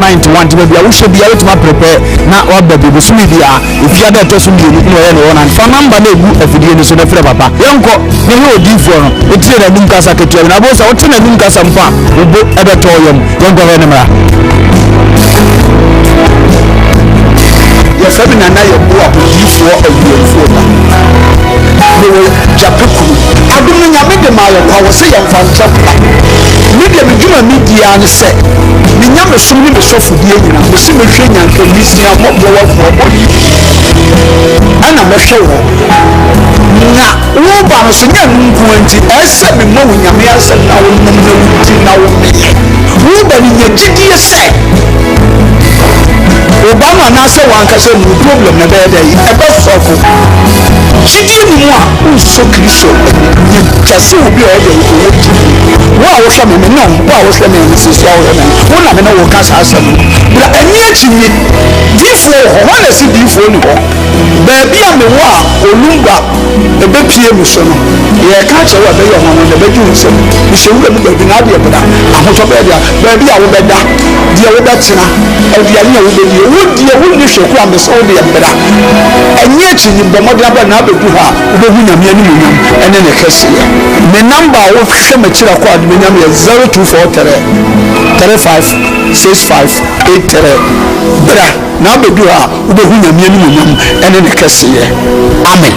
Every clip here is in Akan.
91 nti baabi a wohyɛ biara wotumi aprepare na waba bi bosome biara efia da ɛtɔ so mmienu na ɔyɛ ne wɔn fa namba na egu afidie no so na frɛ papa yɛnkɔ na hwɛ odiifoɔ no etie n'anum kasa ketewa bi na abo sɛ wote n'anum kasa mpo a wo bo ɛbɛtɔ yam yɛnkɔ hwɛ ne mmra. Yɛfrɛ me Nana Yeboah odiifoɔ awiɛmfoɔ ba. Mewɔ Gyapɛ kuro. Adom no Nyame de maa yɛ kwa wɔ sɛ yɛmfa nkyɛ kwa. Me deɛ me dwuma me di ara ne sɛ me nyamesom ne me sɔfodie nyinaa me se mehwɛ nyanka nwisiaa mmɔborɔwafoɔ ɔyi ɛna mɛhwɛ wɔn. Na wo ba no so nyɛ ɛno nko ara nti ɛyɛ sɛ mema wo Nyame asɛm na wo nom na wo di na wo meɛ. Wo ba no nya gyidie sɛ wo ba no anaasɛ w'ankasa mu problem no ɛbɛyɛ dɛn? Ɛbɛ sɔlvo. Gyidie nni mu a wonsɔ Kristo ani. Nya twa sɛ obi a ɔyɛ dɛn? Ɔwɔ gyidie. Wo a wohwɛ me, me ne wo, wo a wohwɛ me, me seesei a wohwɛ me no, wo na me ne wo reka saa asɛm no. Bra, ɛnni akyinnye. Diyifoɔ wɔ hɔ. Hwan na ɛse diyifoɔ nni hɔ? Baabi a mewɔ a Olumba bɛpue me so no, yɛreka akyerɛ wo a ɛbɛyɛ ɔnwanwa na ɛbɛgye wo nsam. Mehyɛ wura mu baabi na adeɛ bra, ahotɔ bɛyɛ dea. Baabi a wobɛda, deɛ wobɛtena, aduane a wobɛdie, wo deɛ wonni hwɛ koraa mese wo deɛ bra. Ɛnyɛ akyinnye, bɔ mmɔden abra na abɛdu ha a wobɛhu Nyame animuonyam ne ne kɛseyɛ. Me number a wohwehwɛ m'akyiri akɔ a de bɛnya me yɛ 0243 35 65 83. Bra na abɛdu ha a wobɛhu Nyame animuonyam ne ne kɛseyɛ. Amen.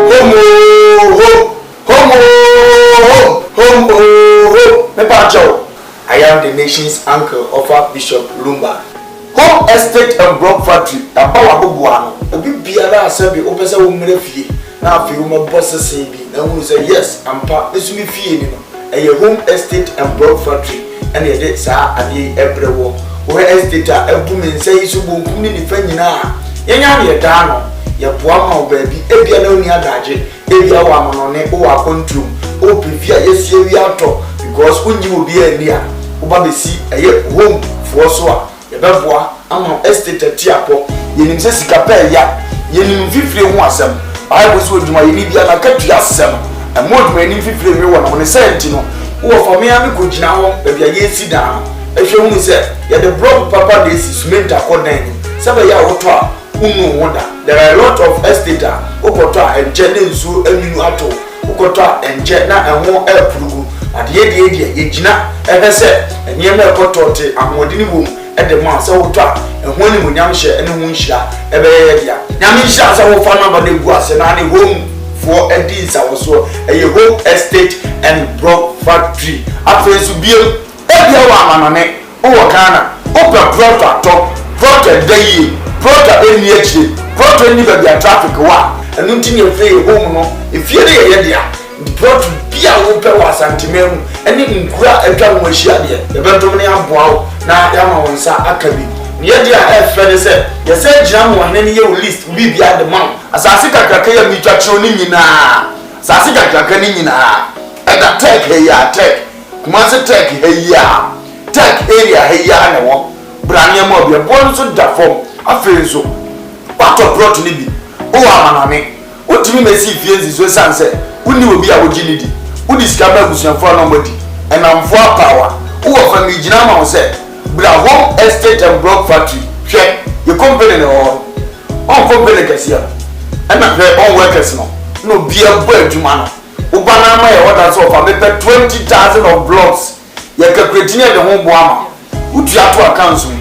Home oo home, home oo home, home oo home, mepa kyɛw. I am the nation's uncle ɔfa Bishop Lumba. Home Estate and Block Factory aba w'aboboano. Obi biara a sɛbe wopɛ sɛ wo mmra fie na afei wo mmɛbɔ sese bi na wohunu sɛ yes ampa me nso me fie ni no, ɛyɛ Home Estate and Block Factory na yɛde saa adeɛ yi ɛbrɛ woɔ. Wohwɛ estate a abu me nsa yi so bonkum ne nifa nyinaa a, yɛn ara na yɛda ano, yɛboa ma wo baabi, ebia na wonni adagye, ebia wowɔ amanɔne, wowɔ akwantuo mu, wopɛ fie a yɛasi awie atɔ because wonnye obiara nni a, woba bɛsi ɛyɛ Home foɔ so a, Yɛbɛboa ama estate atuapɔ. Yɛnim sɛ sika pɛ ɛya. Yɛnim mfifire ho asɛm. Bible se odwumayɛni biara n'akatua sɛ no. Ɛmma odwumayɛni mfifire nwe wɔ ne ho. Ne saa nti no, wowɔ fa me ara mekɔgyina hɔ baabi a yɛresi dan no hwɛ hunu sɛ yɛde blɔk papa na esi cement akɔ dan no mu sɛ ɛbɛyɛ a wotɔ a wonnu wo ho da. There are a lot of estate a wokɔtɔ a ɛnkyɛ na nsuo anwunu atɔ wo. Wokɔtɔ a, ɛnkyɛ na ɛho reporo gu. Adeyɛ deɛ deɛ, yɛgyina hwɛ sɛ nneɛma a ɛkɔ tɔɔte, ahoɔdene wom de ma wo. Sɛ wotɔ a, ɛho animuonyam hyɛ ne ho nhyira bɛyɛ yɛ dea. Nyame nhyira wo sɛ wofa number no gu ase na ne home foɔ adi nsawɔsoɔ. Ɛyɛ Home Estate and Block Factory. Afei nso biom, Ebia wɔ amanɔne, wowɔ Ghana, wopɛ prɔto atɔ, prɔto a ɛda yie, prɔto a ɛnni akyire, prɔto a ɛnni baabi a traffic wɔ a, ɛno nti na yɛfrɛ yɛn home no, efie no yɛ yɛn dea. Nti prɔto bi a wopɛ wɔ Asanteman mu ne nkuro a atwa ho ahyia deɛ, yɛbɛdom na yɛaboa wo na yɛama wo nsa aka bi. Ne yɛ deɛ a ɛyɛ fɛ ne sɛ, yɛsan gyina ma ɔhene no yɛ wo list, wo biribiara de ma wo. Asase kakraka yi a meretwa kyerɛ wo no nyinaa, asase kakraka no nyinaa, ɛda Turk ha yi ara, Turk. Kumasi Tech ha yi ara, Tech area ha yi ara na ɛwɔ. Bra nneɛma obi, ɛboɔ no nso da fam. Afei nso, woatɔ plot no bi, wowɔ amanɔne, wontumi mmɛsi fie nsi so ɛsiane sɛ wonni obi a wogye no di. Wode sika ma abusuafoɔ a na wɔadi, nnamfoɔ apaawa. Wowɔ fa megyina ama wo sɛ bra Home Estate and Block Factory, hwɛ, yɛ company na ɛwɔ hɔ no. Ɔn company kɛseɛ no, ɛna hwɛ, ɔn workers no, na obiara bɔ adwuma no. Wo ba no ama yɛ order sɛ ɔfa mepɛ 20,000 of blocks yɛ calculate ne yɛde ho boa ma wo tua to accounts mu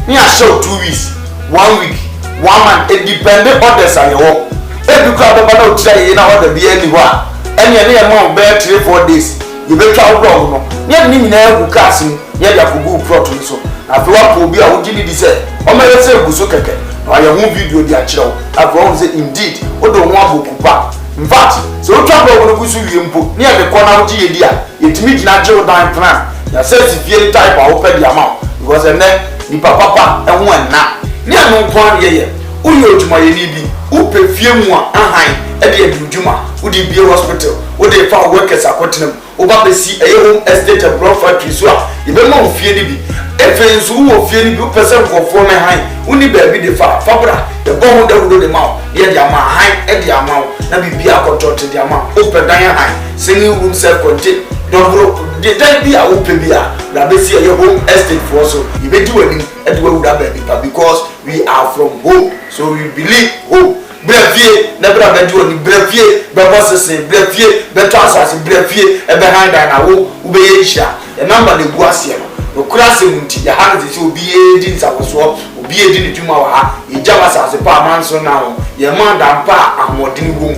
ne yɛahyɛ wo 2 weeks, one week, one month, edepende orders a yɛwɔ. Ebi koraa bɛba na wo tiri ayɛ yie na order biara nni hɔ a, ɛneɛ ne yɛma wo bɛyɛ 3, 4 days yɛbɛtwa wo block no ne yɛde ne nyinaa agu cars mu ne yɛde akɔgu wo plot no so na afei woapɛ obi a wogye no di sɛ ɔmmɛyɛ sɛ gu so kɛkɛ na wayɛ ho video de akyerɛ wo na afei woahu sɛ indeed wode wo ho abɔ kupa. Infact, sɛ wotwa blɔk no gu so wie mpo ne yɛde kɔ na wogye yɛ di a, yɛtumi gyina gye wo dan plan, yɛasɛ si fie no type a wopɛ de ama wo because ɛnnɛ nipa papa ho ɛnna. Nyɛ ɛno nko ara na yɛyɛ, woyɛ odwumayɛni bi, wopɛ fie mu a ahan de adi wo dwuma, wode rebue hospital, wode refa wo workers akɔtena mu, Woba bɛsi ɛyɛ home estate and block factory so a, yɛbɛma wo fie no bi. Afei nso wowɔ fie no bi, wopɛ sɛ nkurɔfoɔ mmɛhan, wonni baabi de fa a, fa bra. Yɛbɔ ho dawuro de ma wo, na yɛde ama ahan de ama wo. na biribiara akɔtɔɔte de ama wo. Wopɛ dan ahan, single room self contained, dɔboro, de dan bi a wopɛ bi a, bra bɛsi ɛyɛ Home Estate foɔ so. Yɛbɛdi w'anim de wo awura baabi pa because we are from home so we believe home. Bra fie na bra bɛgye w'ani, bra fie bɛbɔ sese, bra fie bɛtɔ asase, bra fie bɛhan dan na wo wobɛyɛ nhyira. Yɛn number na ɛgu aseɛ no. Nokorɛ asɛm nti, yɛha no te sɛ obi redi nsawɔsoɔ, obi redi ne dwuma wɔ ha. Yɛgya w'asase pa a manso nna ho, yɛma dan pa a ahoɔdene wɔ mu,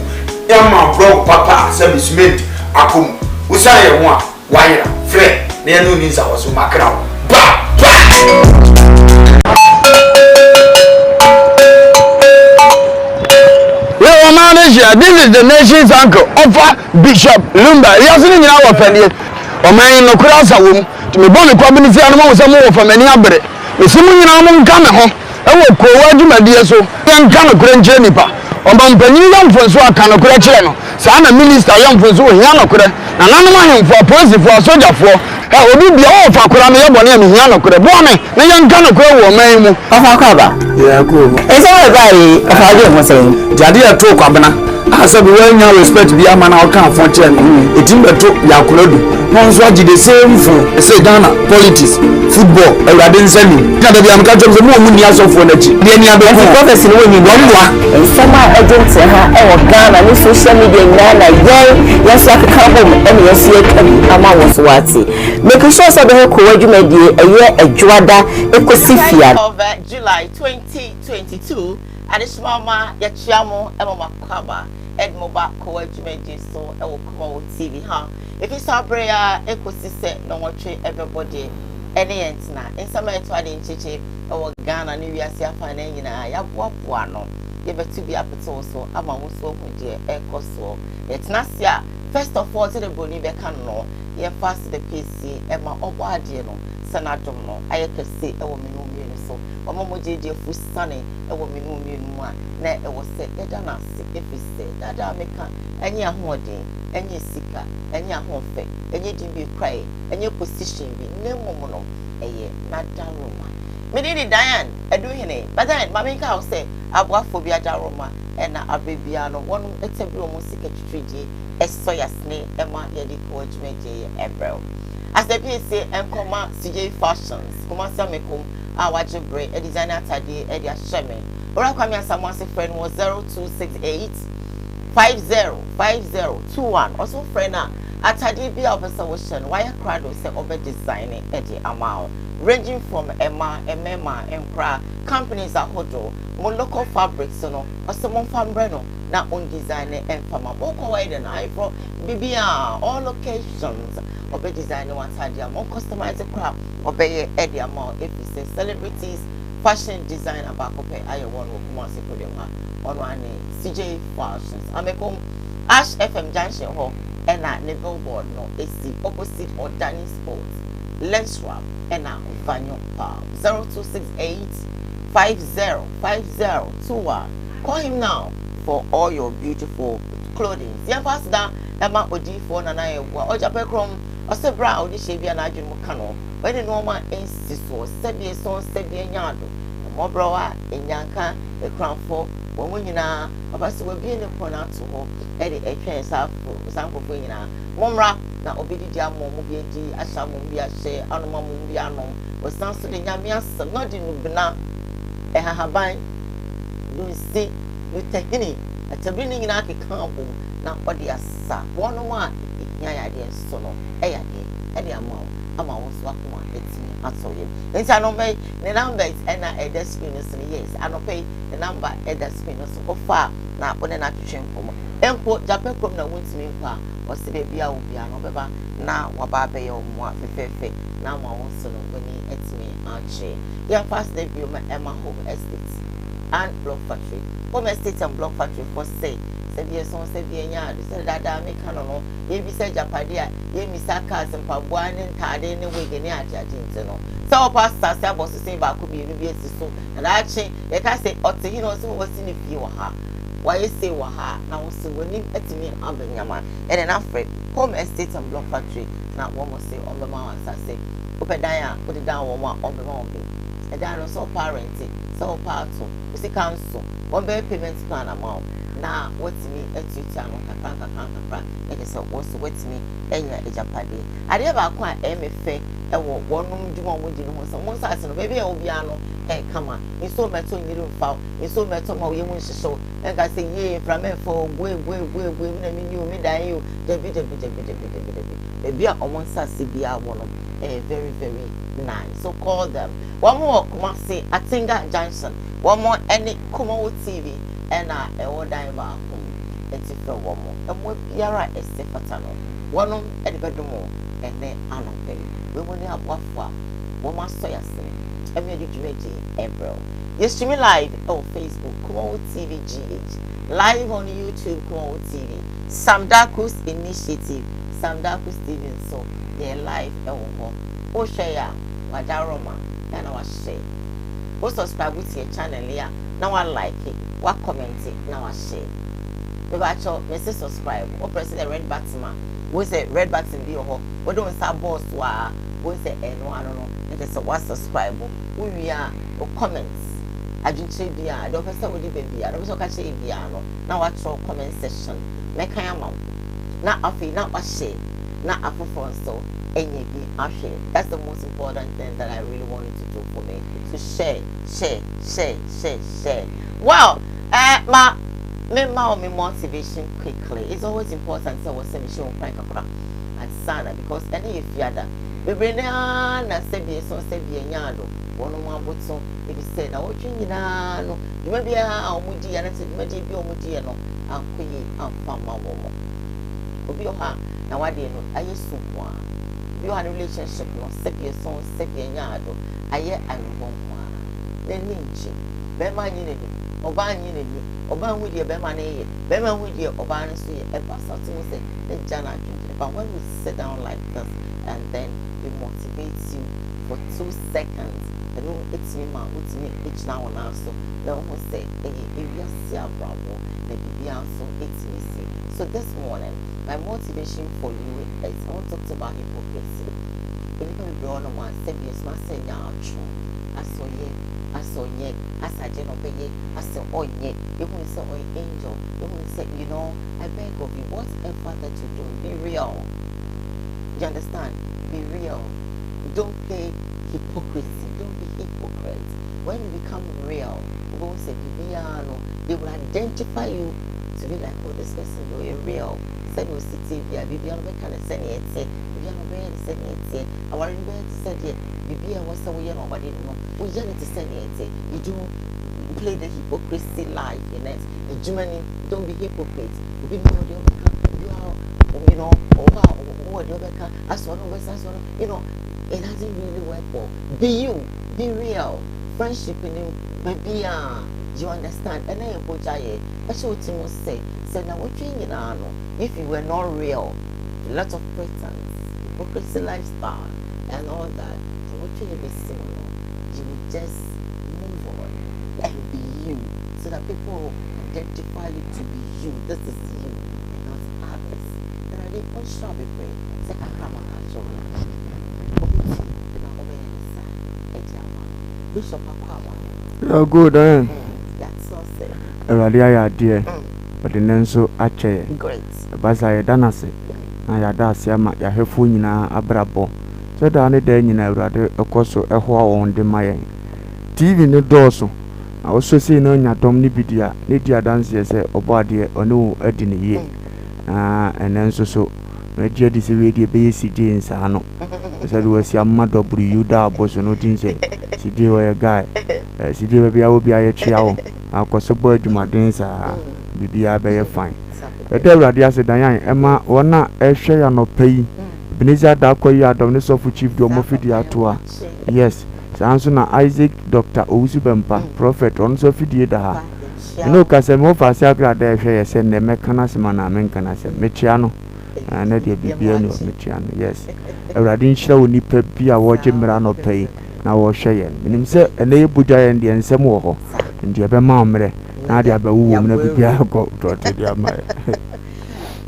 yɛma blɔk papa a sɛbe cement akɔ mu. Wosiane yɛn ho a, woayera. Frɛ na yɛne wo nni nsawɔso. Makra wo. Ba! Ba! Yɛ ɔman no hyia. This is the nation's uncle, Ɔfa Bishop Lumba. Wiase no nyinaa wɔ fɛdeɛ. Ɔman yi nokorɛ asa wɔ mu. Nti mebɔ me kwabene tia no mahu sɛ mowɔ fa m'ani abere. Mese mo nyinaa monka me ho wɔ koowa dwumadie so. Yɛnka nokorɛ nkyerɛ nnipa. Ɔmanpanin yɛ mfonsoɔ a, ka nokorɛ kyerɛ no. Saa na minista yɛ mfonsoɔ, ohia nokorɛ. Nananom ahemfo, apolisifoɔ, asogyafoɔ, hɛ, obi bia ɔwɔ fa koraa meyɛ bɔne a mehia nokorɛ. Boa me na yɛnka nokorɛ wɔ ɔman yi mu. Ɔfa akɔ aba. Yeah, akɔ o. Nsɛm a ɛbaa yi, ɔfa adwene ho sɛn? Nti adeɛ a ɛtoo Kwabena a sɛbi wannya respect bi ama na ɔka afo kyerɛ no, ɛtumi bɛto Yakoradu na ɔno nso agye the same fo. Ɛsɛ Ghana politics, football, Awurade nsa nim. Na da biara meka kyerɛ wɔn sɛ mo a monni asɔfoɔ no akyi, deɛ ani abɛku Nti wɔn. prophecy no wonnye nni Wɔn anaa? boa. Nsɛm a ɛgye ntere ha wɔ Ghana ne social media nyinaa na yɛn yɛn nso akeka abom na yɛn nso yɛreka bi ama wo nso woate. Make sure sɛ wobɛhwɛ Kowa dwumadie ɛyɛ Adwoada ɛkɔsi Fiada. Of July 2022 Adehyema ma yɛkyea mo ma mo akwaaba de mo ba Kowa dwumadie so wɔ Kumawo TV ha. Efi saa bere a ekosi sɛ nnɔnwɔtwe bɛbɔ deɛ, ɛne yɛn ntena. Nsɛm a ɛto ade nkyekye wɔ Ghana ne wiase afanan nyinaa, yɛaboaboa ano. Yɛbɛto bi apete wo so ama wo nso woahu deɛ ɛrekɔ soɔ. Yɛtena ase a, first of all, sɛdeɛ buroni bɛka no no, yɛmfa aseda piesie ma Ɔbɔadeɛ no sɛ n'adom no ayɛ kɛse wɔ me ne wo mmienu so. Wama mogya adi afu sane wɔ me ne wo mmienu mu a, na ɛwɔ sɛ yɛda no ase ɛfiri sɛ, daadaa meka, ɛnyɛ ahoɔden. ɛnyɛ sika, ɛnyɛ ahoɔfɛ, ɛnyɛ din bi ekura yɛ, ɛnyɛ position bi, na mmom no, ɛyɛ n'adaworoma. Me din de Diane Aduhene. But then, ma menka wo sɛ, aboafoɔ bi adaworoma na aberɛ biara no, wɔnom tabiri wɔn sika twitwiridie sɔ yɛasene ma yɛde kɔ dwumadie yi brɛ wo. Asɛpiesie nkɔma CJ Fashions, Kumasi Amekom a wagye bere design atadeɛ de ahyɛ me. Owura Kwame Asamoah ase frɛ no wɔ 0268 50 5021 ɔso frɛ no a atadeɛ bi a wopɛ sɛ wohyɛ no wayɛ krado sɛ ɔbɛ design de ama wo ranging from ɛma mmarima nkoraa companies ahodoɔ mo local fabrics no ɔsɛ momfa mbrɛ no na on design ɛmfa ma mo kɔ wedding ayeforɔ biribiara all locations ɔbɛ design w'atadeɛ a mo customize koraa ɔbɛyɛ ɛde ama wo ɛfiri sɛ celebrities fashion designer baako pɛ ayɛ wɔn wɔ Kumasi kurom ha ɔno ane CJ Fashions Amekom Ash FM junction hɔ ɛna ne billboard no esi opposite Odani Sports Lenswap ɛna Vanyo Pub 0268 505021. Call him now for all your beautiful clothing. Yɛmfa aseda ɛma odiyifoɔ Nana Yeboah ɔgya pɛ krom ɔsɛ berɛ a ɔde hyɛ bi a n'adwene mu ka no ɔyɛ ne nneɛma nsi soɔ sɛdeɛ sɔn sɛdeɛ nyaado mmɔborɔwa nyanka akuranfoɔ wɔn mu nyinaa papa sɛ wabue ne pono ato hɔ de ɛtwɛn saa saa nkurɔfoɔ nyinaa mommra na ɔbɛdidi ama wɔn bi adi ahyɛ ama wɔn bi ahyɛ anom ama wɔn bi anom wɔsan so de Nyame asɛm na ɔde nubena ɛhahaban dunsi nutahini atabiri ne nyinaa keka abom na ɔde asa wɔnom a ɛhia yadeɛ nso no ɛyɛ adeɛ ɛde ama wo ama wo nso akoma atumi atɔ yam nti anɔpa yi ne numbers ɛna ɛda screen no so no. Yes, anɔpa yi ne number ɛda screen no so. Wofa a na wo ne no atwetwe nkɔmmɔ mpo gyapɛ kurom na wontumi nkɔ a ɔse baabi a wo biara no ɔbɛba na waba abɛyɛ wo mmoa fɛfɛɛfɛ na ama wo nso no w'ani atumi agye. Yɛmfa aseda bio ma ɛma Home Estate and Block Factory. Home Estate and Block Factory fo se sɛ bi ɛsɔn sɛ bi ɛnya ade sɛ daadaa meka no no yɛbisa agyapadeɛ a yɛmmisa cars mpaboa ne ntaade ne wig ne adeade nti no sɛ wɔpɛ asase abɔ so sin baako mmienu bi asi so na daakye yɛka sɛ ɔte he na ɔsɛ wɔasi ne fie wɔ ha wayɛ sei wɔ ha na wo so w'anim atumi aba nyama ɛne no afrɛ Home Estate and Block Factory na wɔn se wɔbɛma wɔn asase. Wopɛ dan a wode dan wɔn a wɔbɛma wɔn bi ɛdan no sɛ wopɛ arɛnte sɛ wopɛ ato wo sika nso wɔn bɛyɛ payment plan ama wo. na woatumi atuatua ano nkakrankakra na kyerɛ sɛ wo nso woatumi anya agyapadeɛ. Adeɛ baako a ɛyɛ me fɛ wɔ wɔnom dwuma a wɔdi no ho sɛ wɔn nsase no baabi a ɛwɔ biara no ɛyɛ kama. Nsuo mmɛtɔ nyiri mfa wo, nsuo mmɛtɔ ma wo yam nhyehye wo, ɛnka sɛ yie mframa ɛfa o, bue bue bue bue me na menni o, me dan yi o, dabi dabi dabi dabi dabi dabi. Baabi a wɔn nsase biara wɔ no ɛyɛ very very nice. So call them. Wɔn wɔ Kumasi, Atenga Junction. Wɔn ne Kumawu TV na ɛwɔ dan baako mu. Enti frɛ wɔn. Mmoa biara a ɛsɛ fata no, wɔnom de bɛdom wo ɛnnɛ anɔpa yi. Wei mu ne aboafo a wɔn asɔ yɛn asene ma yɛde dwumadie yi rebrɛ wo. Yɛ stream live wɔ Facebook, Kumawu TV GH, live on YouTube, Kumawu TV, Sam Darkus Initiative, Sam Darkus TV nso yɛ live wɔ hɔ. Wohwɛ yɛ a, wagya rɔma na wahyɛ. Wo subscribe to yɛ channel yi a, na wa like, wa comment na wa share. Mebakyɛw, mese subscribe. Wo press the red button a, wohu sɛ red button bi wɔ hɔ. Wode wo nsa bɔɔ so a, wohu sɛ ɛno ano no, na kyerɛ sɛ wa subscribe. Wowie a, wo comment, adwenkyerɛ biara, deɛ wopɛ sɛ wode ba biara, deɛ wopɛ sɛ woka kyerɛ yɛ biara no, na watwerɛ comment section. Mɛkan ama wo. Na afei na wa share na afoforɔ nso anya bi ahwɛ. That's the most important thing that I really want you to do for me. To share, share, share, share, share. Well, ma me ma wo me motivation quickly. It's always important sɛ wɔ sɛ mehyɛ wo kwan kakra ansana because ɛne yɛ fiada. Bebree naa na sɛbi ɛsɔn sɛbi ɛnya ado wɔn mo aboto ebi sɛ na wɔtwe nyinaa no dwuma biara a wɔn di yɛ anasɛ dwumadie bi a wɔn di yɛ no ankɔ yie amfa ma wɔn. Obi wɔ hɔ a na wadeɛ no ayɛ sum mu a. Obi wɔ hɔ a ne relationship no sɛbi ɛsɔn sɛbi ɛnya ado ayɛ awerɛhoɔ nko ara. N'ani ngye. Bɛrima nye n'ani, ɔbaa nye n'ani, ɔbaa nhu deɛ bɛrima no reyɛ, bɛrima nhu deɛ ɔbaa no nso yɛ. Ɛba saa ɔte mu sɛ n'agya no adwendwene. But when we sit down like this and then we motivate you for 2 seconds, ɛno ɛtumi ma wotumi gyina wo nan so na wohu sɛ ɛyɛ ewiase abrabɔ na biribiara nso ɛtumi si. So this morning, my motivation for you is I want to talk about hypocrisy. Nnipa bebree wɔ hɔnom a sɛbi ɛsoma sɛ nyaatwom, asɛ ɔyɛ, asɛ ɔnyɛ, asɛ agye na ɔbɛyɛ, asɛ ɔnyɛ, yɛhu no sɛ ɔyɛ angel, yɛhu no sɛ, I beg of you, whatever that you do, be real. You understand? Be real. Don't play hypocrisy. Don't be hypocrite. When you become real, wobɛhu sɛ biribiara no, they will identify you to be like, oh, this person ɔyɛ real. Sɛdeɛ ɔsi tie bia, biribiara no bɛka no sɛdeɛ ɛteɛ, biribiara no bɛyɛ no sɛdeɛ ɛteɛ, aware no bɛyɛ te sɛ deɛ biribiara ɛwɔ sɛ woyɛ no aware no no, woyɛ no te sɛdeɛ ɛteɛ. You don't play the hypocrisy life in it. Adwuma ni, don't be hypocrite. Obi ni wɔ deɛ ɔbɛka, obi a, ɔwɔ a ɔwɔ deɛ ɔbɛka, asɔ no ɔbɛsa asɔ no, it doesn't really work well. Be you, be real. Friendship ni baabi a, you understand? Ɛna yɛ bɔgya yɛ, ɛhyɛ wo ti mu sɛ, sɛ na wɔtwe nyinaa no, if you were not real, a lot of pretense, hypocrisy lifestyle, and all that, na wɔtwe yɛ bɛsi mu no, you will just move on and be you, so that people will identify you to be you. This is you and not others. Awurade ɔnhyira wo bebree sɛ kakra ma ka kyerɛ wo no, wobɛtie na wobɛyɛ no saa ɛde ama no. Bishop akɔ aba. Yeah, good, eh? Yɛatena ase. Awurade ayɛ adeɛ, ɔde ne nso akyɛ yɛn. Great. Ɛba saa yɛda no ase na yɛada ase ama yɛahwɛfoɔ nyinaa abrabɔ. Sɛ daa ne daa nyinaa Awurade kɔ so hoa wɔn de ma yɛn. TV no dɔɔso, na wosɔ sei na onya dɔm no bi di a, na edi adanseɛ sɛ Ɔbɔadeɛ ɔne wo adi no yie. Na ɛnnɛ nso so, magye adi sɛ wei deɛ ɛbɛyɛ CJ nsaa no. Sɛdeɛ wasi ama W da abɔ so no, wotim sɛ CJ ɔyɛ guy. Eh, CJ baabi a wɔ biara yɛkyea wo. Na kɔ so bɔ adwumaden saa, biribiara bɛyɛ fine. Yɛda Awurade ase Diane ɛma wɔn a ɛhwɛ yɛn anɔpa yi. Ebenezer Darko yi adɔm ne sɔfo chief de wɔn afidie ato a. Yes. Saa nso na Isaac Doctor Owusu Bɛmpa, Prophet, ɔno nso afidie da ha. Me ne wo kasa yi, me wɔfa ase agrada ɛhwɛ yɛ sɛ nnɛ mɛka n'asɛm anaa menka n'asɛm. Mekyea no. Ɛnnɛ deɛ biribiara nni hɔ, mekyea no. Yes. Awurade nhyira onipa bi a wɔregye mmerɛ anɔpa yi na wɔrehwɛ yɛn. Menim sɛ ɛnnɛ yɛ bogya yɛn deɛ nsɛm wɔ hɔ. Nti ɛbɛma wo mmerɛ na ade abɛwowɔ mu na biribiara akɔ tɔɔte de ama yɛn.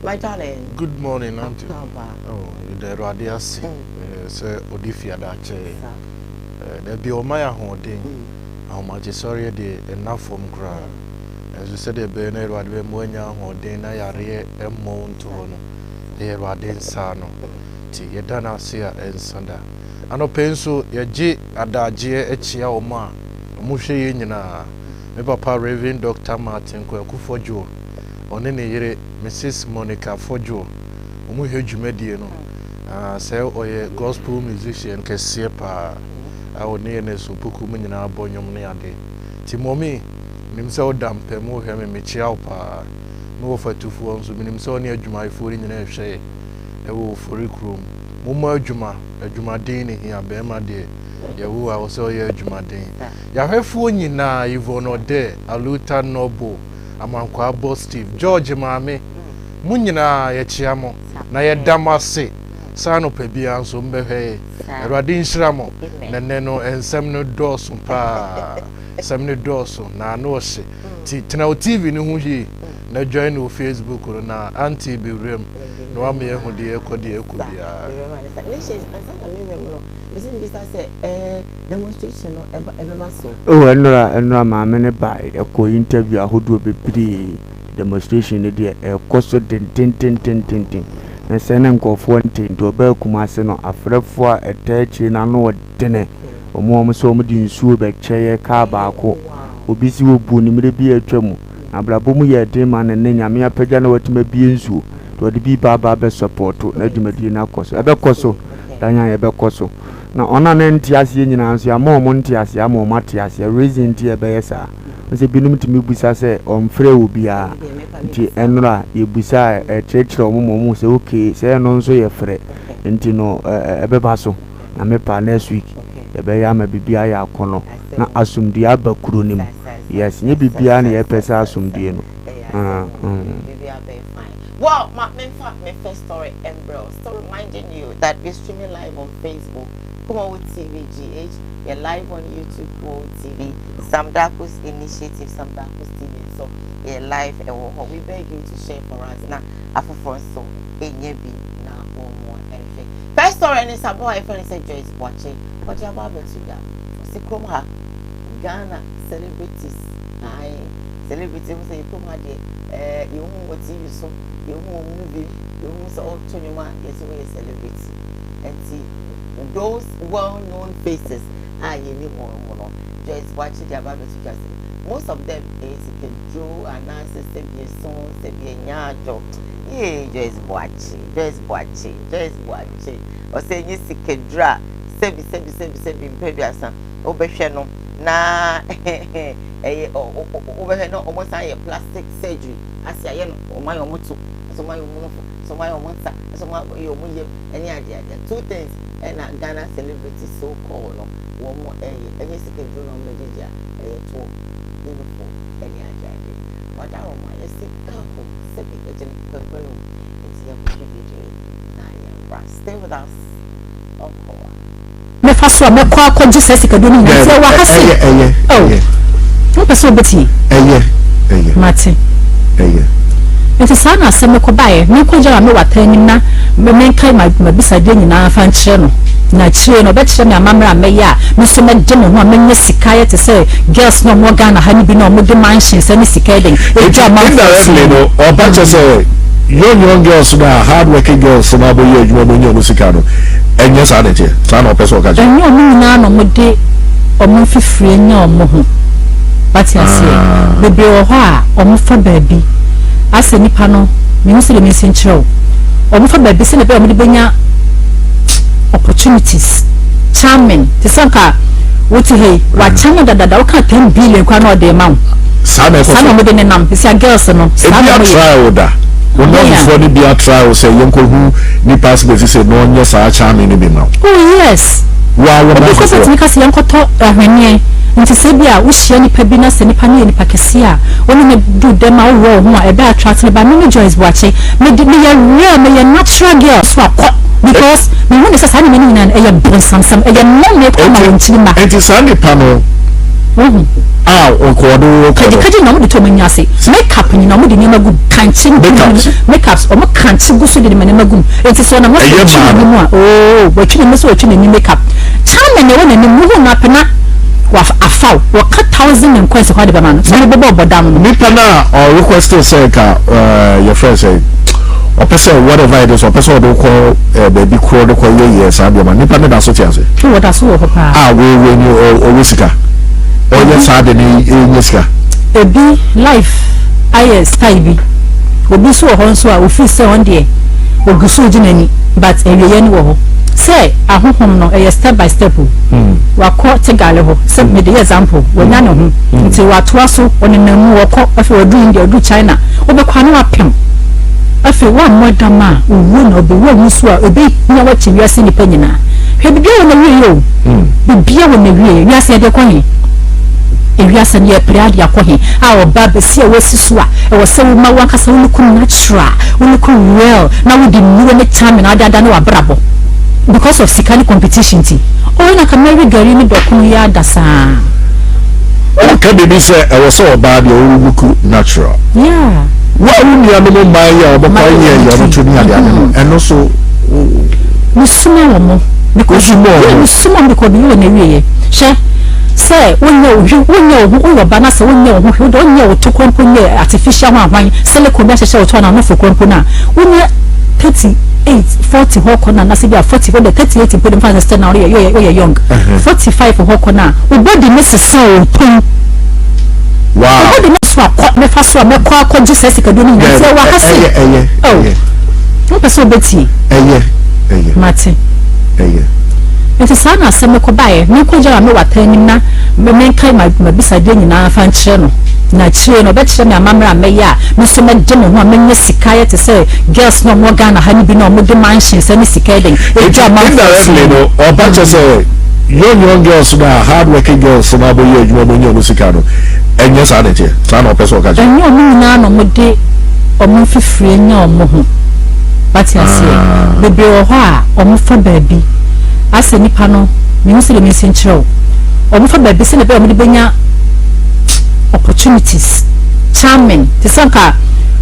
My darling. Good morning, Auntie. Akwaaba. Oh, yɛda Awurade ase sɛ ɔde fiada akyɛ yɛn. Da bi ɔma yɛ ahoɔden. Ahomakyesɔreɛ deɛ ɛnna fam koraa. Nanso sɛdeɛ ɛbɛyɛ na Awurade bɛma woanya ahoɔden na yareɛ mmɔ wo nto hɔ no, ɛyɛ Awurade nsa ano. Nti yɛda no ase a ɛnsa da. Anɔpa yi nso yɛgye adagyeɛ kyea wɔn a wɔhwɛ yɛn nyinaa. Me papa Rev. Dɔkta Martin Kwaku Fodjour, ɔne ne yere Misis Monica Fodjour, wɔhwɛ dwumadie no. Ah, sɛ ɔyɛ gospel musician kɛseɛ paa a ɔne yɛn Asuopuku mu nyinaa bɔ nnwom ne ade. Nti mɔmi, menim sɛ woda mpa mu wohwɛ me, mekyea wo paa. Me wɔfa Tufoɔ nso, menim sɛ ɔne adwumayɛfoɔ no nyinaa ɛhwɛ yɛ ɛwɔ Ofori kurom. Mommɔ adwuma, adwumaden ne hia, bɛrima deɛ yɛwo a wɔ sɛ ɔyɛ adwumaden. Yɛahwɛfoɔ nyinaa, Yvonne Ɔdɛ, Aluta Noble, Amankwaa Bostive, George maame, mo nyinaa yɛkyea mo na yɛda mo ase sɛ anɔpa biara nso mobɛhwɛ yɛ. Awurade nhyira mo. Na nnɛ no nsɛm no dɔɔso paa. Nsɛm no dɔɔso na ano ɔhye. Nti tena wo TV no ho yie na join wo Facebook no na auntie bɛwura mu na wama yɛahu deɛ ɛrekɔ deɛ ɛrekɔ biara. Oh ɛnora ɛnora maame no bae ɛkɔ interview ahodoɔ bebree demonstration no deɛ ɛkɔ so dendendendenden na sɛ ne nkurɔfoɔ nte nti ɔbaa Kumase no afrɛfoɔ a ɛtaa akyire no ano ɔdene wɔn a wɔn sɛ wɔn de nsuo bɛkyɛeɛ kaa baako obi si wɔbuo ne mmerɛ bi a atwa mu na abrabɔ mu yɛ den ma no ne Nyame apagya na watumi abie nsuo nti ɔde bi ba aba abɛsɔpɔto na dwumadie no akɔ so ɛbɛkɔ so danyan ɛbɛkɔ so. Na wɔn a na ɛnte aseɛ nyinaa nso, yɛama wɔn nteaseɛ ama wɔn ate aseɛ. Reason nti a ɛbɛyɛ saa. Wohu sɛ binom tumi bisa sɛ wɔmfrɛɛ obiara. Nti ɛnora yɛbisaa, ɛkyerɛkyerɛ wɔn ma wɔhu sɛ okay, sɛ ɛno nso yɛ frɛ. Nti no ɛbɛba so. Nyame pɛ a next week yɛbɛyɛ ama biribiara ayɛ akɔnnɔ na asomdwoeɛ aba kuro no mu. Yes, nyɛ biribiara na yɛpɛ sɛ asomdwoeɛ no. Ah, mm. Well, ma memfa me first story mbrɛ wo. Still reminding you that we're streaming live on Facebook, Kumawu TV GH, we're live on YouTube, Kumawu TV, Sam Darko's Initiative, Sam Darko's TV nso yɛ live ɛwɔ hɔ. We beg you to share for us na afoforɔ nso ɛnyɛ bi na wɔn mu ɛnhwɛ. First story ne sɛ aboa a yɛfrɛ no sɛ Joyce Boakye, ɔde aba abɛto dwa. Ɔsi kurom ha, Ghana celebrities, ae, celebrity ho sɛ yɛ kurom ha deɛ, ɛɛ, yɛhu wɔ TV so, yɛhu wɔ movie mu, yɛhu sɛ ɔto nnwom a yɛsɛ woyɛ celebrity. Nti those well known faces a yɛnim wɔn mu no, Joyce Boakye de aba abɛto dwa sɛ most of them ɛyɛ sikaduro anaasɛ sɛbi ɛso, sɛbi ɛnya adwo. Yee Joyce Boakye, Joyce Boakye, Joyce Boakye. Ɔsɛ ɛnyɛ sikaduro a sɛbi sɛbi sɛbi sɛbi mpɛduasa wobɛhwɛ no na ɛyɛ wobɛhwɛ no wɔn san yɛ plastic surgery ase ayɛ no wɔn ayɛ wɔn to ɛsɛ wɔn ayɛ wɔn nofo ɛsɛ wɔn ayɛ wɔn nsa ɛsɛ wɔn ayɛ wɔn yam ɛne ade ade two things ɛna Ghana celebrity so called no wɔn ɛyɛ ɛnyɛ sika duro na wɔn bɛgyegye a ɛyɛ toɔ ne nofo ɛne ade ade wada wɔn a yɛsi kako sɛbi ɛgye no kwankwan mu nti yɛn kɔhwɛ video yi na yɛn bra stay with us ɔkɔwa. mɛfa so a mɛkɔ akɔgye saa sikaduro no nyinaa nti ɛwɔ ha se ɛyɛ oh ɛyɛ wopɛ sɛ wobɛtie ɛyɛ ɛyɛ mate ɛyɛ nti saa na asɛm no kɔbaeɛ menkɔgya ma me wata anim na menkae mabisadeɛ nyinaa fa nkyerɛ no na akyire no ɔbɛkyerɛ me amammerɛ a mɛyɛ a me nso mɛde me ho a mɛnya sika ayɛ te sɛ girls na ɔmo Ghana ha no bi na ɔmo de mansions ne sika ɛden ɛdwa amanfoɔ so indirectly no ɔba kyɛ sɛ young young girls na hard working girls na abɔyɛ adwuma mo nyɛ ɔmo sika no ɛnyɛ saa na ɛteɛ saa na ɔpɛ sɛ ɔka kyerɛ. Ɛnyɛ ɔmo nyinaa na ɔmo de ɔmo mfifire nya ɔmo ho wate aseɛ Ah. bebree wɔ hɔ a ɔmo fa baabi asɛ nipa no mehu sɛdeɛ mensi nkyerɛ wo ɔmo fa baabi sɛdeɛ ɛbɛyɛ a ɔmo de bɛnya opportunities charming te sɛ nka wote ha yi wakyame dadada woka 10 billion koraa na ɔde rema wo saa na ɛkɔ saa so na ɔmo de nenam sɛ girls no saa ebi na ɔmo yɛ atry wo da wo Me a. nnamfofoɔ no bi atry wo sɛ yɛnkɔhu nipa ase bɛsi sɛ na ɔnyɛ saa charming no bi ma wo. Oh yes. Wo ara wo Obi kɔ nnamfofoɔ. bɛtumi ka sɛ yɛnkɔtɔ ahweneɛ nti sɛ ebi a wohyia nipa bi na sɛ nipa no yɛ nipa kɛseɛ a wo ne no du dɛm a woworɔ wo ho a ɛbɛ attract no but me me Joyce Boakye mede meyɛ real meyɛ natural girl so akɔ because mehu ne sɛ saa nneɛma no nyinaa no ɛyɛ bonsamsɛm ɛyɛ nnome koraa ma Enti wɔn nkyiri mma. enti saa nipa no Wohu. a ɔkɔ ɔde wo kɔ no. Kagyekagye nyinaa wɔde to wɔn ani ase make up nyinaa wɔde nneɛma gu mu kankye Makeups. Makeups wɔn kankye gu so de nneɛma nneɛma gu mu enti sɛ ɔnam hɔ sɛ Ɛyɛ ɔtwi maa no. n'anim a oo watwi n'anim sɛ watwi n'anim makeup charming na ɛwɔ n'anim wohu no apɛ na wa afa. Wɔfa wo, wɔka thousand and coins koraa de bɛma no, sɛ ɔde bɛbɔ ɔbɔdam no. Nipa no a ɔ request sɛ nka ɛɛ yɛfrɛ no sɛ ɔpɛ sɛ whatever it is ɔpɛ sɛ ɔde wo kɔ ɛɛ baabi korɔ de kɔ yɛ yɛ saa nneɛma nipa no da so te ase. Oh, ɔda so wɔ hɔ paa. A wo wo ni ɔwɔ sika ɔyɛ saa de ne nya sika. Ebi life ayɛ style bi obi nso wɔ hɔ nso a ofiri sɛ ɔn deɛ ogu so regye n'ani but awieɛ no wɔ hɔ sɛ ahohom no ɛyɛ step by step o wakɔ tegale hɔ sɛ mede yɛ example wanya ne ho nti watoa so ɔnenam mu ɔkɔ afei waduru India ɔduru China wobɛkɔ a na wapem afei wammɔ dam a owuo na ɔbɛwu awu nso a ɛbɛhia wakyɛ wiase nnipa nyinaa hwɛ biribiara wɔ n'awieɛ o biribiara wɔ n'awieɛ wiase yɛde kɔ he ewiase no yɛpere ade akɔ he a ɔbaa basia a wasi so a ɛwɔ sɛ woma w'ankasa wo look natural, wo look real na wode nnuro ne charming na wode adane w'abrabɔ because of sika ne competition nti. Oh ɛna ka mɛwe gari ne dɔkono yi ara da saa. Woka biribi sɛ ɛwɔ sɛ ɔbaa deɛ wo look natural. Yeah. Wo a wo nuanom mmaa yi a wɔkɔ yɛ yɛ wɔn to ne adeade no ɛno so wo. Mesuma wɔn because Wosuma wɔn? yeah mesuma wɔn because biribi wɔ n'awieɛ hwɛ. Sɛ wonyɛ wo hwe wonyɛ wo ho woyɛ ɔba na sɛ wonyɛ wo ho hwee wode wonyɛ wo to koraa mpo nyɛ artificial ho ahwan silicone bi ahyehyɛ wo to anaa nofo koraa mpo no a wonya 38 40 hɔ kɔ no anaasɛ bi a 40 wode 38 mpo de mfa sɛ still na woyɛ woyɛ woyɛ young 45 hɔ kɔ no a wo body no sesa o pon Wow. Wo body no so akɔ mɛfa so a mɛkɔ akɔgye saa sikaduro no nyinaa nti ɛwɔ ha se Ɛyɛ ɛyɛ oh ɛyɛ. Wopɛ sɛ wobɛtie Ɛyɛ ɛyɛ. Mate. Ɛyɛ. Enti saa na asɛm no kɔbaeɛ. Menkɔgyina me wata anim na menkae m'abisadeɛ nyinaa mfa nkyerɛ no, na akyire no ɔbɛkyerɛ me amammerɛ a mɛyɛ a me nso mɛgye me ho a mɛnya sika ayɛ te sɛ girls no a wɔwɔ Ghana ha no bi no a wɔde mansions ne sika yɛ dɛn Enti dwa amanfoɔ so indirectly no. no ɔba kyɛ sɛ young young girls no a hard working girls no a wɔyɛ adwuma wɔnya wɔn sika no ɛnyɛ saa na ɛteɛ? Saa na ɔpɛ sɛ ɔka kyerɛ? Ɛnyɛ wɔn nyinaa na wɔde wɔn mfifire nya wɔn ho. Wate aseɛ? Ah. Bebree wɔ hɔ a wɔfa baabi. Asɛ nipa no, mehu sɛdeɛ mensi nkyerɛ wo. Wɔfa baabi sɛdeɛ ɛbɛyɛ a wɔde bɛnya opportunities, charming. Te sɛ nka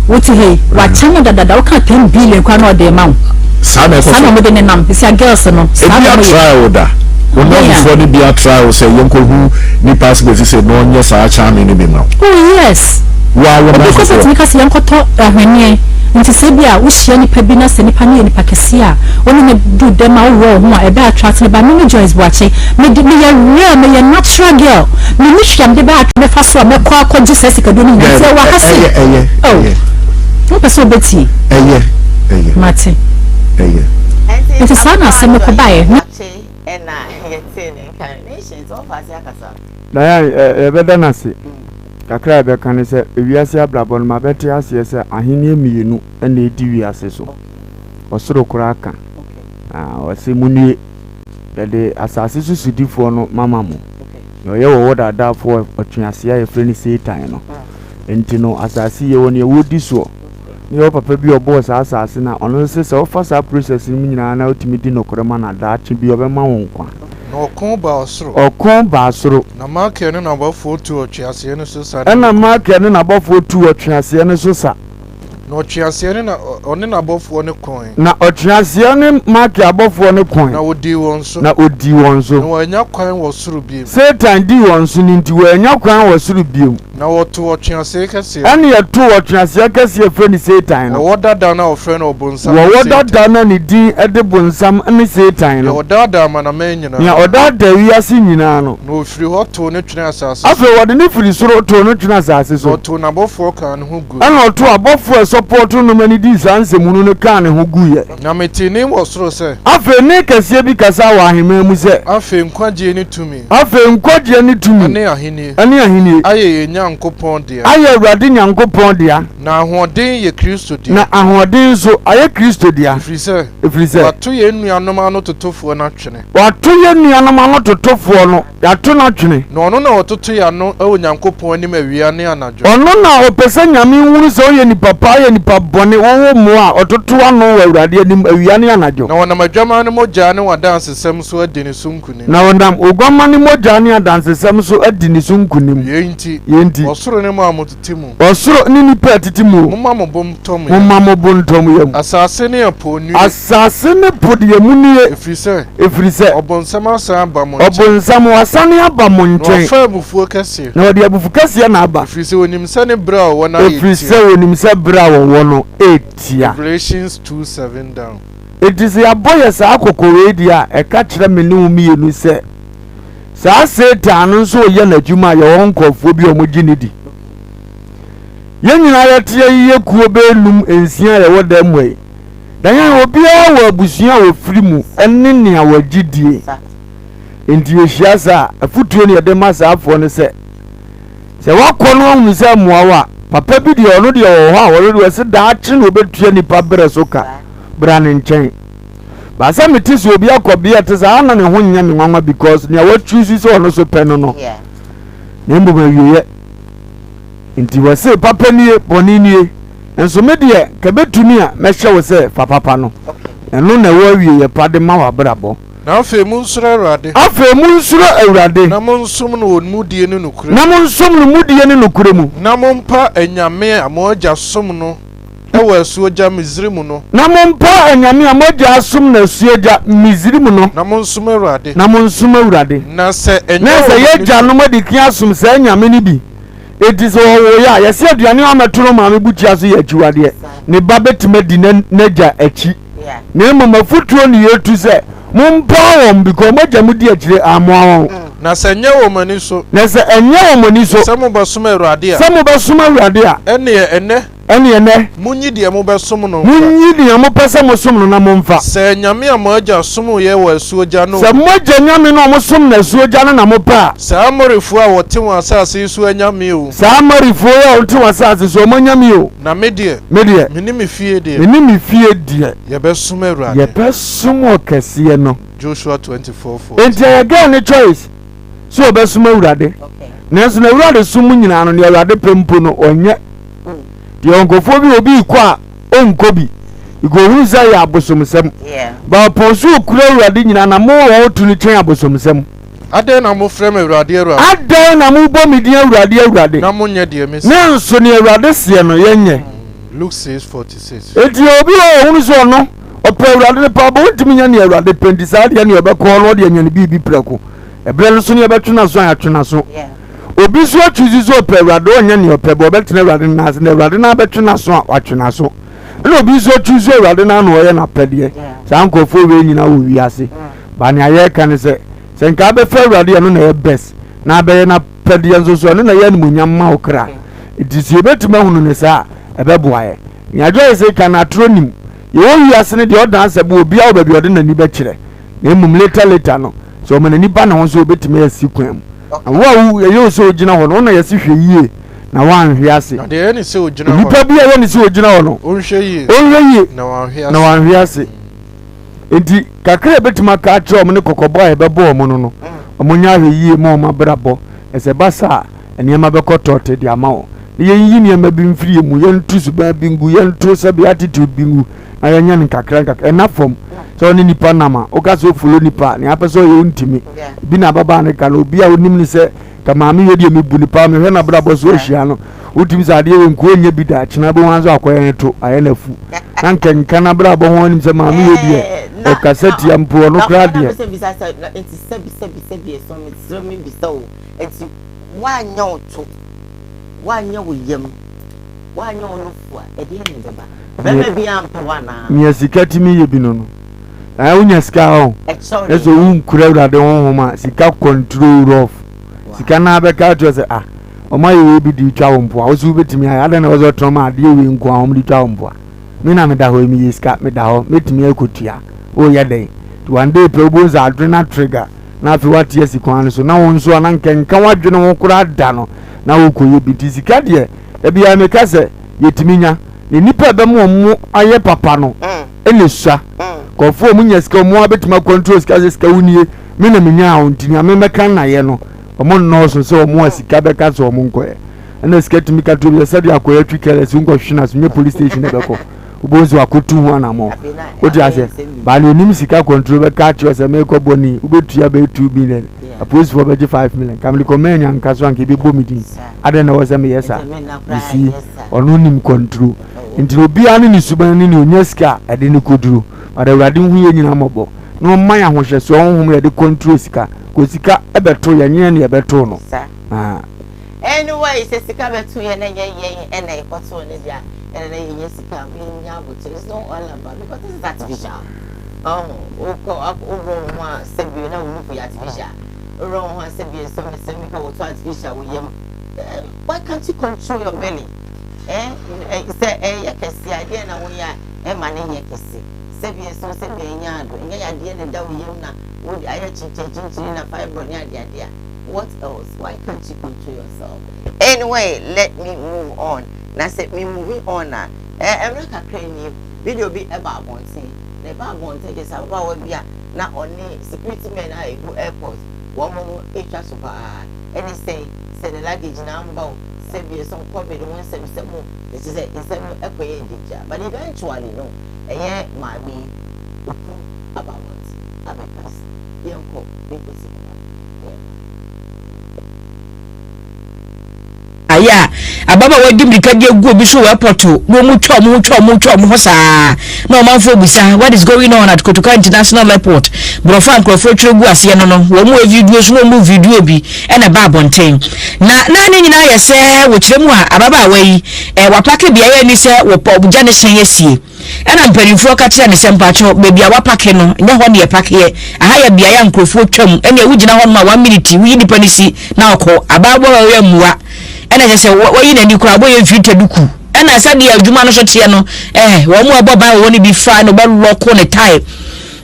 wote ha yi, wakyame dadada, woka 10 billion koraa na ɔde rema wo. Saa na ɛkɔ Saa na so. wɔde nenam. Sɛ girls no, saa Ebi na wɔyɛ. atrae wo da? Wo nnamfofoɔ no bi atrae wo sɛ yɛnkɔhu nipa asɛm sɛ na ɔnyɛ saa charming no bi ma wo? Oh yes. Wo ara wo Obi kɔ nnamfofoɔ? bɛtumi ka sɛ yɛnkɔtɔ ahweneɛ. Nti sɛ bi a wohyia nipa bi na sɛ nipa no yɛ nipa kɛseɛ a, wo ne no du dɛm a woworɔ wo ho a ɛbɛ attract no but me me Joyce Boakye mede meyɛ real meyɛ natural girl menni hwee a mede bɛ attract mɛfa so a mɛkɔ akɔgye saa sikaduro no nyinaa nti ɛwɔ ha sei Ɛyɛ ɛyɛ oh ɛyɛ. Wopɛ sɛ wobɛtie? Ɛyɛ ɛyɛ. Mate. Ɛyɛ. Nti saa na asɛm no kɔbaeɛ. Me. Boakye ɛna yɛtee ne nka no. Nations ɔmfa ase akasa. Diane, yɛbɛda no ase. Kakra a yɛbɛka ne sɛ, ewiase abrabɔ no, mabɛte aseɛ sɛ ahennie mmienu na ɛdi wiase so. Ɔsoro koraa ka. Na ɔse, Monnue, yɛde asase so sodifoɔ no mama mo. Nea ɔyɛ wɔwɔ daadaafoɔ ɔtweaseɛ a yɛfrɛ no Satan no. Enti no, asase yi, yɛwɔ nea wɔdi soɔ. Ne yɛwɔ papa bi a ɔbɔɔ saa asase no a, ɔno nso se sɛ wofa saa process no mu nyinaa na wotumi di nokorɛ ma no a, daakye bi ɔbɛma wo nkwa. Na ɔko baa ɔsoro. Ɔko baa soro. Na Michael ne n'abɔfoɔ tuu ɔtweaseɛ no so sa ne Ɛnna ne ko. Michael ne n'abɔfoɔ tuu ɔtweaseɛ no so sa. Na ɔtweaseɛ ne na ɔne n'abɔfoɔ no koe. Na ɔtweaseɛ ne Michael abɔfoɔ no koe. Na ɔdii wɔn so. Na ɔdii wɔn so. Na wɔannya kwan wɔ soro bio. Satan dii wɔn so no nti, wɔannya kwan wɔ soro bio. Na wɔtoo ɔtweaseɛ kɛseɛ. Ɛnna yɛtoo ɔtweaseɛ kɛseɛ a wɔfrɛ no Satan no. Wɔwɔ dada no a wɔfrɛ no Ɔbonsam ne Wɔwɔ Satan. dada no a ne din de Bonsam ne Satan no. Deɛ ɔdaadaa amanaman nyinaa. Nea ɔdaadaa wiase nyinaa no. Na ɔfirii hɔ too no twenee asase so. Afei wɔde no firi soro too no twenee asase so. Na ɔtoo n'abɔfoɔ kaa ne ho guiɛ. Ɛnna ɔtoo abɔfoɔ a ɛsɔpɔɔto no ma no dii saa nsɛmhunu no kaa ne ho guiɛ. Na metee nne wɔ soro sɛ. Afei nne kɛseɛ bi kasaa wɔ ahemman mu sɛ. Afei nkwagyeɛ ne tumi. Afei nkwagyeɛ ne tumi. Ne ahennie. Ne ahennie. Ayɛ yɛn Nyankopɔn dea. Ayɛ Awurade Nyankopɔn dea. Na ahoɔden yɛ Kristo dea. Na ahoɔden nso ayɛ Kristo dea. Ɛfiri sɛ. Ɛfiri sɛ. Wɔato yɛn nuanom anototofoɔ no atwene. Wɔato yɛn nuanom anototofoɔ no, yɛato no atwene. Na ɔno na ɔtoto yɛn ano wɔ Nyankopɔn anim awia ne anadwo. Ɔno na ɔpɛ sɛ Nyame nhunu sɛ woyɛ nipa pa, woyɛ nipa bɔne, wowo mmoa a, ɔtoto ano wɔ Awurade anim awia ne anadwo. Na wɔnam Adwammaa no mogya ne w'adansesɛm so adi ne so nkonim. Na wɔnam Oguamma no mogya ne adansesɛm so adi ne so nkonim. Yei nti. Yei nti. nti. Ɔsoro ne mo a motete mu. Ɔsoro ne nnipa a ɛtete mu o. Momma mo bo ntɔ mo yam. Momma mo bo ntɔ mo yam. Asase ne ɛpo nnue. Asase ne po deɛ monnue. Ɛfiri sɛ. Ɛfiri sɛ. Ɔbonsam asan aba mo nkyɛn. Ɔbonsam wasane aba mo nkyɛn. Na wafa abufuo kɛseɛ. Na ɔde abufu kɛseɛ na aba. Ɛfiri sɛ ɔnim sɛ ne berɛ a ɔwɔ no ayɛ tia. Ɛfiri sɛ ɔnim sɛ berɛ a wɔwɔ no retia. Revelations 2:7 down. Enti sɛ yɛabɔ yɛ saa kɔkɔ wei deɛ a, ɛka kyerɛ me ne wo mmienu sɛ, saa Satan no nso reyɛ n'adwuma a yɛwɔ nkurɔfoɔ bi a wɔgye no di. Yɛn nyinaa yɛte yi yɛ kuo bɛyɛ num nsia a yɛwɔ dan mu yi. Na yɛn obiara wɔ abusua a wɔfiri mu ne nea wɔgye die. Enti yɛhyia saa a, afotuo no yɛde ma saa afoɔ no sɛ, sɛ wakɔ no ahunu sɛ mmoa wo a, papa bi deɛ ɔno deɛ ɔwɔ hɔ a ɔno deɛ ɔse daakye na ɔbɛtua nipa berɛ so ka. Bra ne nkyɛn. But sɛ mete sɛ obi akɔ bea ɛte saa na ne ho nyɛ me nwanwa because nea wachoose sɛ ɔno so pɛ no no. Na mmom awieɛ. Nti wɔse papa nie, bɔne nie. Nso me deɛ ka bɛtumi a mɛhyɛ wo sɛ fa papa no. Ɛno na ɛwɔ awieɛ pa de ma w'abrabɔ. Na afei monsuro Awurade. Afei monsuro Awurade. Na monsom no wɔ mudie ne nokorɛ mu. Na monsom no mudie ne nokorɛ mu. Na mompa anyame a mo agya som no wɔ asuogya Misraim no. Na mompa anyame a mo agya asom no asuogya Misraim no. Na monsom Awurade. Na monsom Awurade. Na sɛ ɛnyɛ Na sɛ wɔn yɛn ani so. agyanom adi kan asom saa anyame no bi, enti sɛ wɔwoeɛ a, yɛse aduane a wɔmmɛto no maame bukyia so yɛ akyiwadeɛ. Ne ba bɛtumi adi n'agya akyi. Na mmom afotuo ne yɛtu sɛ, mompaw wɔn, because wɔn agya mo di akyire ammoa wɔn. Na sɛ ɛnyɛ wɔn ani so. Na sɛ ɛnyɛ wɔn ani so. Sɛ mobɛsom Awurade a. Sɛ mobɛsom Awurade a. Ɛnneɛ ɛnnɛ. Ɛnneɛ nnɛ. Monyi deɛ mobɛsom no mfa. Monyi deɛ mopɛ sɛ mosom no na momfa. Sɛ anyame a mo agya somoeɛ wɔ asuogya no o. Sɛ mo agya nyame no a mosom no asuogya no na mopɛ a. Sɛ Amorifoɔ a wɔte wɔn asase yi so anyame o. Saa Amorifoɔ yi a wɔte wɔn asase so, wɔn anyame o. Na me deɛ. Me deɛ. Me ne me fie deɛ. Me ne me fie deɛ. Yɛbɛsom Awurade. Yɛbɛsom Ɔkɛseɛ no. Joshua 24:14. Enti ɛyɛ girl no choice sɛ ɔbɛsom Awurade. Nanso n'Awurade som mu nyinaa no, nea Awurade pɛ mpo no, ɔnyɛ. Deɛ nkurɔfoɔ bi obi rekɔ a, ɔnkɔ bi. Because ohunu sɛ ɛyɛ abosomsɛm. But ɔpɔn so okura Awurade nyinaa na mo a wɔtu no kyɛn abosomsɛm. Adɛn na mofrɛ me Awurade, Awurade. Adɛn na mobɔ me din Awurade, Awurade. Na monyɛ deɛ mese? Nanso nea Awurade seɛ no, yɛnyɛ. Luke 6:46. Enti obi wɔ hɔ a ɔhunu sɛ ɔno, ɔpɛ Awurade no paa, but ɔntumi nyɛ nea Awurade pɛ nti, saa deɛ nea ɔbɛkɔ hɔ no, ɔde anya ne biribi prɛko. Ɛberɛ no so no, yɛbɛtwe n'aso a, yɛatwe n'aso. Obi nso atwuzi sɛ ɔpɛ Awurade, ɔnyɛ nea ɔpɛ, but ɔbɛtena Awurade nan ase, na Awurade no abɛtwe n'aso a, watwe n'aso. Ɛna obi nso atwuzi Awurade no ano ɔyɛ n'apɛdeɛ. Saa nkurɔfoɔ wei nyinaa wɔ wiase. But nea yɛreka ne sɛ, sɛ nka abɛfa Awurade ɛno na ɛyɛ best, na abɛyɛ n'apɛdeɛ nso so ɛno na ɛyɛ animuonyam ma wo kra. Nti sɛ yɛbɛtumi ahunu no saa a, ɛbɛboa yɛn. Nea Joyce reka no atorɔ nim. Yɛwɔ wiase no deɛ ɔdan sɛ bo obiara wɔ baabi a ɔde n'ani bɛkyerɛ. Na mmom later later no, sɛ ɔma n'ani ba ne ho so a, ɔbɛtumi asi kwan mu. Na wo a wo ɛyɛ wo sɛ wogyina hɔ no, wo na yɛse hwɛ yie na woanhwe ase. Na deɛ ɛyɛ ne sɛ ɔgyina hɔ no. Onipa bi a ɛyɛ ne sɛ ɔgyina hɔ no, ɔnhwɛ yie. Ɔnhwɛ yie na wanhwe ase. Na wanhwe ase. Enti kakra a yɛbɛtumi aka akyerɛ wɔn ne kɔkɔbɔ a yɛbɛbɔ wɔn no no, wɔnyɛ ahwɛyie ma wɔn abrabɔ, na sɛ ɛba saa a, nneɛma bɛkɔ tɔɔte de ama wɔn. Na yɛnyiyi nneɛma bi mfiri yɛn mu, yɛnto suban bi ngu, yɛnto sɛbe attitude bi ngu, na yɛnyɛ no nkakra nkakra. Ɛnna fam sɛ ɔne nipa nam a, woka sɛ ofolo nipa a, nea apɛ sɛ ɔyɛ wontumi. Bi na ababaa no ka no, obi a onim no sɛ ka maame yɛ deɛ mebu no paa, mehwɛ n'abrabɔ so ahyia no, wotumi sɛ adeɛ wei nko ɔnyɛ bi da, kyena bɛhu ara nso akɔyɛ ne to, ayɛ no afu. Na nkɛnka n'abrabɔ ho anim sɛ maame yɛ deɛ eh, ɔkasa tia mpo ɔno koraa deɛ. Bisa sɛ nti sɛbi sɛbi sɛbi ɛsɔn mi srɛ mi bisa o nti woanyɛ wo to woanyɛ wo yam woanyɛ wo nofo a ɛdeɛ na ɛbɛba bɛrima bi ampɛ wo anaa. Nea sika tumi yɛ bi no no ɛɛ wonya sika hɔ na sɛ wonkura awurade honhom a sika control rough sika no abɛka akyerɛ sɛ ah wɔn ayɛ wei bi de twa wo mpoa wo so wobɛtumi ayɛ adɛn na wɔsɛ ɔtɔn ma adeɛ wei nko a wɔn de twa wo mpoa me na meda hɔ yi meyɛ sika meda hɔ mɛtumi akɔtua woyɛ dɛn nti one day pɛ wobɛhu sɛ adwene no atrigger na afei woate asi kwan no so na wo nso a na nkɛnka w'adwene ho koraa da no na wokɔyɛ bi nti sika deɛ da biara meka sɛ yɛtumi nya na nnipa a ɛbɛma wɔn ayɛ papa no ɛna esua nkurɔfoɔ a wɔn nya sika wɔn a bɛtumi akɔntrol sika sɛ sika wo nie me na menyaa wo nti nea memɛka nnayɛ no wɔn nnɔɔso sɛ wɔn a sika bɛka sɛ wɔn nkɔyɛ ɛna sika tumi ka to bi sɛ sɛdeɛ akɔyɛ twi kɛlɛ sɛ nkɔhwe no so nyɛ police station na ɛbɛkɔ wobɛhu sɛ wakɔtu ho anammɔ wote aseɛ baa ne onim sika kɔntro bɛka akyerɛ sɛ merekɔ bɔne wobɛtua bɛyɛ 2 million. Apolisifoɔ bɛgye 5 million. Ka mede kɔmaa anyanka so anka ɛbɛbɔ me din. Adɛn na ɛwɔ sɛ meyɛ saa? You see, ɔno nim kɔnturo. Nti no obiara ne ne suban ne nea ɔnya sika a ɛde no kɔduro. But Awurade nhu yɛn nyinaa mmɔbɔ na ɔmma yɛn ahohyɛsoɔ honhom a yɛde kɔnturo sika. Kɔ sika bɛto yɛn, nyɛ yɛn na yɛbɛtoo no. Ah. Anyway, sɛ sika bɛto yɛn na ɛnyɛ yɛn na yɛkɔtoo no deɛ a, ɛna na yɛnya sika a, yɛnya abotire. It's not all about because this is artificial. Ɔho, wokɔ, wowɔ wo ho a sɛbi na wo nufu yɛ artificial. Wowɔ wo ho a sɛbi nsɛm nsɛm bi ka wɔto artificial wo yam. Why can't you control your belly? Eh, sɛ ɛyɛ kɛse a, ɛdeɛn na woyɛ a ɛma no nyɛ kɛse? Sɛbi nso sɛbi ɛnyɛ ado, ɛnyɛ yadeɛ na ɛda wo yam na wode ayɛ kyinkyinkyinkyin na fibroid ne adeade a. What else? Why can't you control yourself? Anyway, let me move on. Na sɛ me moving on a, eh, mmerɛ kakra nie, video bi ɛba abɔnten. Na ɛba abɔnten kyerɛ sɛ ababaawa bi a na ɔne security men a ɛgu airport, wɔn no ɛtwa so paa. Ɛne sɛn, sɛ ne luggage na amba o, sɛ bi ɛsɔn covid ho nsɛmsɛm o, ɛkyerɛ sɛ nsɛm no ɛkɔyɛ gyagya. But eventually no, ɛyɛ maame yi, oku aba abɔnten abɛkasa. Yɛnkɔ, yɛnkɔsi hɔ. Ayɛ a ababaawa di mmirika de agu obi so wɔ airport na wɔn twa wɔn ho twa wɔn twa wɔn ho saa na ɔmanfoɔ bisa what is going on at Kotoka International Airport borɔfo a nkurɔfoɔ twerɛ gu aseɛ no no wɔn mu video so na wɔn mu video bi ɛna ɛba abɔnten na na ne nyinaa yɛ sɛ wɔkyerɛ mu a ababaawa yi ɛɛ wapake beaeɛ ani sɛ wɔpɔ gya ne hyɛn asie. Ɛna mpaninfoɔ ka kyerɛɛ no sɛ, Mpakyɛw, baabi a wapake no, nyɛ hɔ na yɛpakeɛ. Aha yɛ beaeɛ a nkurɔfoɔ twam. Ɛnneɛ wogyina hɔnom a one minute, woyi nipa no si na ɔkɔ. Abaayewa wei ammua. Ɛna kyerɛ sɛ wayi n'ani koraa, abɔ yɛ mfiri taduku. Ɛna sɛdeɛ adwuma no so teɛ no, eh, wɔn a ɛbɔ ban wɔ hɔ no bi fa na wɔbɛlɔko ne tae.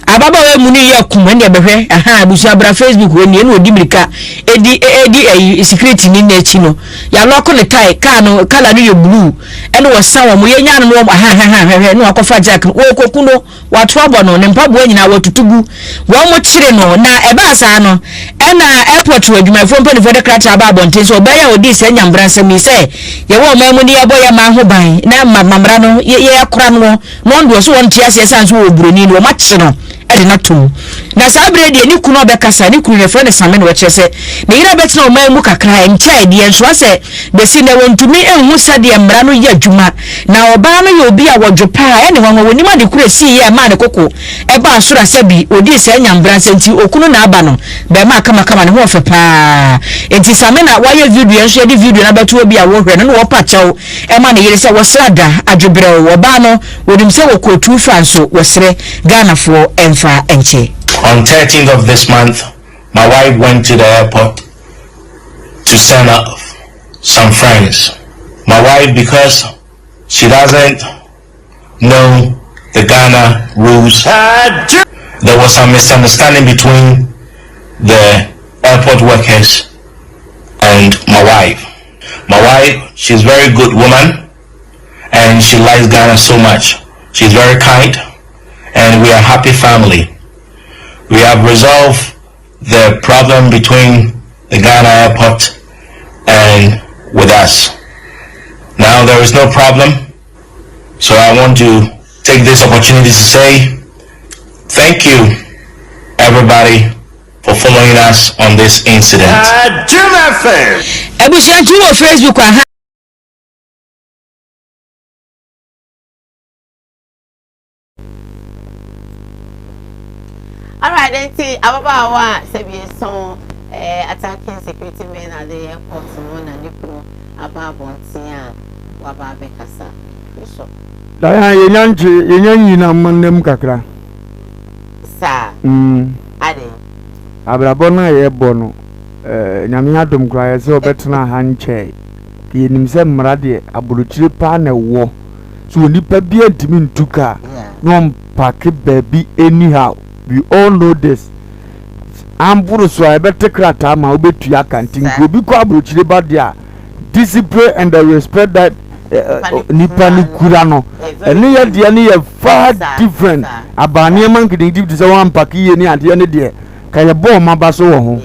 Ababaawa yi mu no yɛ kum ɛnna bɛhwɛ aha abusua bra Facebook hɔ nie ɛna ɔdi mirika ɛdi ɛdi ɛyi security ni n'akyi no yalɔko ne tae kaa no kala no yɛ blue ɛna wɔsa wɔn yɛ nya no no wɔn aha aha aha hwɛhwɛ na wakɔfa jack no wɔkɔku no wato abɔ no ne mpaboa nyinaa wɔtutu gu wɔn mo kyere no na ɛbaa saa no ɛna airport wɔ adwumayɛfoɔ mpanimfoɔ de krataa ba abɔnten sɛ ɔbaa yi a ɔdii saa nyambra nsɛm yi sɛ yɛwɔ ɔman mu ne yɛbɔ yɛ man ho ban na mamra no yɛ akora noɔ na ɔno deɛ ɔso wɔnte aseɛ sane so wɔ buroni no wɔakye no de no atom na saa berɛ deɛ ne kunu ɔbɛkasa ne kunu no yɛfrɛ no Same na wɔkyerɛ sɛ ne yere abɛtena ɔman mu kakra ɛnkyɛe deɛ nso asɛ bɛsi nnɛ wɔntumi nhu sɛdeɛ mmara no yɛ adwuma na ɔbaa no yɛ obi a wɔdwo paa ɛne nwanwa wɔnim ade koro ɛsiiɛ a ɛmaa ne koko ɛbaa soro asɛ bi ɔdii saa nyambra nsɛ nti okunu na aba no bɛɛma kamakama ne ho ɔfɛ paa nti Same na wayɛ video nso yɛde video no abɛto obi a wɔhwɛ no na wɔpa kyɛw Ɛma ne yere sɛ wɔsra da adwo brɛoo ɔbaa no wɔnim sɛ wɔkɔɔ too far nso wɔsrɛ Ghanafoɔ ɛmfa nkyɛ. On 13th of this month, my wife went to the airport to send off some friends. My wife, because she doesn't know the Ghana rules, there was some misunderstanding between the airport workers and my wife. My wife, she's very good woman and she likes Ghana so much. She's very kind and we are happy family. We have resolved the problem between the Ghana airport and with us. Now there is no problem. So I want to take this opportunity to say thank you, everybody, for following us on this incident. Abusua nti wɔ Facebook aha. Alright, nti ababaawa a sɛbi eson eh, attacking security men at the airport no na ne kunu aba abɔnten a waba abɛkasa. Bishop. Diane, yɛnya nkye, yɛnya nyi na mma nnam kakra. Saa. Mm. Adɛn? Abrabɔ no a yɛbɔ no, eh, Nyame adom koraa yɛ sɛ ɔbɛtena ha nkyɛe. Yɛnim sɛ mmara deɛ, aburokyire paa na ɛwɔ. So onipa biara ntumi ntu kaa na ɔmpake baabi anyhow. We all know this. Amboro so a yɛbɛte krataa ma wobɛtua ka nti nka obi kɔ aburokyire ba deɛ a discipline and the respect that eh, eh, nipa no kura no ɛne yɛ deɛ no yɛ far different abaa nneɛma nketenkete te sɛ wɔampake yie ne adeɛ no deɛ ka yɛbɔ ɔma ba so wɔ ho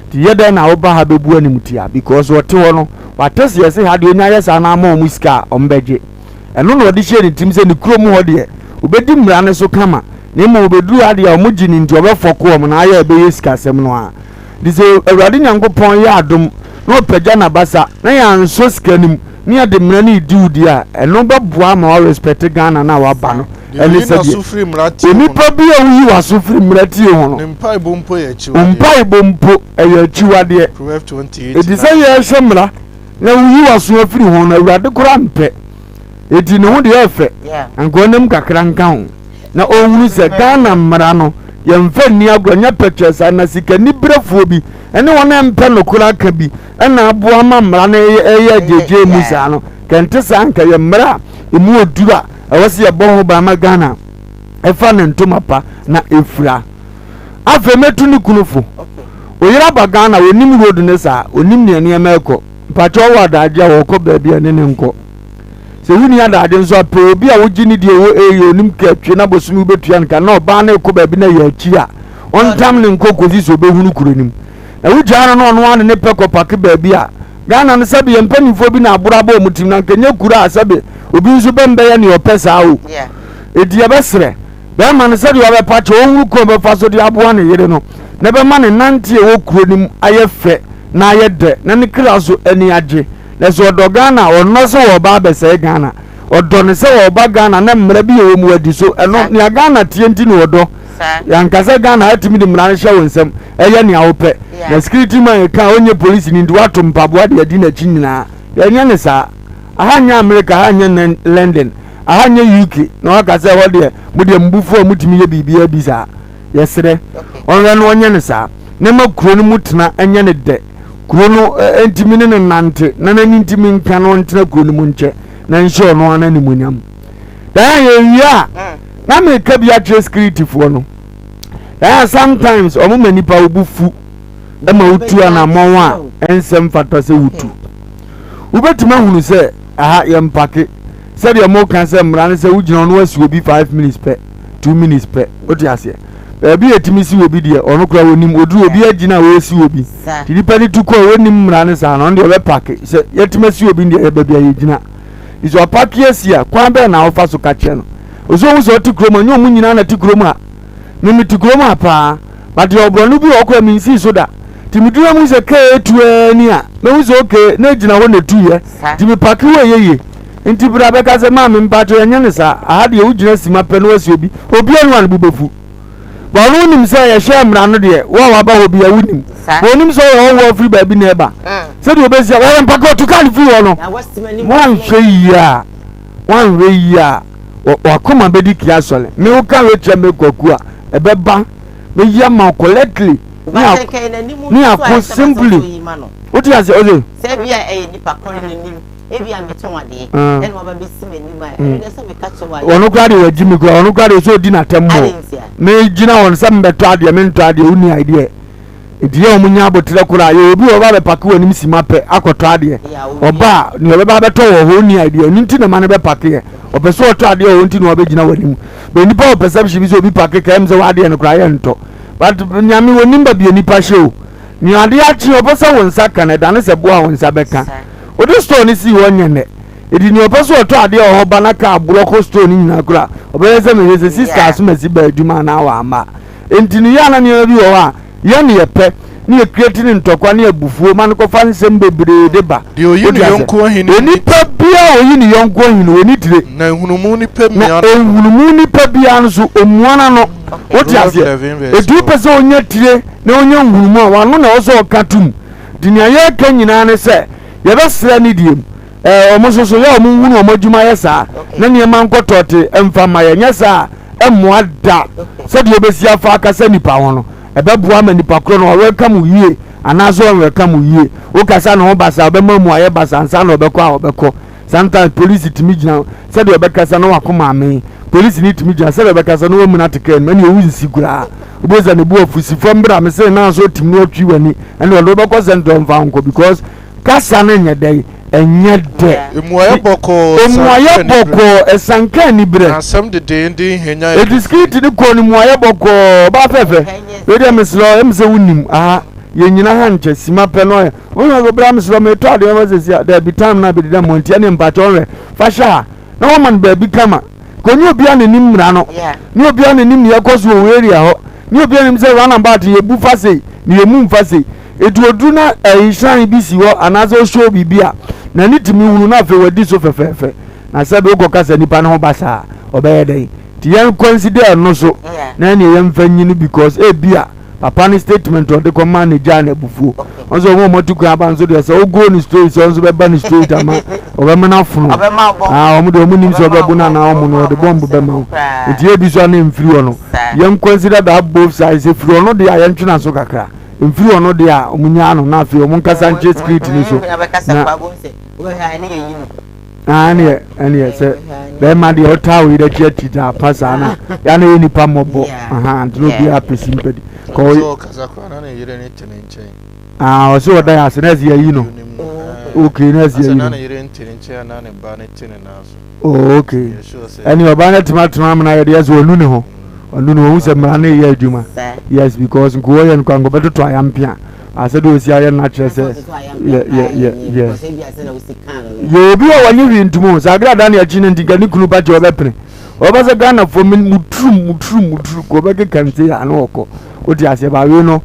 nti yɛ dɛn na woba ha bɛbu animtia because ɔte hɔ no wate seɛ se ha deɛ ɔnya yɛ saa na ama ɔmo sika a ɔmo bɛgye ɛno na ɔde hyɛɛ ne tirim sɛ ne kurom hɔ deɛ ɔbɛdi mmara no so kama na mmom ɔbɛduru ha deɛ ɔmo gye ne nti ɔbɛfɔko ɔmo na ayɛ ɛbɛyɛ sikasɛm no a. Nti sɛ Awurade Nyankopɔn yɛ adom na ɔpagya n'abasa na yɛansɔ sika no mu na yɛde mmara no redi wo deɛ a, ɛno bɛboa ama wa respect Ghana no a waba no Deɛ ɛne ɔyi n'aso sɛdeɛ firi mmara tie ho no. onipa bi a woyi w'aso firi mmara tie ho no, Ne mpaebɔ mpo yɛ wo akyiwadeɛ. mpaebɔ mpo ɛyɛ akyiwadeɛ. Proverbs 28 Enti sɛ 9. yɛrehyɛ mmara na woyi w'aso afiri ho no, Awurade koraa mpɛ. Enti ne ho deɛ ɛfɛ, anka ɔnam kakra nka ho na ɔnhunu sɛ Ghana mmara no yɛmfa nni agorɔ, nyɛ pɛkyɛɛ saa na sikaniberefoɔ bi ne wɔn a ɛmpɛ nokorɛ aka bi na aboa ma mmara no ɛyɛ agyegye mu saa no. Kɛnte saa anka yɛ mmara a ɛmu ɔduru a ɛwɔ sɛ yɛbɔ ho ban ma Ghana ɛfa ne ntoma pa na ɛfira. Afei mɛtu ne kunu fo. Oyere aba Ghana, ɔnim road no saa, ɔnim nea nneɛma ɛkɔ. Mpakyɛ ɔwɔ adagye a wɔkɔ baabi a ɛne ne nkɔ. Sɛ wonni adagye nso a, pɛ obi a wogye ne di ɔwɔ area onim ka atwie na bosome wobɛtua no ka na ɔbaa no rekɔ baabi na ɛyɛ akyi a, ɔntam ne nkɔ kɔsi sɛ ɔbɛhunu kuro no mu. Na wogyaa no na ɔno ara ne ne pɛ kɔpake baabi a, Ghana no sɛbe yɛn mpanimfoɔ bi na aboro abɔ wɔn tirim na anka ɛnyɛ kuro a sɛbe obi nso bɛmbɛyɛ nea ɔpɛ saa o. Enti yɛbɛsrɛ bɛrima no sɛdeɛ ɔbɛpa kyɛ ɔnhunu kwan ɔbɛfa so de aboa ne yere no na ɛbɛma ne nante a ɛwɔ kuro no mu ayɛ fɛ na ayɛ dɛ na ne kra nso ani agye. Na sɛ ɔdɔ Ghana a, ɔnnɔ sɛ ɔreba abɛsɛe Ghana. Ɔdɔ no sɛ ɔreba Ghana na mmara bi a ɛwɔ mu wadi so. Ɛno, nea Ghana teɛ nti na ɔdɔ. Yɛanka sɛ Ghana atumi de mmara no hyɛ wo nsam, ɛyɛ nea wopɛ. Na security man ka a ɔnyɛ polisini nti woato mpaboa de adi n'akyi nyinaa. Yɛnyɛ no saa. Aha nyɛ Amerika, aha nyɛ London, aha nyɛ UK na woaka sɛ ɛhɔ deɛ mo deɛ mo bo fu a motumi yɛ biribiara bi saa. Yɛsrɛ, ɔnhwɛ na ɔnyɛ no saa na ɛma kuro no mu tena nyɛ no dɛ. Kuro no ntumi ne no nnante na n'ani ntumi nka no ntena kuro no mu nkyɛ na nhyɛ ɔno ara n'animuonyam. Diane yɛwie a na meka bi akyerɛ securityfoɔ no. Diane sometimes wɔn ma nipa wo bo fu ma wotu anammɔn a ɛnsɛ mfata sɛ wotu. Wobɛtumi ahunu sɛ aha yɛmpake sɛdeɛ moka sɛ mmara no sɛ wogyina ɔno asi obi 5 minutes pɛ 2 minutes pɛ wote aseɛ. Baabi a ɛtumi si obi deɛ ɔno koraa wɔnim ɔduru obi agyina a ɔresi obi nti nipa no tu kɔ a wɔnim mmara no saa no ɔno deɛ ɔbɛpake sɛ yɛtumi asi obi deɛ yɛ baabi a yɛgyina nti sɛ ɔpake asi a kwan bɛn na wofa so ka kyerɛ no ɔsɛ ɔhu sɛ ɔte kurom a nyɛ ɔmo nyinaa na te kurom a me mete kurom a paa but deɛ ɔborɔno bi wɔ hɔ koraa mensii so da nti meduru mu sɛ kaa etu ani a mehu sɛ okay na egyina hɔ na etuyɛ nti mepake hɔ ɛyɛ yie Nti bra bɛka sɛ maame mpakyɛw yɛnyɛ no saa, aha deɛ wogyina sima pɛ na wasi obi, obiara ni hɔ a ne bo bɛfu. But ɔno wonim sɛ yɛhyɛɛ mmara no deɛ, wo a waba hɔ biara wonim. But onim sɛ ɔyɛ ɔhoɔ firi baabi na ɛba. Sɛdeɛ ɔbɛsi a, wɔyɛ mpaka ɔto kaa no firi hɔ no, woanhwɛ yie a, woanhwɛ yie a, wakoma bɛdi kia asɔre. Me woka wei kyerɛ me kwaku a, ɛbɛba. Mɛyi ama wo correctly. Ne ako simply. Wote aseɛ ɔse. Sɛ ebia ɛyɛ nipa korɔ n'anim. Ebia metɔn adeɛ ɛna waba bɛsi m'anim a, ɛno deɛ sɛ meka kyerɛ wo a. Ɔno koraa deɛ wagyi me koraa, ɔno koraa deɛ sɛ ɔdi n'atɛm mmɔ. Megyina hɔ no sɛ mebɛtɔ adeɛ, mentɔ adeɛ, wonni idea. Nti yɛ wɔn nya aboterɛ koraa, yɛ obi wɔ ɔba bɛpake wɔ anim sima pɛ akɔtɔ adeɛ. Ɔba a, nea ɔbɛba abɛtɔ wɔ hɔ onni idea, ɛno nti na ma no bɛpake yɛ. Ɔpɛ sɛ ɔtɔ adeɛ wɔ hɔ nti na wabɛgyina wɔ anim. But nipa wɔ perception bi sɛ obi pake ka ɛm sɛ w'adeɛ no koraa yɛ ntɔ. But Nyame wɔnim baabi a nipa hyɛ o. Nea ade akye ɔpɛ sɛ wo nsa ka no, ɛdane sɛ boa a wo nsa bɛka. Wode store no sii hɔ nyɛ nnɛ. Enti nea ɔpɛ sɛ ɔtɔ adeɛ wɔ hɔ ba na kaa borɔ kɔ store no nyinaa kora a, ɔbɛyɛ sɛ mehwɛ sɛ sista asomasi baa adwuma anaa wamma. Enti no yɛ a na nneɛma bi wɔ hɔ a yɛn na yɛpɛ na yɛ create ne ntɔkwa ne abufuo ma no kɔfa nsɛm bebree de ba. Deɛ ɔyi Wote ne aseɛ? yɔnko ahini nni Onipa biara a ɔyi ne yɔnko ahi no, ɔnni tire. Na nhunumu nipa Na mmua n'ano. nhunumu nipa biara nso, ɔmmua n'ano. Wote Proverbs aseɛ? 11 verse Enti wopɛ 12. sɛ ɔnya tire na ɔnya nhunumu a, w'ano na ɛwɔ sɛ ɔka tom. Nti nea yɛreka nyinaa ne sɛ, yɛbɛsrɛ ne deɛ mu. Ɛɛ, wɔn nso so, yɛ a wɔnhunu wɔn adwuma yɛ saa, na nneɛma nkɔ tɔɔte mfa mma yɛn. Nyɛ saa a, ɛmmoa da. Sɛdeɛ wobɛsi afa akasa nnipa ho no, ɛbɛboa ama nipa korɔ no ɔwɛlkam wo yie anaasɛ ɔnwɛlkam wo yie. Wokasa ne ho basaa a, ɔbɛma mu ayɛ basaa ansa na ɔbɛkɔ a ɔbɛkɔ. Sometimes polisi tumi gyina sɛdeɛ ɔbɛkasa na wakoma amee. Polisini tumi gyina sɛdeɛ ɔbɛkasa na wamuna te kaa no mu, ɛnna owu nsi koraa. Wobɛhu sɛ ne bo afu, si fam bra, mese na nso ɔtim na watwi w'ani, ɛnna ɔde wobɛkɔ central mfa wo nkɔ because kasa no nyɛ dɛn, ɛnyɛ dɛ. Mmuaeɛ bɔkɔɔ Mmuaeɛ sianka aniberɛ. bɔkɔɔ, ɛsanka aniberɛ. Na asɛm dedeenden hwanyan Enti abufuo. skit no kɔɔ no mmuaeɛ bɔkɔɔ, ɔbaa fɛfɛ, wei deɛ mesrɛ wo, ɛm sɛ wonim aha, yɛnnyina ha nkyɛ, sima pɛ na ɔyɛ, wohwɛ sɛ bra mesrɛ wo metɔ adeɛ ma sɛsi a, daabi time no abɛdi dɛ mmɔ nti ɛneɛ mpakyɛ wo hwɛ, fa hyɛ ha. na wɔma no baabi kama ka onye obiara na nim mmara no ne obiara na nim nea ɛkɔ so wɔ area hɔ ne obiara nim sɛ roundabout yɛ bu fa sei. Meyɛ mu mfa sei. Enti ɔduru na ɛyi shrine bi si hɔ anaasɛ ɔshow biribi a, n'ani tumi hunu na afei wadi so fɛfɛɛfɛ. Na sɛbe wokɔka sɛ nipa no ho ba saa a, ɔbɛyɛ dɛn? Nti yɛn consider ɛno so na ɛneɛ yɛmfa nyi no because ebia papa no statement a ɔde kɔmaa no gyaa no abufuo. Ɔno sɛ ɔmo a ɔmo atu kwan aba nso deɛ sɛ wo go no straight sɛ ɔno nso bɛba no straight ama ɔbɛma no afono. Ah, ɔmo deɛ ɔmo nim sɛ ɔbɛbo no anaa ɔmo no ɔde bɔmbo bɛma wo. Nti ebi so a na ɛmfiri hɔ no. Yɛn consider that both sides sɛ firi ɔno deɛ a yɛntwe n'aso kakra. Mfiri ɔno deɛ a ɔmo nyaa no na afei ɔmo nkasa nkyerɛ security no so na ɛneɛ ɛneɛ sɛ bɛrima deɛ ɔtaa wo yerɛ akyi akyi gya apa saa na ya na yɛ nipa mmɔbɔ nti na obiara pɛ sympathy kɔ ah ɔsɛ ɔda yɛ ase na ɛsɛ yɛyi no okay na ɛsɛ yɛyi no. Oh, okay. Ɛne ɔbaa no atumi atena amena yɛ deɛ sɛ ɔnu ne ho. Ɔnu ne ho sɛ mmara no yɛ adwuma. Yes, because nko wɔyɛ no kwan bɛtoto ayampea. Asɛ deɛ ɔsi ayɛ no akyerɛ sɛ yɛ yɛ yɛ yɛ. Yɛ obi a wɔnye hwee ntum o. Sɛ agrada ne akyi no nti nka ne kunu ba kyɛ ɔbɛpene. Ɔbɛ sɛ Ghanafoɔ muturum muturum muturum kɔ ɔbɛkeka nse yɛ ano ɔkɔ. Wote aseɛ ba wei no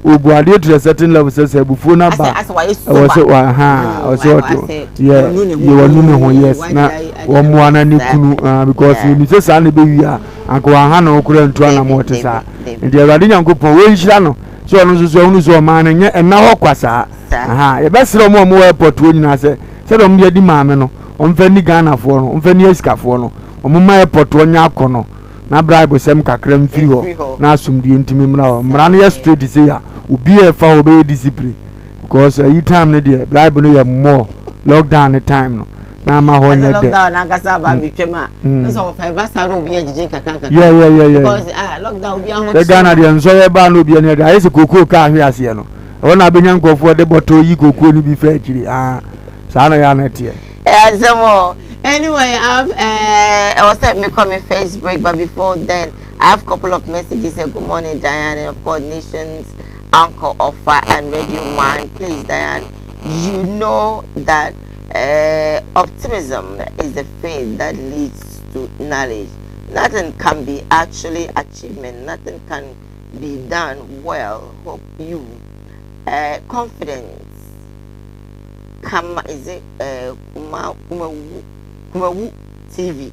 obu adeɛ to a certain level sɛ sɛ abufuo no aba ɛwɔ sɛ wa ha ɔsɛ ɔte yɛ yɛ wɔnu ne ho yes na wɔmmoa na ne kunu ah because yɛnim sɛ saa na ɛbɛwie a anka wɔaha ne ho koraa ntu anam ɔte saa nti Awurade Nyankopɔn wɔnhyira no sɛ ɔno nso so ɔhunu sɛ ɔman no nyɛ ɛnna hɔ kwa saa aha yɛbɛsrɛ wɔn a wɔwɔ airport hɔ nyinaa sɛ sɛdeɛ wɔn de adi maame no wɔmfa ni Ghanafoɔ no wɔmfa ni asikafoɔ no wɔn ma airport hɔ nyɛ akɔnɔ na bribe sɛm kakra mfiri hɔ na asomdue ntumi mmra hɔ mmara no yɛ straight sei a obi a ɛfa hɔ bɛyɛ discipline because ayi time no deɛ bribe no yɛ more lockdown ne time no na ama hɔ nyɛ dɛ. Lockdown ankasa aba abɛtwam a nso wɔfa ɛba saa na obi agyegye nkakra nkakra. Yɛ yɛ yɛ yɛ. Because ah lockdown obi ahokyere. Sɛ Ghana deɛ nsɔ yɛ baa na obi ani agye ayɛ sɛ kookoo kaa ahwe aseɛ no ɛhɔ na abɛnya nkurɔfoɔ de bɔtɔ yi kookoo no bi fɛ akyiri ah saa na yɛ ana ɛteɛ. Ɛyɛ asɛm o. Anyway, I've uh, I was at me coming first break, but before then, I have a couple of messages. Good morning, Diane, and of course, Nations Uncle Offer and Radio One. Please, Diane, you know that uh, optimism is the faith that leads to knowledge. Nothing can be actually achievement. Nothing can be done well. Hope you uh, confidence Kama is it uh, Kuma Kumawu Kumawu TV?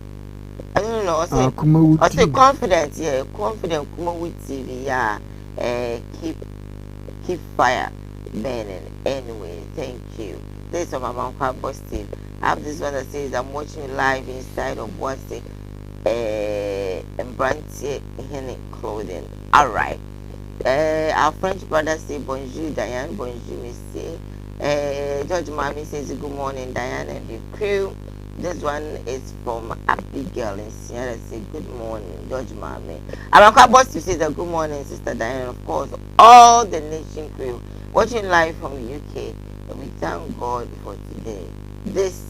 I don't know. I say, ah, Kumawu I say confident, yeah, confident Kumawu TV, yeah. Uh, keep keep fire burning. Anyway, thank you. This is my mom, Steve. I have this one that says I'm watching live inside of what's it, uh, Branty clothing. All right. Uh, our French brother say bonjour, Diane. Bonjour, monsieur. Uh, George Mommy says good morning, Diane and the crew. This one is from Abigail in Sierra. Say good morning, George Mommy. Abakwa Boss says good morning, Sister Diane. Of course, all the nation crew watching live from the UK. We thank God for today. This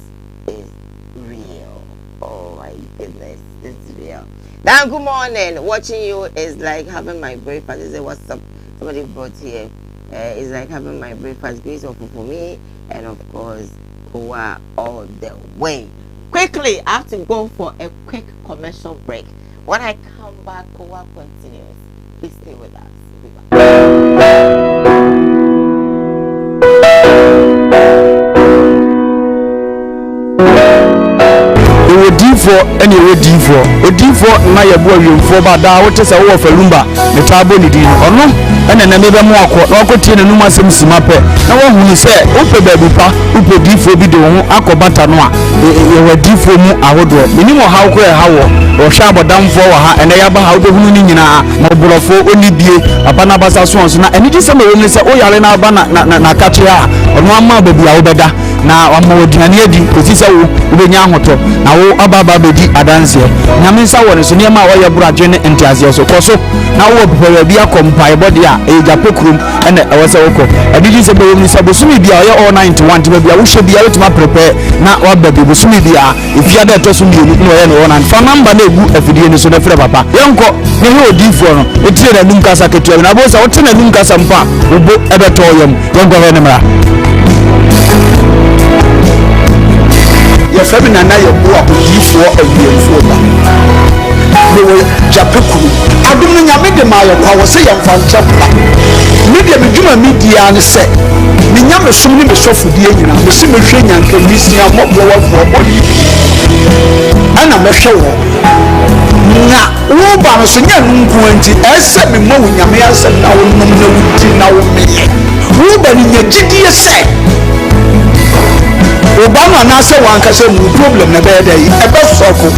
is real. Oh my goodness, this is real. Now, good morning. Watching you is like having my breakfast. They say, what's up? Somebody brought here. Uh, it's like having my breakfast. Grace of for me, and of course, Kowa all the way. Quickly, I have to go for a quick commercial break. When I come back, Kowa continues. Please stay with us. Yɛwɔ diifoɔ ɛne yɛwɔ diifoɔ. Odiifoɔ nna yɛbo awiemfoɔ ba daa wote sɛ wowɔ falumba ne taa bɔ ne din no. Ɔno ɛna ɛnɛ mebɛmo akɔ na wakɔtie n'anum asɛm sima pɛ na wahunu sɛ wopɛ baabi pa wopɛ diifoɔ bi de wo ho akɔ bata no a yɛwɔ adiifoɔ mu ahodoɔ. Menim ɔhaw korɔ ɛha wɔ. Wɔhwɛ abɔdamfoɔ wɔ ha ɛnɛ yɛaba ha wobɛhunu ne nyinaa. Mmɔborɔfoɔ ɔnni bie aba n'abasa so ɔnso na anigyesɛm a ɛwɔ mu ne sɛ woyare na aba na na na n'akakye a ɔno ama wo baabi a wobɛda na wama wo aduane adi kɔsi sɛ wo wobɛnya ahotɔ na wo aba aba abɛdi adanseɛ. Nyame nsa wɔ ne so nneɛma a ɔyɛ boro adwene ne nteaseɛ so. Kɔ so na wowɔ pepɛ baabi akɔ mpaebɔ deɛ a ɛyɛ gyapɛ kurom ɛna ɛwɔ sɛ wokɔ. Anigyesɛm a ɛwɔ mu ne sɛ bosome bi a ɔyɛ all 91 nti baabi a wohyɛ biara wobɛtumi aprepare na waba bi bosome biara. Efia da ɛtɔ so mmienu na ɔyɛ ne wɔn fa namba no egu afidie no so na frɛ papa. Yɛnkɔ na hwɛ odiyifoɔ no, tie n'anum kasa ketewa bi na abɔ sɛ wote n'anum kasa mpo a, wo bo ɛbɛtɔ wo yam. Yɛnkɔ hwɛ ne mmra. Yɛfrɛ me Nana Yeboah Odiyifoɔ Awiɛmfoɔ ba. Mewɔ Gyapɛ kuro. Adom no Nyame de maa yɛ kwa, wɔse yɛmfa nkyɛ kwa. Me deɛ me dwuma me di ara ne sɛ me nyamesom ne me sɔfodie nyinaa mese mɛhwɛ nyanka nwisiaa mmɔborɔwafoɔ ɔnni bi ɛna mɛhwɛ wɔn na woba no so nyɛ ɛno nko ara nti ɛsɛ sɛ mema wo Nyame asɛm na wonom na wodi na womeɛ woba no nya gyidie sɛ wo ba no anaasɛ w'ankasa mu problem na ɛbɛyɛ dɛ ɛbɛsɔfo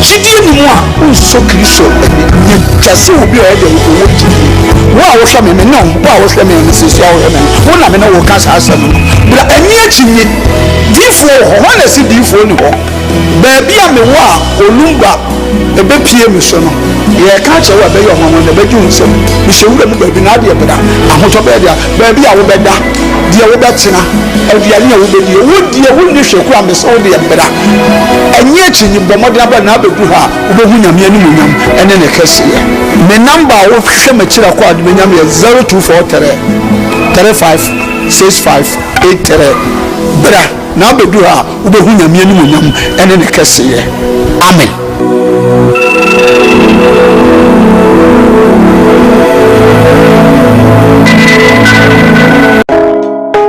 gyidie ni mu a wonsɔ Kristo ani nya twa sɛ obi a ɔyɛ dɛ ɔwɔ gyidie. Wo a wohwɛ me, me ne wo, wo a wohwɛ me no, seesei a wohwɛ me no, wo na me ne wo reka saa asɛm no. Bra, ɛnni akyinnye. Diyifoɔ wɔ hɔ. Hwan na ɛse diyifoɔ nni hɔ? Baabi a mewɔ a Olumba ɛbɛpue me so no, yɛreka akyerɛ wo a ɛbɛyɛ ɔnwanwa na ɛbɛgye wo nsam. Mehyɛ wura mu baabi na adeɛ bra, ahotɔ bɛyɛ dea. Baabi a wobɛda, deɛ wobɛtena, aduane a wobɛdie, wo deɛ wonni hwee koraa mese wo deɛ bra. Ɛnyɛ akyinnye, bɔ mmɔden abra na abɛdu ha a wobɛhu Nyame animuonyam ne ne kɛseyɛ. Me number a wohwehwɛ m'akyiri akɔ a wode bɛnya me yɛ 0243 35 65 83. Bra na abɛdu ha a wobɛhu Nyame animuonyam ne ne kɛseyɛ. Amen.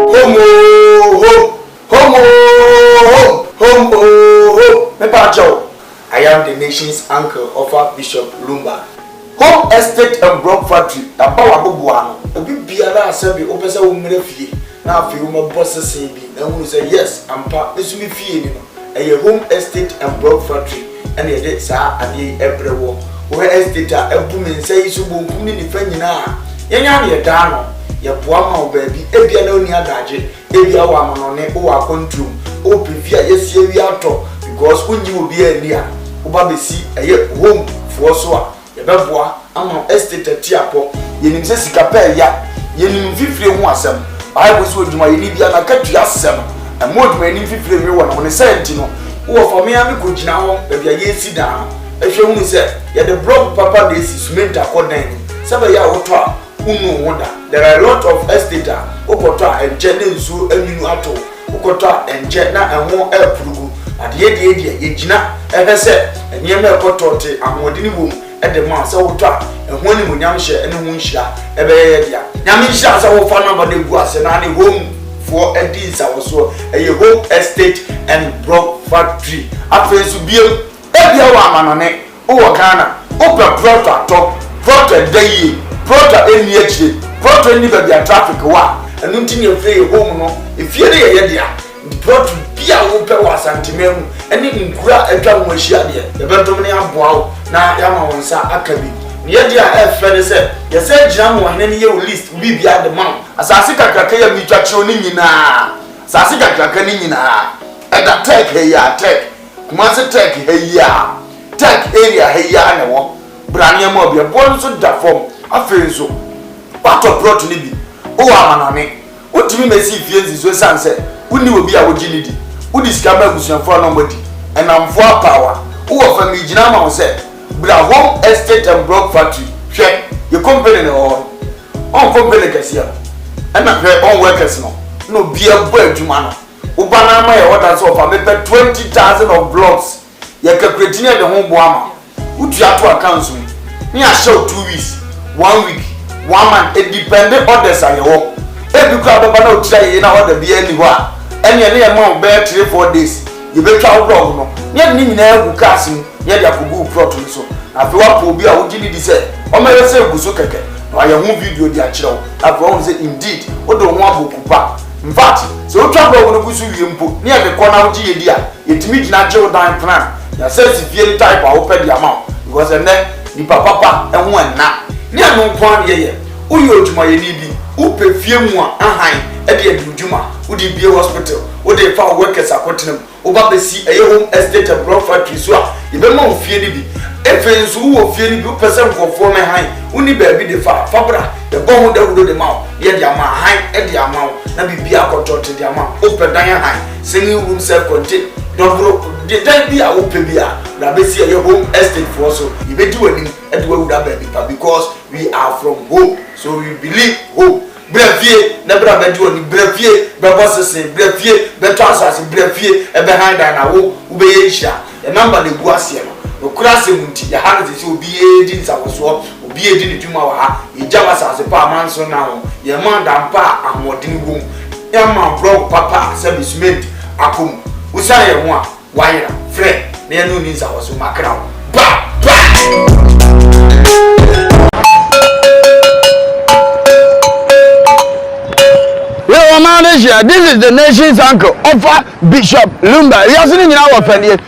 Home oo home, home oo home, home oo home, mepa kyɛw. I am the nation's uncle ɔfa Bishop Lumba. Home Estate and Block Factory yɛaba w'aboboa ano. Obi biara a sɛbe wopɛ sɛ wo mmra fie na afei wo mmɛbɔ sese bi na ahunu sɛ yes ampa me nso me fie ni no, ɛyɛ Home Estate and Block Factory ɛna yɛde saa adeɛ yi ɛbrɛ woɔ. Wohwɛ estate a abu me nsa yi so bonkum ne nifa nyinaa a, yɛn ara na yɛda ano, yɛboa ma wo baabi, ebia na wonni adagye, Ebia wowɔ amanɔne, wowɔ akwantuo mu, wopɛ fie a yɛasi awie atɔ because wonnye obiara nni a, woba bɛsi ɛyɛ home foɔ so a, yɛbɛboa ama wo estate atiapɔ. Yɛnim sɛ sika pɛ ɛya, yɛnim mfifire ho asɛm. Bible se odwumayɛni biara n'akatua sɛ no, ɛmma odwumayɛni mfifire nwe wɔ ne ho. Ne saa nti no, wowɔ fa me ara mekɔgyina hɔ baabi a yɛresi dan no, hwɛ hunu sɛ yɛde blɔk papa na ɛsi, cement akɔ dan no mu, sɛ ɛbɛyɛ a wotɔ a, Wonnuu ho da. There are a lot of estate a wokɔtɔ a ɛnkyɛ na nsuo anwunu ato wo, wokɔtɔ a ɛnkyɛ na ɛho reporo gu. But yɛ deɛ deɛ yɛgyina hwɛ sɛ nneɛma a ɛkɔ tɔɔte ahoɔdene wɔ mu de ma wo sɛ wotɔ a ɛho animuonyam hyɛ ne ho nhyira ɛbɛyɛ yɛ dea. Nyame nhyira wo sɛ wofa number no gu ase na ne home foɔ adi nsawɔsoɔ. Ɛyɛ Home Estate and Block Factory. Afei nso biom ebia wɔ amanɔne Wowɔ Ghana, wopɛ prɔto atɔ, prɔto a ɛda yie, prɔto a ɛnni akyire, prɔto a ɛnni baabi a traffic wɔ a, ɛno nti na yɛfrɛ yɛ home no, efie no yɛ yɛ dea. Nti prɔto bi a wopɛ wɔ Asanteman mu ne nkuro a atwa ho ahyia deɛ, yɛbɛdom na yɛaboa wo na yɛama wo nsa aka bi. Ne yɛ deɛ a ɛyɛ fɛ ne sɛ, yɛsan gyina ma ɔhene no yɛ wo list, wo biribiara de ma wo. Asase kakraka yi a meretwa kyerɛ wo no nyinaa, asase kakraka no nyinaa, ɛda Turk ha yi ara, Turk, Kumasi Turk ha yi ara. Tech area ha yi ara na ɛwɔ. Bra nneɛma obi ɛboɔ no nso da fam. Afei nso, woatɔ plot no bi, wowɔ amanɔne, wontumi mmɛsi fie nsi so ɛsiane sɛ wonni obi a wogye no di. Wode sika ma abusuafoɔ a na wɔadi, nnamfoɔ apaawa. Wowɔ fa meregyina ama wo sɛ bra Home Estate and Block Factory. Hwɛ, yɛ company na ɛwɔ hɔ no. Wɔn company kɛseɛ no, ɛna hwɛ wɔn workers no, na obiara bɔ adwuma no. Wo ba no ama yɛ order sɛ ɔfa mepɛ 20,000 of blocks. Yɛ calculate ne yɛde ho boa ma wo. Wotua to accounts mu ne yɛahyɛ wo 2 weeks, one week, one month, edepende orders a yɛwɔ. Ebi koraa bɛba na wo tiri ayeye na order biara nni hɔ a, ɛneɛ ne yɛma wo bɛyɛ 3, 4 days. Yɛbɛtwa wo blog no ne yɛde ne nyinaa agu cars mu ne yɛde akɔgu wo plot no so. Na afei woapɛ obi a wogye no di sɛ ɔmmɛhwɛ sɛ egu so kɛkɛ na wayɛ ho video de akyerɛ wo. Na afei woahu sɛ indeed wode wo ho abɔ kupa. Infact, sɛ wotwa blog no gu so wie mpo ne yɛde kɔ na wogye yɛ di a, Yɛtumi gyina gye wo dan plan, yɛasɛ si fie no type a wopɛ de ama wo because ɛnnɛ nipa papa ho ɛnna. Ne ɛno nko ara na yɛyɛ, woyɛ odwumayɛni bi, wopɛ fie mu a ahan de adi wo dwuma, wode bue hospital, wode refa wo workers akɔtena mu, woba bɛsi ɛyɛ home estate and block factory so a, yɛbɛma wo fie no bi. Afei nso wowɔ fie no bi wopɛ sɛ nkurɔfoɔ mmɛhan, wonni baabi de fa a, fa bra, yɛbɔ ho dawuro de ma wo na yɛde ama ahan de ama wo na biribiara akɔ tɔɔte de ama wo. Wopɛ dan ahan, Singing room self contained dɔboro de dan bi a wopɛ bi a bra bɛsi ɛyɛ home estate foɔ so yɛbɛdi w'anim de w'awura baabi pa because we are from home so we believe home bra fie na bra bɛgye w'ani bra fie bɛbɔ sese bra fie bɛtɔ asase bra fie ɛbɛhan dan na wo wobɛyɛ nhyira yɛ number na ɛgu aseɛ no nokorɛ asɛm nti yɛha no sɛ sɛ obi yɛdi nsawɔsoɔ. Obiara redi ne dwuma wɔ ha. Yɛgyaw asase pa a amanso nna ho. Yɛma dampa a ahoɔden wom. Yɛma blɔk papa a sɛbe cement akɔ mu. Wosian yɛn ho a, woayera. Frɛ na yɛne wo nni nsawɔso. Makra wo. Ba! Ba! Yɛ wɔ ɔman no hyia. This is the nation's uncle, ɔfa Bishop Lumba. Wiase no nyinaa wɔ fɛdeɛ.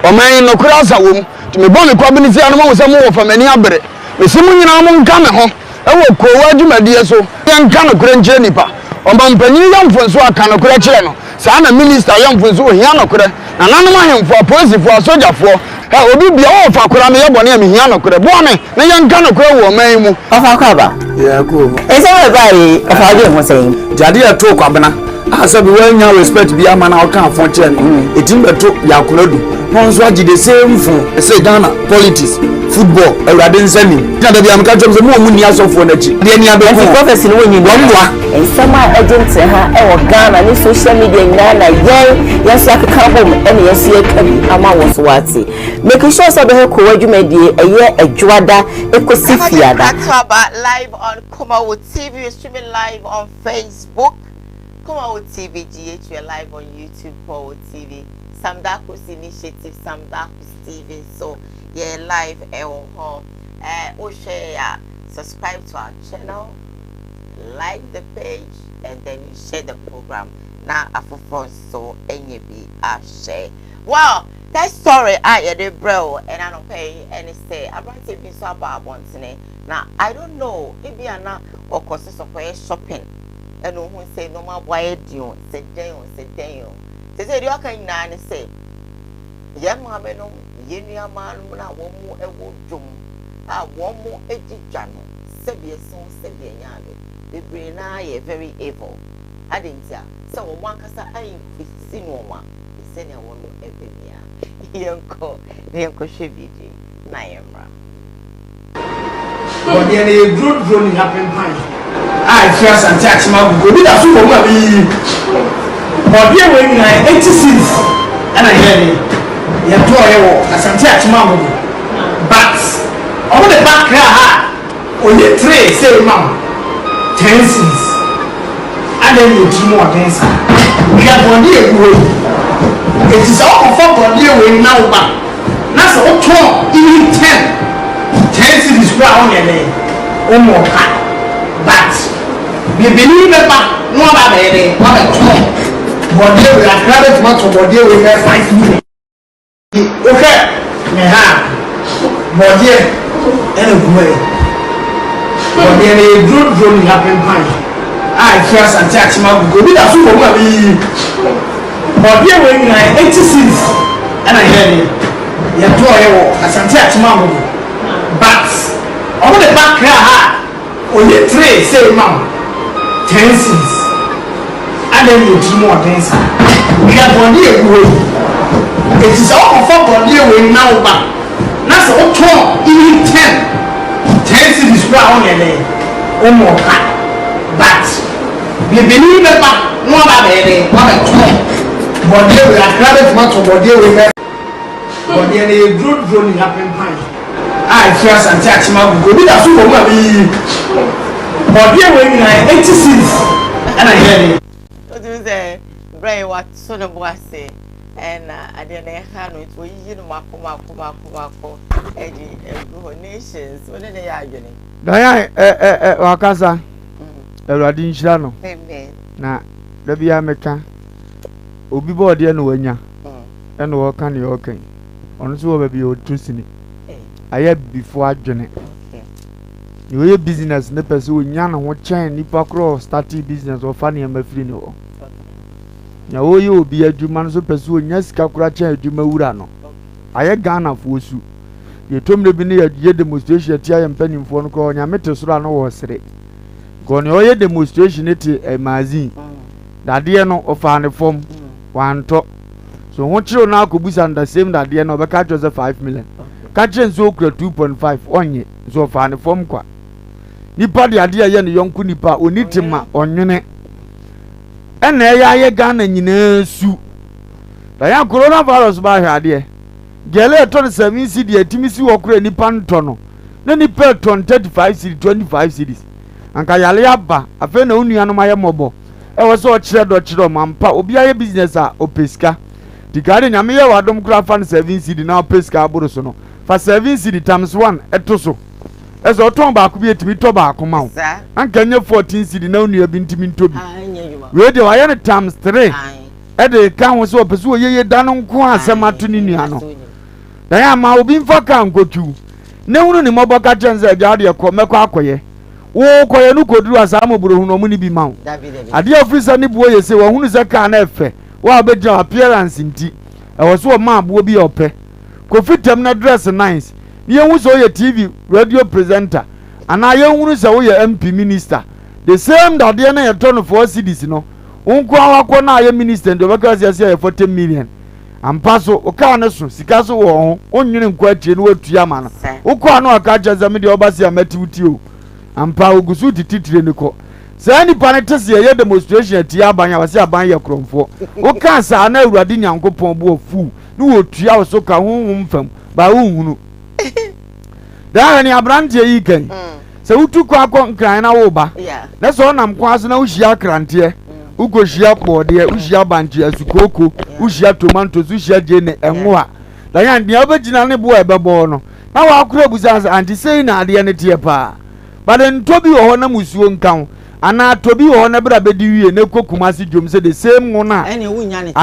Ɔman yi nokorɛ asa wɔ mu. Nti mebɔ me kwabene tia no moahu sɛ mowɔ fa m'ani abere. Mese mo nyinaa monka me ho wɔ koowa dwumadie so yɛnka nokorɛ nkyerɛ nnipa. Ɔmanpanin yɛ mfonsoɔ a ka nokorɛ kyerɛ no, saa na minista yɛ mfonsoɔ ohia nokorɛ. Nananom ahemfo, apolisifoɔ, asogyafoɔ, hɛ obi bia wowɔ fa koraa meyɛ bɔne a mehia nokorɛ. Boa me na yɛnka nokorɛ wɔ ɔman yi mu. Ɔfa kɔ aba. Yeah, go. Nsɛm a ɛbaa yi, ɔfa adwene ho sɛn? Nti adeɛ a ɛtoo Kwabena a sɛbi wannya respect bi ama na ɔka afɔn kyerɛ no ɛtumi bɛto Yaw Konadu na ɔno nso agye the same fon. Ɛsɛ Ghana politics football awurade nsa nim na da biara meka kyerɛ mo sɛ mo a mo nni asɔfoɔ no akyi deɛ nea bɛku Nti prophecy no wonyi wɔn mmoa. Nsɛm a ɛgye nteha wɔ Ghana ne social media nyinaa na yɛn yɛn nso yɛakeka abom ɛna yɛn nso yɛka bi ama wo nso woate. Make sure sɛ wobɛhwɛ Kowa dwumadie ɛyɛ Adwoada ɛkɔsi Ɛhɔ de Fiada. nkratoɔ aba live on Kumawu TV, we're streaming live on Facebook, Kumawu TV GH, we're live on YouTube, Kumawu TV, Sam Darkus Initiative, Sam Darkus TV nso yɛ live ɛwɔ hɔ. Ɛɛ wohwɛ yɛ a, subscribe to our channel, like the page, and then you share the program na afoforɔ nso anya bi ahwɛ. Well, that story a yɛde brɛ wo ɛna anɔpa yi ɛne sɛ aberanteɛ bi nso aba abɔntene na I don't know ebi a na ɔkɔ so sɛ ɔkɔyɛ shopping ɛna ohun sɛ nneɛma aboa yɛ den o sɛ dɛn o sɛ dɛn o sɛ sɛ deɛ ɔka nyinaa ne sɛ yɛn maame nom yɛn nuamaa nom na wɔn mu ɛwɔ dwom a wɔn mu di dwa no sɛbi ɛso sɛbi ɛnyɛ ade bebree naa yɛ very evil ade nti a sɛ wɔn ankasa ayi si nneɛma sɛnea wɔn pɛ biara. Yɛnkɔ na yɛnkɔhwɛ video yi na yɛmmra. Bɔdeɛ no yɛ duro duro ne apempan a ɛfiri Asante Akyem Agogo. Obi da so wɔ mu a meyiyi. Bɔdeɛ wei nyinaa yɛ 80 cedis ɛna yɛɛ de yɛtɔɔyɛ wɔ Asante Akyem Agogo. But ɔmo de ba Accra ha a oyi tray sei ma wo 10 cedis. Adɛn na otiri mu ɔden saa? Hwɛ bɔdeɛ egu hɔ yi. Enti sɛ wokɔfa bɔdeɛ wei na woba na sɛ wotɔn even ten, ten cedis koraa a wonyɛ dɛn? Wommɔɔ ka. But bibini bɛba na waba abɛyɛ dɛn? Wabɛtɔn bɔdeɛ wei. Akra bɛtumi atɔ bɔdeɛ wei bɛyɛ 5 million. Wohwɛ me ha a, bɔdeɛ na ɛgu ha yi. Bɔdeɛ no yɛ duro duro ne apempan a ɛfiri Asante Akyem Agogo. Obi da so wɔ mu a meyiyi. Bɔdeɛ wei nyinaa yɛ 80 cedis ɛna yɛɛ de yɛtɔɔyɛ wɔ Asante Akyem Agogo. But wɔn de ba Accra ha a, Oyi tray sei ma wo ten cedis adɛn na otiri mu ɔden saa hwɛ bɔdeɛ egu hɔ yi eti sɛ wokɔfa bɔdeɛ wei na wo ba na sɛ wotɔn even ten ten cedis koraa a wonyɛ dɛn wommɔ ka but bibini bɛba na waba abɛyɛ dɛn wabɛtɔn bɔdeɛ wei akra bɛtumi atɔ bɔdeɛ wei bɛ Bɔdeɛ no yɛ duro duro ne apempan a ɛfiri Asante Akyem Agogo. Obi da so wɔ mu a meyiyi. Bɔdeɛ wei nyinaa yɛ 80 cedis ɛna yɛɛ de. Wotumi sɛ berɛ yi wato ne bo ase ɛna adeɛ no ɛha no nti oyiyi no mako mako mako mako ɛde agu hɔ. Nations wo ne ne yɛ adwene. Diane ɛ ɛ ɛ wakasa. Awurade nhyira no. Amen. Na da biara meka obi bɔɔdeɛ na wanya. Ɛna ɔreka nea ɔreka yi, ɔno nso wɔ baabi a ɔtu sini. Ayɛ abibifoɔ adwene. Nea ɔyɛ business no pɛ sɛ ɔnya ne ho kyɛn nipa korɔ ɔstartee business ɔfa nneɛma firi ne hɔ. Nea ɔreyɛ obi adwuma no nso pɛ sɛ ɔnya sika koraa kyɛn adwuma wura no. Ayɛ Ghanafoɔ su. Deɛ ɛtɔ mmerɛ bi no yɛyɛ demonstration atia yɛn mpanimfoɔ no koraa Onyame te soro a na ɔresere. Nka nea ɔyɛ demonstration no te eh, magazine. Dadeɛ no ɔfaa ne fam. Wantɔ. So ho kyerɛw na akɔbusa no the same dadeɛ no ɔbɛka akyerɛ sɛ 5 million. Ka kyerɛ no sɛ ɔkura 2.5 ɔnnye. Nso ɔfaa ne fam kwa. Nipa de adeɛ ɛyɛ ne yɔnko nipa a ɔni tema ɔnwene. Ɛna ɛyɛ ayɛ Ghana nyinaa su. Dayan coronavirus ba ahwɛ adeɛ. Gɛlɛ ɛtɔ no 7 cedi ɛtumi si hɔ koraa nipa ntɔ no. Na nipa ɛtɔn 35 cedi, 25 cedis. Anka yare aba, afei na wo nuanom ayɛ mmɔbɔ. Ɛwɔ sɛ ɔkyerɛ dɔ kyerɛ ɔmo ampa. Obi ayɛ business a, ɔpɛ sika. Nti kaa de Nyame yɛ w'adom koraa fa no 7 cedi na ɔpɛ sika aboro so no, fa 7 cedi times 1 ɛto so. Ɛsɛ ɔtɔn baako bi ɛtumi tɔ baako ma wo. Anka ɛnyɛ 14 cedi na wo nua bi ntumi ntɔ bi. Wei deɛ wayɛ no times 3 ɛde ka ho sɛ ɔpɛ sɛ ɔyɛyɛ da no nko a asɛm ato ne nua no. Na yɛ ama obi mfa kaa nkɔtwiw na hunu ne mmɔbɔ ka kyerɛ no sɛ agya wodeɛ kɔ mɛkɔ akɔyɛ. Wo kɔyɛ no kɔduru a saa mmɔborɔhunu ɔmo ne bi ma wo. Adeɛ a ɔfiri sɛ ne boɔ yɛ sei wahunu sɛ kaa no ɛfɛ wo a wobɛgyina hɔ appearance nti ɛwɔ sɛ ɔma aboɔ bi a ɔpɛ. Kofi tɛm na dress nice na yɛnhu sɛ woyɛ TV radio presenter anaa yɛnhunu sɛ woyɛ MP minister. The same dadeɛ no a yɛtɔ no 4 cedis no wo nko ara wakɔ na ayɛ minister nti ɔbɛka sɛ yɛsɛ ɛyɛ 40 million. Ampa so, wo kaa no so, sika so wɔ ho, wonnwene nkɔ akyire na woatua ama no. Wokɔ a na waka akyerɛ sɛ me deɛ woba se a mɛte wo ti o. Ampa, ogu so retete tire no kɔ. Saa nipa no te se yɛyɛ demonstration atia aban a, ɔse aban yɛ korɔmfoɔ. Wokaa saa na Awurade Nyankopɔn bo afuw na wɔtua wo so ka honhom fam, baa wonhunu. Daa hwɛ nea aberanteɛ yi reka yi. Sɛ wotu kwan kɔ Nkran na woreba, na sɛ ɔnam kwan so na wohyia akranteɛ, wokɔhyia bɔɔdeɛ, wohyia bankye, asukooko, wohyia tomatoes, wohyia gyeene, ɛngo a, Dayan, deɛ wobɛgyina ne boɔ a ɛbɛbɔ no, na wakora abusa sɛ, ante sei na adeɛ no teɛ paa. But ntɔ bi wɔ hɔ na musuo nka ho, anaa tɔ bi wɔ hɔ na berɛ a bɛdi wie na ɛkɔ Kumasi dwom sɛ the same ngo no a,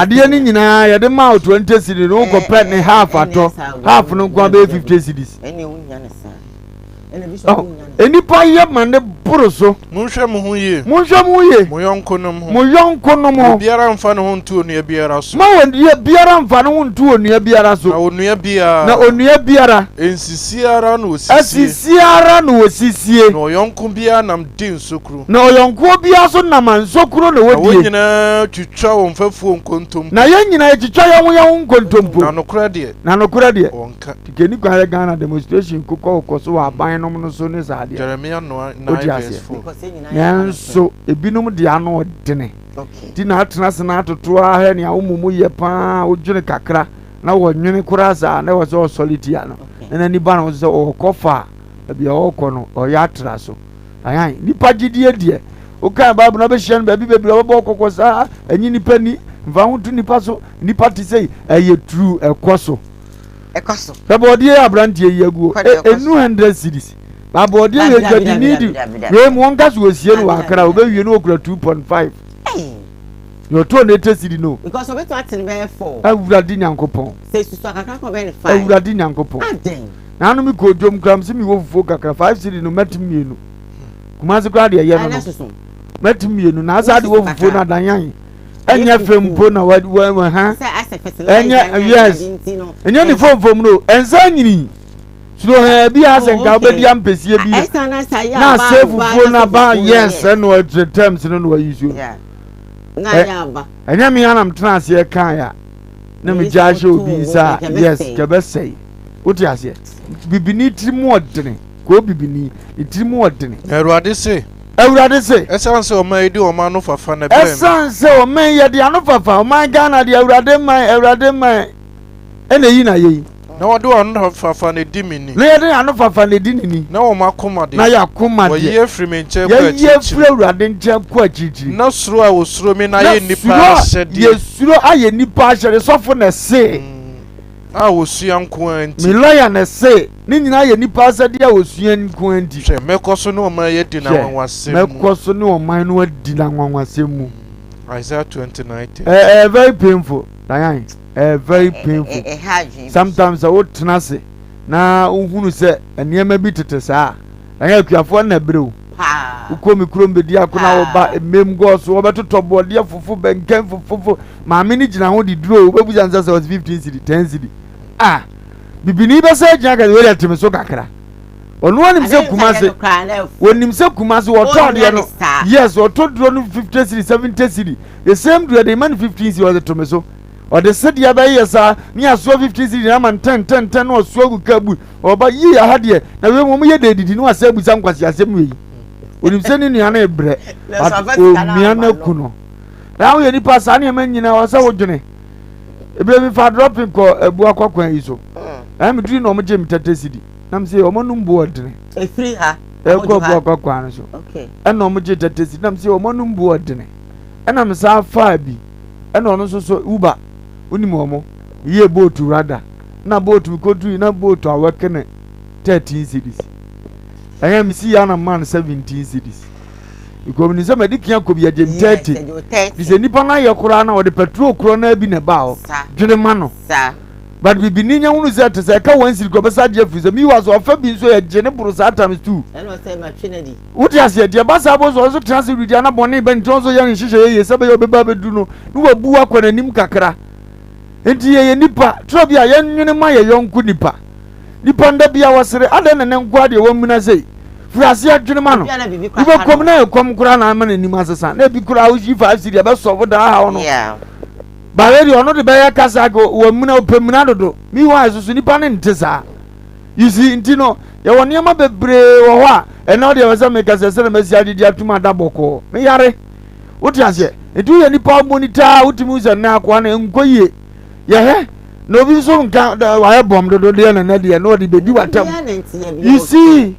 adeɛ no nyinaa yɛde maa wo 20 cedis no wokɔpɛ ne half atɔ, half no nko ara bɛyɛ 50 cedis. Nnipa yɛ ma ne boro so. Monhwɛ mo ho yie. Monhwɛ mo ho yie. Mo yɔnkonom ho. Mo yɔnkonom ho. Obiara mfa ne ho nto onua biara so. Ma onua biara mfa ne ho nto onua biara so. Na onua biara. Na onua biara. Nsisi ara na osisie. Asisi ara na osisie. Na ɔyɔnko biara nam di nsokuro. Na ɔyɔnkoɔ biara nso nam a nsokuro na Na wɔn wɔdie. nyinaa twitwa wɔn mfɛfoɔ nkontompo. Na yɛn nyinaa yɛtwitwa yɛn ho yɛn ho nkontompo. Na nokorɛ deɛ. Na nokorɛ deɛ. Wɔnka. Keni kwan yɛ Ghana demonstration kokɔ kokɔ so wɔ aban nom no so ne saa adeɛ. Jeremiah 9 Wote verse aseɛ? 4. Nanso ebinom de ano ɔdene. Ti na atena ase na atoto ara hɛ nea wo mmom yɛ paa wodwene kakra na wɔnwene koraa saa na ɛwɔ sɛ ɔsɔre tia no na n'ani ba ne ho so sɛ ɔrekɔ fa a baabi a ɔrekɔ no ɔyɛ atra so. Ayan nipa gyidie deɛ wokan Bible na wobɛhyia no baabi bebree ɔbɛbɔ kɔkɔ saa ɛnye nipa ni mfa ho to nipa so nipa te sɛ ɛyɛ true ɛkɔ so. Ɛkɔ so. Hwɛ bɔɔdeɛ yi aberanteɛ yi aguo. Kɔ deɛ, ɛkɔ Ɛnu so. 100 cedis. Ba bɔɔdeɛ wei Dabi, dabi, dwadini dabi, di. dabi, dabi. Wei mu wɔn ka so wɔsie no wɔ Dabi, Accra dabi, dabi. wɔbɛwie no wɔkura 2.5. Ei. Deɛ ɔtɔɔ no 80 cedi no. Because ɔbɛtumi ate no bɛyɛ 4. Awurade Nyankopɔn. Sɛ esusu akakra kɔ ɔbɛyɛ no 5. Awurade Nyankopɔn. Adɛn? Naano me kɔɔ dwom koraa mese mewɔ fufuo kakra 5 cedi no mɛte mmienu. Kumasi koraa deɛ ɛyɛ no Ɛna no. soso. Mɛte mmienu na asa de wɔ Wosusu fufuo no kakra. adanyan. Ɛnyɛ fɛ mpo na wa wa wa ha. Sɛ asɛ fertilizer Ɛnyɛ ne yes. ade nti no. Ɛnyɛ ne fomfom no ɛnsa nyini. Suro hɛn bi a sɛ Oh, nka okay. wobɛdi ampesie bi Ɛsa na sa yɛ na aba asɛ aba fufuo na no sɛ aba fufuo no yes yes. ɛna ɔkyerɛ terms no na wayi so. Yeah. Na Ɛ yɛ aba. ɛnyɛ me anam tena aseɛ kae a na Eyi megya sɛ ahyɛ obi woto nsa wo a nka yes ɛbɛsɛe. kɛbɛsɛe. Wote aseɛ? Bibini tiri mu ɔdene. Koo bibini ne tiri mu ɔdene. Na Awurade se. Awurade se. Ɛsiane sɛ ɔman yi de wɔn anofafa na ɛbrɛɛ me. Ɛsiane sɛ ɔman yi yɛde anofafa, ɔman Ghana deɛ Awurade man, Awurade man ɛna eyi na yɛyi. Na wɔde wɔn anofafa na edi me ni. Na yɛde yɛn anofafa na edi ne ni. Na wɔn akoma deɛ. Na yɛn akoma deɛ. Wɔayi afiri me nkyɛn kɔ Yɛayi akyirikyiri. afiri Awurade nkyɛn kɔ akyirikyiri. Na suro a wɔsuro me no ayɛ nnipa Na ahyɛdeɛ. suro a yɛsuro ayɛ nnipa ahyɛdeɛ. Sɔfo na ɛse. A wɔsua nko ara nti. Me lɔya na ɛse. Ne nyinaa yɛ nnipa asɛdeɛ a wɔsua nko ara nti. Hwɛ, mɛkɔ so ne ɔman yi adi no Hwɛ, anwanwasɛm mu. mɛkɔ so ne ɔman no adi no anwanwasɛm mu. Isaiah 29 10. Ɛyɛ very painful, Diane. Ɛyɛ very painful. Ɛha adwene. Sometimes sɛ wotena ase na wohunu sɛ nneɛma bi tete saa a, Diane akuafoɔ na ɛbrɛ o. Paa. Wokɔ me kurom bɛdi ako na woba mmem gɔɔ so wɔbɛtotɔ bɔɔdeɛ fofo bɛnkɛn fofofo. Maame no gyina ho de duro wobɛbusa no sɛ sɛ ɔse 15 cedi, 10 cedi. Ah! Bibini bɛsɛ agyina kɛse wei deɛ te me so kakra. Ɔno anim sɛ Kumase wɔnim sɛ Kumase wɔtɔ adeɛ no yes wɔtɔ duro no 50 cedi 70 cedi the same duro de ma no 15 cedi ɔde to me so ɔde sedeɛ bɛyɛ saa ne asoa 15 cedi na ama no 10 10 10 na ɔsoa gu kaa bu ɔba yie aha deɛ na wei mu wɔn yɛ de didi na wasɛ abusa nkwasi asɛm wei onim sɛ ne nua no rebrɛ but omia no aku no na woyɛ nipa saa nneɛma nyinaa ɔsɛ wodwene ebile mi fa dropping kɔ abua kɔ kwan yi so ɛna mi duri na wɔn gye mi tɛtɛ cedi. Nam sɛ wɔn anum bo ɔdene. Efiri ha. Ɛkɔ Abuakwa kwan no so. Ɛna wɔn gye 30 cedis. Nam sɛ wɔn anum bo ɔdene. Ɛna me san faa bi. Ɛna ɔno nso so Uber. Wonim wɔn. Meyɛɛ boat rada. Na boat mekodui na boat a wɔke ne 13 cedis. Ɛyɛ mesi ya na man 17 cedis. Because menim sɛ madi kan akɔ bi agye m 30. Nti sɛ nipa no ayɛ koraa na ɔde petrol korɔ no bi na ɛbaa hɔ. Dwene ma no. But bibini nya hunu sɛ te sɛ ɛka one cedi kɔ bɛsa agye afiri sɛ miwa so ɔfa bi nso yɛ gye ne boro saa times two. Wote aseɛ deɛ ɛba saa bɔ so ɔno nso tena ase redi ana bɔne bɛ nti ɔno nso yɛ ne nhyehyɛ yɛ yie sɛ bɛyɛ ɔbɛba abɛduru no na wabu akɔ n'anim kakra. Nti yɛyɛ nipa trɔ bi a yɛnwene ma yɛ yɔnko nipa. Nipa nda bi a wɔsere adɛn na ne nkoa deɛ wɔamuna sei. Firi aseɛ dwene ma no. Wobɛkɔm na ɛkɔm koraa na ama n'anim asesa na ebi koraa woyi 5 cedi ɛbɛsɔfo daa haw no. But wei deɛ ɔno de bɛyɛ kasa ko wɔmuna ɔpɛ muna dodo. Meanwhile soso nipa no nte saa. You see nti no yɛwɔ nneɛma bebree wɔ hɔ a ɛnna ɔdeɛ wɔ sɛ meka sɛ sɛdeɛ masi adidi atum ada bɔkɔɔ. Meyare. Wote aseɛ? Nti woyɛ nipa monitor a wotumi hu sɛ nnɛ akoa no nkɔ yie. Yɛhwɛ na obi nso nka wayɛ bɔm dodo deɛ na nɛ deɛ na ɔde bɛdi watam. You see?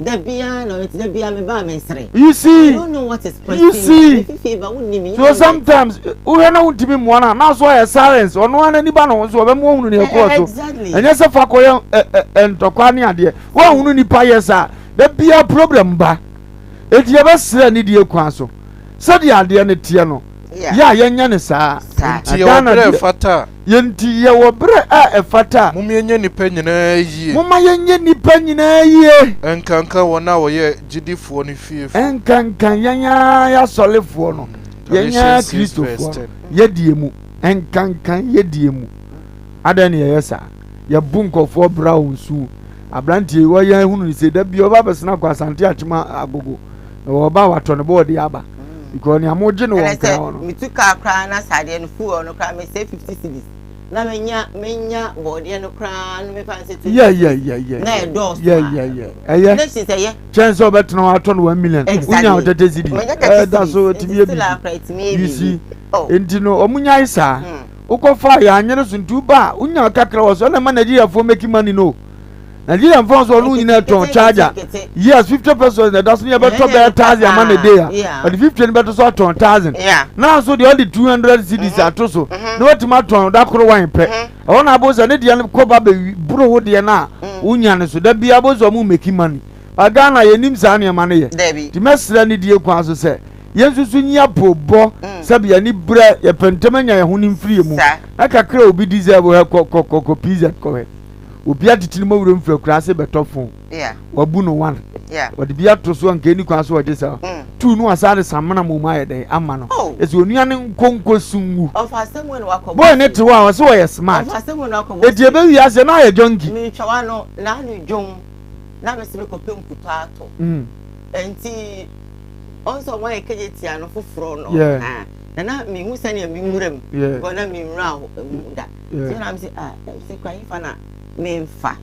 Da biara na ɔyɛ da biara me ba me nsere. You see? I don't know what is pressing You see? Me fifi ba wo nim. So sometimes wohwɛ na wontumi mmoa no a na so ayɛ silence ɔno ara n'ani ba ne ho so ɔbɛma wahunu nea ɛkɔɔ so. Exactly. Ɛnyɛ sɛ fa kɔyɛ ntɔkwa ne adeɛ. Woahunu nipa yɛ saa da biara problem ba. Enti yɛbɛsrɛ anidie kwan so sɛdeɛ adeɛ no teɛ no yɛ a yɛnyɛ no saa. Enti yɛwɔ berɛ a ɛfata a. Enti yɛwɔ berɛ a ɛfata a. Mom yɛnyɛ nnipa nyinaa yie. Momma yɛnyɛ nnipa nyinaa yie. Ɛnkanka wɔn a wɔyɛ gyidifoɔ no fiefoɔ. Ɛnkanka yɛn ara y'asɔrefoɔ no, yɛn ara Kristofoɔ no, yɛdeɛ mu. Ɛnkanka yɛdeɛ mu. Adɛn na yɛyɛ saa? Yɛbu nkurɔfoɔ bra wɔn su. Aberanteɛ yi, wɔyɛ hunu no sɛ da bi ɔba abɛsena akɔ Asante Akyem Agogo. Na wɔba a watɔ ne bɔɔde aba. Because nea mogye no wɔ nkran hɔ no. Metu kaa koraa na saa adeɛ no fuel no koraa mesɛ 50 cedis. Na menya menya bɔɔdeɛ no koraa no mefa no sɛ 20 Yeah, yeah, yeah, yeah. Na ɛdɔɔso Yeah, yeah, yeah. Ɛyɛ. Ne sɛ ɛyɛ. Kyɛn sɛ ɔbɛtena hɔ atɔ no 1 million. Exactly. Wonya 30 cedis. Menya 30 Ɛda so ɛtumi yɛ biribi. You see. Nti no ɔmo nyae saa. Wokɔfa a yɛanyere so nti woba a wonya kakra wɔ so ɛna ɛma Nigeriafoɔ making money no. Nigeria mfa so ɔno nyinaa tɔn charger yes 50 pesos na ɛda so ne yɛbɛtɔ bɛyɛ thousand ama ne day a ɔde 50 no bɛto so atɔn thousand na nso deɛ ɔde 200 cedis ato so na watumi atɔn da koro wan pɛ ɛhɔ na abo sɛ ne deɛ no kɔba bɛ boro wo deɛ no a wonya no so da bia abo sɛ ɔmo making money ba Ghana yɛnim saa nneɛma no yɛ nti mɛsrɛ ne die kwan so sɛ yɛn nso so nyi apoobɔ sɛbi yɛn ani brɛ yɛpɛ ntɛm anya yɛn ho ne mfiri yɛ mu na kakra obi deserve hɛ kɔ kɔ kɔ kɔ pz kɔ hɛ obi atete ne mɔwura mfiri akura ase bɛtɔ fon wabu no one wɔde bi ato so anka ɛni kwan so ɔgye saa mm. two no asa de samena mu ayɛ dɛn ama no oh. ɛsɛ onua ne nkonko so nwu boy ne te hɔ a ɔsɛ wɔyɛ smart ɛti ɛbɛwi aseɛ na ayɛ junkie metwa no na ano dwom na mesɛ mekɔpɛ nkutɔ atɔ mm. Nti ɔn sɛ ɔmo ayɛ kegye tia no foforɔ no na na mehu sɛnea me nwura mu because na me nwura mu da nti na me sɛ ah sɛ kura hefa na memfa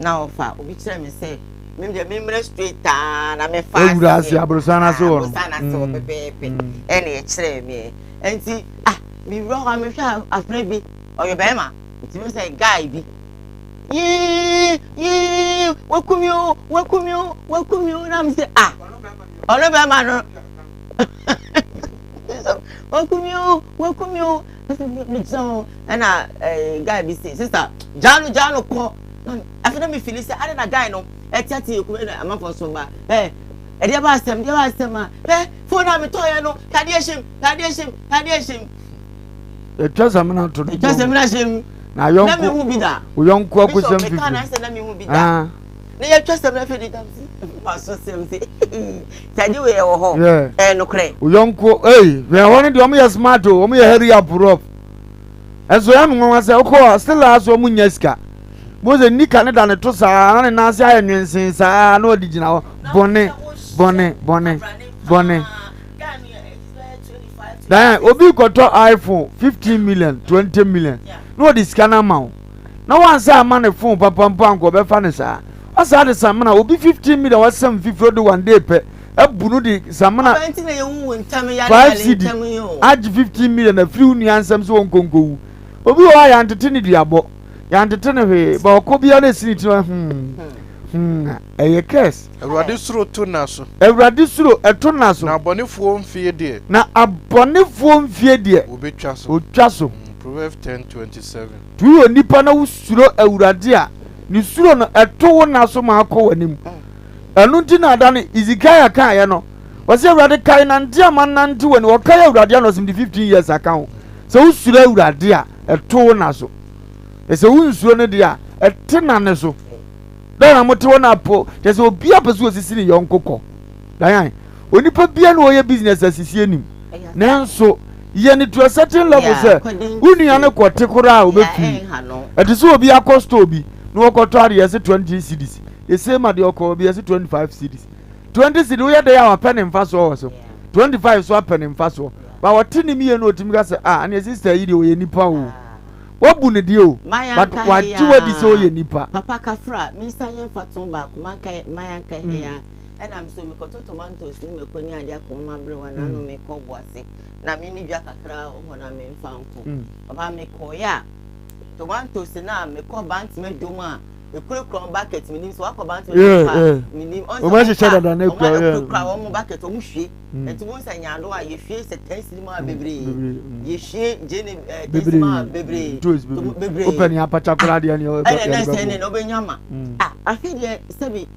na ɔfa obi kyerɛ me sɛ me deɛ memmrɛ straight aa na mefa ewura ase aborosan ase wɔ no aborosan ase wɔ pɛpɛɛpɛ ɛna ɛkyerɛ me nti ah mewura hɔ a mehwɛ afra bi ɔyɛ bɛrima nti me sɛ guy bi Yii yii waku mi o waku mi o waku mi o na mi sɛ ah ɔno bɛrima no waku mi o waku mi o mi gyina hɔ ɛna ɛɛ guy bi se sista gyaa no gyaa no kɔ afei na mi fili sɛ ade na guy no ɛte ate eku ɛna amanfoɔ so ba ɛɛ ɛdeɛ ba asɛm ɛdeɛ ba asɛm a ɛ fone a mi tɔ yɛ no tadeɛ hyɛm tadeɛ hyɛm tadeɛ hyɛm. Yɛtwa samina to no. Yɛtwa samina hyɛ mu. Na yɔnko. Na mehu bi da. Wo yɔnko akosɛm fifi. Bishop meka na sɛ na mehu bi da. Ah. Na yɛtwa samina fɛ di dam si. Ma so sɛm si. Sɛ de wei ɛwɔ hɔ. Yeah. Ɛyɛ nokorɛ. Wo yɔnko ei hwɛ hɔ no deɛ ɔmo yɛ smart o ɔmo yɛ hurry up rough. Ɛnso ɛyɛ me nwanwa sɛ wokɔ still a so ɔmo nya sika. Mo sɛ nika ne da ne to saa na ne nan ase ayɛ nwensen saa na ɔde gyina hɔ bɔne bɔne bɔne bɔne. Diane, obi kɔtɔ iPhone 15 million, 20 million, na ɔde sika no ama wo. Na wansa ama ne phone papa mpo anka ɔbɛfa no saa. Ɔsaa de samena, obi 15 million wasam fifiri ɔde one day pɛ abu no de samena 5 cedi agye 15 million afiri wo nua nsam sɛ ɔnkɔ nkɔwu. Obi wɔ hɔ a yɛantete ne duabɔ, yɛantete ne hwee, ba ɔkɔ biara na ɛsi ne tiri hmm. Hmm, ɛyɛ curse. Awurade suro to nna so. Awurade suro ɛto nna so. Na abɔnefoɔ mfie deɛ. Na abɔnefoɔ mfie deɛ. Wɔbɛtwa so. Wɔtwa so. Proverbs 10:27. Nti woyɛ onipa na wosuro Awurade a, ne suro no ɛto wo nna so ma akɔ w'anim. Ɛno nti na da no Hesekiah kaeɛ no, ɔse Awurade kae nante a manante w'anim. Ɔkae Awurade a na ɔse mede 15 years aka ho. Sɛ wosuro Awurade a, ɛto wo nna so. Na sɛ wonsuro no deɛ a, ɛte nane so. Dɛn na mote hɔ na po kyerɛ sɛ obiara pɛ sɛ osisi ne yɔnko kɔ. Dayan, onipa biara na ɔyɛ business asisi anim. Nanso yɛ no to a certain level sɛ wo nua no kɔte koraa a obɛfiri. Ɛte sɛ obi akɔ store bi na wɔkɔtɔ ade yɛse 20 cedis. The same adeɛ ɔkɔ bi yɛse 25 cedis. 20 cedis woyɛ dɛn a wapɛ ne mfasoɔ wɔ so. 25 so apɛ ne mfasoɔ. Ba wɔte ne mmienu otumi ka sɛ ah ɛneɛ sister yi deɛ ɔyɛ nipa o. Wabu no deɛ o, but wagye wadi sɛ ɔyɛ nipa. Papa kafra me nsa yɛ mfatoho baako manka mayanka he ya ɛna me so mekɔtɔ tomatoes ne mako ne adeɛ akɔ ma aberewa na ano mekɔ boase na me ne dwa kakra wɔ hɔ na memfa nkɔ papa mekɔeɛ a tomatoes na mekɔ bantama dwom a mekurakura wɔn bucket menim sɛ wakɔ bantama dwom a menim ɔnsɛ wɔn pa wɔn wɔn bucket wɔn hwie Mm. Nti wo sɛ nyaado a yɛhwie sɛ tɛnsiri mu a mm. bebree. Mm. Yɛhwie gyene eh, tɛnsiri mu a bebree. Ntoos bebree. Wopɛ ne apakya koraa deɛ ne ɛna ɛna sɛ ne na wobɛnya ma. Ah, afei deɛ sɛbi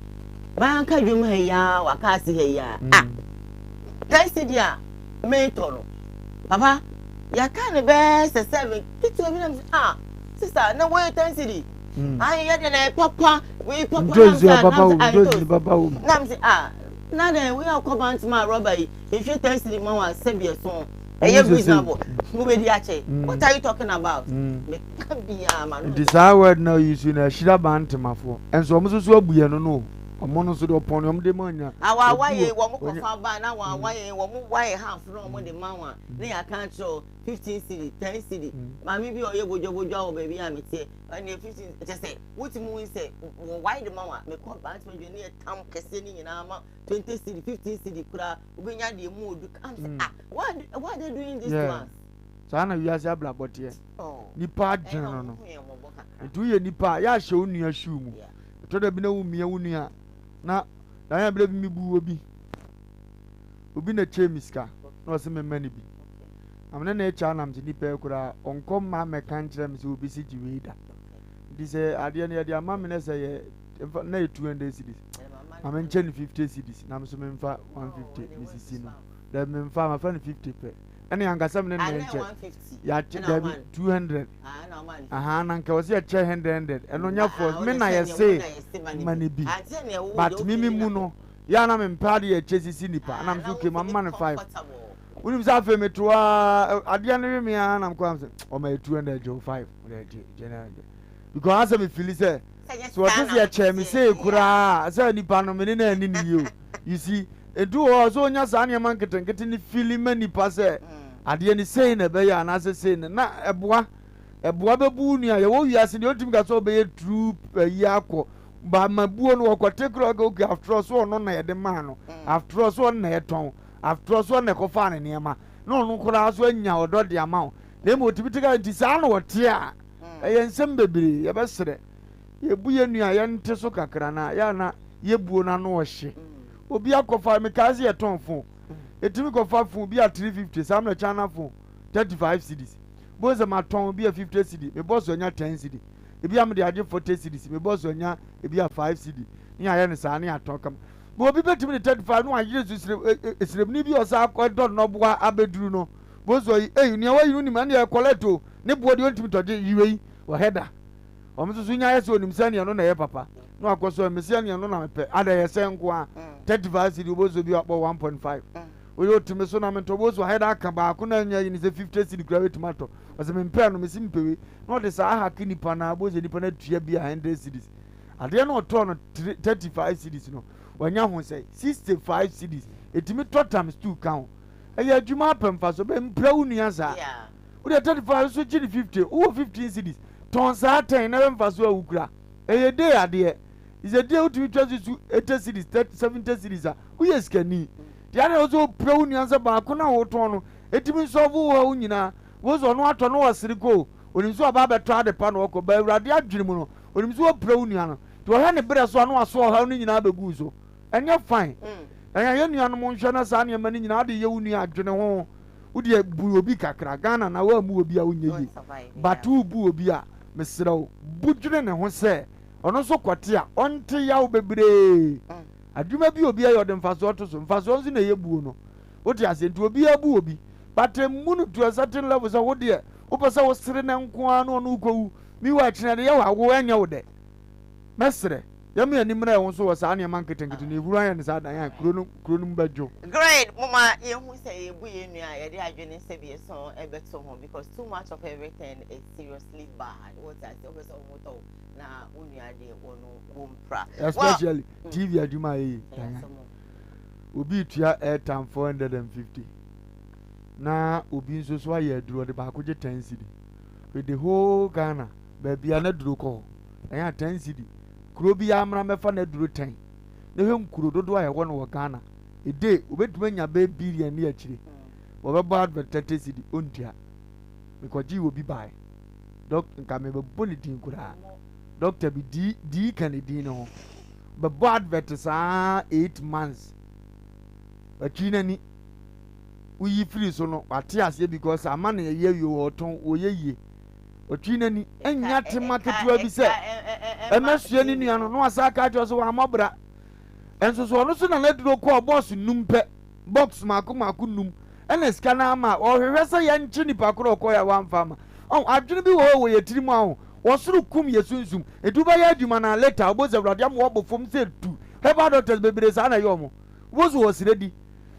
manka dwom ha yi a waka ase ha yi a. Ah, tɛnsi deɛ a metɔ no. Papa, yɛaka ne bɛɛ sɛ sɛbi ketewa bi na mi sɛ ah sista na wɔyɛ tɛnsi di. Ayi yɛ deɛ na papa wei papa na mi sɛ na mi sɛ ah. Na dɛn woyɛ ɔkɔ bantama a rɔba yi nhwɛ taxi ma wa sɛbi ɛso ɛyɛ reasonable wobɛdi akyɛ what are you talking about meka biaa ma no. Nti saa word na ɔyi so na ahyira bantamafoɔ ɛnso ɔmo nso so abu yɛn no no ɔmo no nso de ɔpɔn ne ɔmo de ma nya. Awawa yɛ wɔn kɔfa ba na wawa yɛ wɔn wa yɛ half na wɔn de ma wɔn ne yɛ aka akyerɛ 15 cedi 10 cedi maame bi a ɔyɛ bodwabodwa wɔ baabi a meteɛ ɛne 15 kyɛ sɛ wotumi hu sɛ wɔn wae de ma wɔn a mekɔ bantama dwa ne yɛ tam kɛseɛ no nyinaa ma 20 cedi 15 cedi koraa wobɛnya deɛ mu odu kam sɛ mm. ah why, why are they doing this yeah. to us saa na wiase abrabɔ teɛ oh. nipa adwene no no nti woyɛ nipa a yɛahyɛ wo nua shoe mu ɛtɔ da bi na womia wo nua na dan abere bi mebu obi obi na kyɛ mi sika na ɔsɛ mema no bi na mene na ɛkyɛ anam sɛ nipa yi koraa ɔnkɔ mma mɛka nkyerɛ me sɛ obi si gye wei da nti sɛ adeɛ no yɛde ama me no sɛ yɛ na yɛ 200 cedis ma menkyɛ no 50 cedis na me so memfa 150 mesisi no daabi memfa mafa no 50 pɛ ɛne ankasa me ne ne nkyɛ yɛakyɛ daabi 200 aha na nka wɔsɛ yɛkyɛ 100 100 ɛno nyɛ fɔ me na yɛse ma ne bi but me me mu no yɛ a na mempɛ ade yɛkyɛ sisi nipa na me so okay ma mma no 5 wonim sɛ afei meto a adeɛ no we me a na mekɔ am sɛ ɔma yɛ 200 gye wo 5 gye gye because asɛ me fili sɛ So ɔte sɛ yɛkyɛɛ me sei koraa sɛ nipa no me ne no anni no yie o. You see, nti wɔ hɔ sɛ onya saa nneɛma nketenkete no fili ma nipa sɛ adeɛ no sei na ɛbɛyɛ anaasɛ sei na na ɛboa ɛboa bɛbu wo nua yɛwɔ wiase deɛ ɔntumi ka sɛ ɔbɛyɛ true ayi akɔ ba ma buo no wɔkɔte koraa ɔka okay after all so ɔno na yɛde maa no after all so ɔno na yɛtɔn after all so ɔno na ɛkɔfaa ne nneɛma na ɔno koraa so anya ɔdɔ de ama wo na mmom ɔtumi te ka nti saa na ɔte a Ɛyɛ nsɛm bebree, yɛbɛsrɛ. Yɛbu yɛn nua a, yɛnte so kakra na yɛ a na yɛbuo no ano ɔhye. Obi akɔfa, mekae sɛ yɛtɔn fon. Yɛtumi kɔfa fon bi a 350, saa mmerɛ China fon, 35 cedis. Bohu sɛ matɔn bi a 50 cedi, mebɔ so anya 10 cedi. Ebi a mede agye 40 cedis, mebɔ so anya ebi a 5 cedi. Ne yɛayɛ no saa ne yɛatɔn kama. But obi bɛtumi de 35 na wayere so sremni bi a ɔsan akɔdɔ nnɔboa abɛduru no. Bohu sɛ ɔyi, ei, nea wayi no nim, ɛnde ɛyɛ collect o. Ne boɔ deɛ ɔntumi tɔ gye yi wei wɔ hɛ da. Wɔn nso so nya yɛ sɛ onim sɛ neɛ no na ɛyɛ papa na wakɔ so mese neɛ no na mepɛ ada yɛ sɛ nko a 35 cedi wobɔ so bi akpɔ 1.5 woyɛ otumi so na mentɔ wobɔ so ahɛ da aka baako na anya yi ne sɛ 50 cedi kura bɛtumi atɔ ɔsɛ mempɛ no mese mepɛ wei na ɔde saa ahake nipa na abɔ sɛ nipa no atua bi a 100 cedis adeɛ no ɔtɔɔ no 35 cedis no wanya ho sɛ 65 cedis ɛtumi tɔ times 2 ka ho ɛyɛ adwuma apɛ mfa so bɛmpira wo nua saa Wo deɛ 35 nso gye ne 50, wowɔ 15 cedis, tɔn saa 10 na bɛ mfasoɔ a wokura. Ɛyɛ day adeɛ. Is a day wotumi twa so su 80 cedis, 30, 70 cedis a, woyɛ sikani. Deɛ ana ɛwɔ sɛ wopira wo nua sɛ baako no a wotɔn no, ɛtumi nsɔlvo wo haw nyinaa. Wohu sɛ ɔno atɔ na ɔsere kɔ o, onim sɛ ɔba abɛtɔ ade pa na ɔkɔ, but Awurade adwene mu no, onim sɛ wapira wo nua no. Nti ɔhwɛ ne berɛ so a na waso ɔhaw no nyinaa bɛgu so. Ɛnyɛ fine. Ɛyɛ yɛn nuanom nhwɛ na saa nneɛma no nyinaa wode yɛ wo nua adwene ho. Wodeɛ bu obi kakra. Ghana na woammu obi a wonyɛ yie. But wobu obi a, mesrɛ wo, bu dwene ne ho sɛ ɔno nso kɔte a, ɔnte yaw bebree. Adwuma bi obi ayɛ ɔde mfasoɔ to so. Mfasoɔ nso na ɛyɛ buo no. Wote aseɛ? Nti obiara bu obi. But mmu no to a certain level sɛ wo deɛ wopɛ sɛ wosere no nko ara na ɔno wokɔwu. Meanwhile kyena de yɛ wɔ awo ɛnyɛ wo dɛ. Mɛsrɛ, yɛma yɛn ani mmra yɛn ho so wɔ saa nneɛma nketenkete no, ehuru ayɛ no saa dan a, kuro no kuro no mu bɛdwo. Great, moma yɛhu sɛ yɛbu yɛn nua a yɛde adwene sɛbi ɛso bɛto ho because too much of everything is seriously bad. Wote aseɛ, wopɛ sɛ wo ho tɔ wo na wo nua deɛ wɔ no wɔ mpira. Especially TV adwuma a yɛyɛ dan a obi retua airtime 450 na obi nso so ayɛ aduro ɔde baako gye 10 cedi with the whole Ghana baabi a n'aduro kɔ hɔ. Ɛyɛ a ten cedi. Kuro biara mmra mmɛfa n'aduro tɛn. Na hwɛ nkuro dodoɔ a yɛwɔ no wɔ Ghana. A day wobɛtumi anya bɛyɛ billion ne akyire. Wɔbɛbɔ advert 30 cedi ɔntua. Mekɔgyee obi bae. Dɔk nka mebɛbɔ ne din koraa. Dɔkta bi dii dii ka ne din no ho. Bɛbɔ advert saa 8 months. Watwi n'ani. Woyi firi so no wate aseɛ because ama no ɛyɛ awie wɔtɔn wɔyɛ yie. Ɔtwii n'ani nya tema ketewa bi sɛ ɛmɛsoɛ ne nua no na wasa aka akyerɛ sɛ wammɔ bra. Ɛnso so ɔno so na n'aduro kɔɔ bɔs num pɛ, box mako mako num ɛna sika no ama. Ɔhwehwɛ sɛ yɛnkye nipa korɔ ɔkɔɛ a wamfa ama. Ɔn, adwene bi wɔ hɔ wɔ yɛ tirim a ɔn, ɔsoro kum yɛ sunsum. Nti wobɛyɛ adwuma no a later wobɛhu sɛ Awurade ama wabɔ fam sɛ tu. Herbal doctors bebree saa na ɛyɛ ɔmo. Wobɛhu sɛ wɔsrɛ di.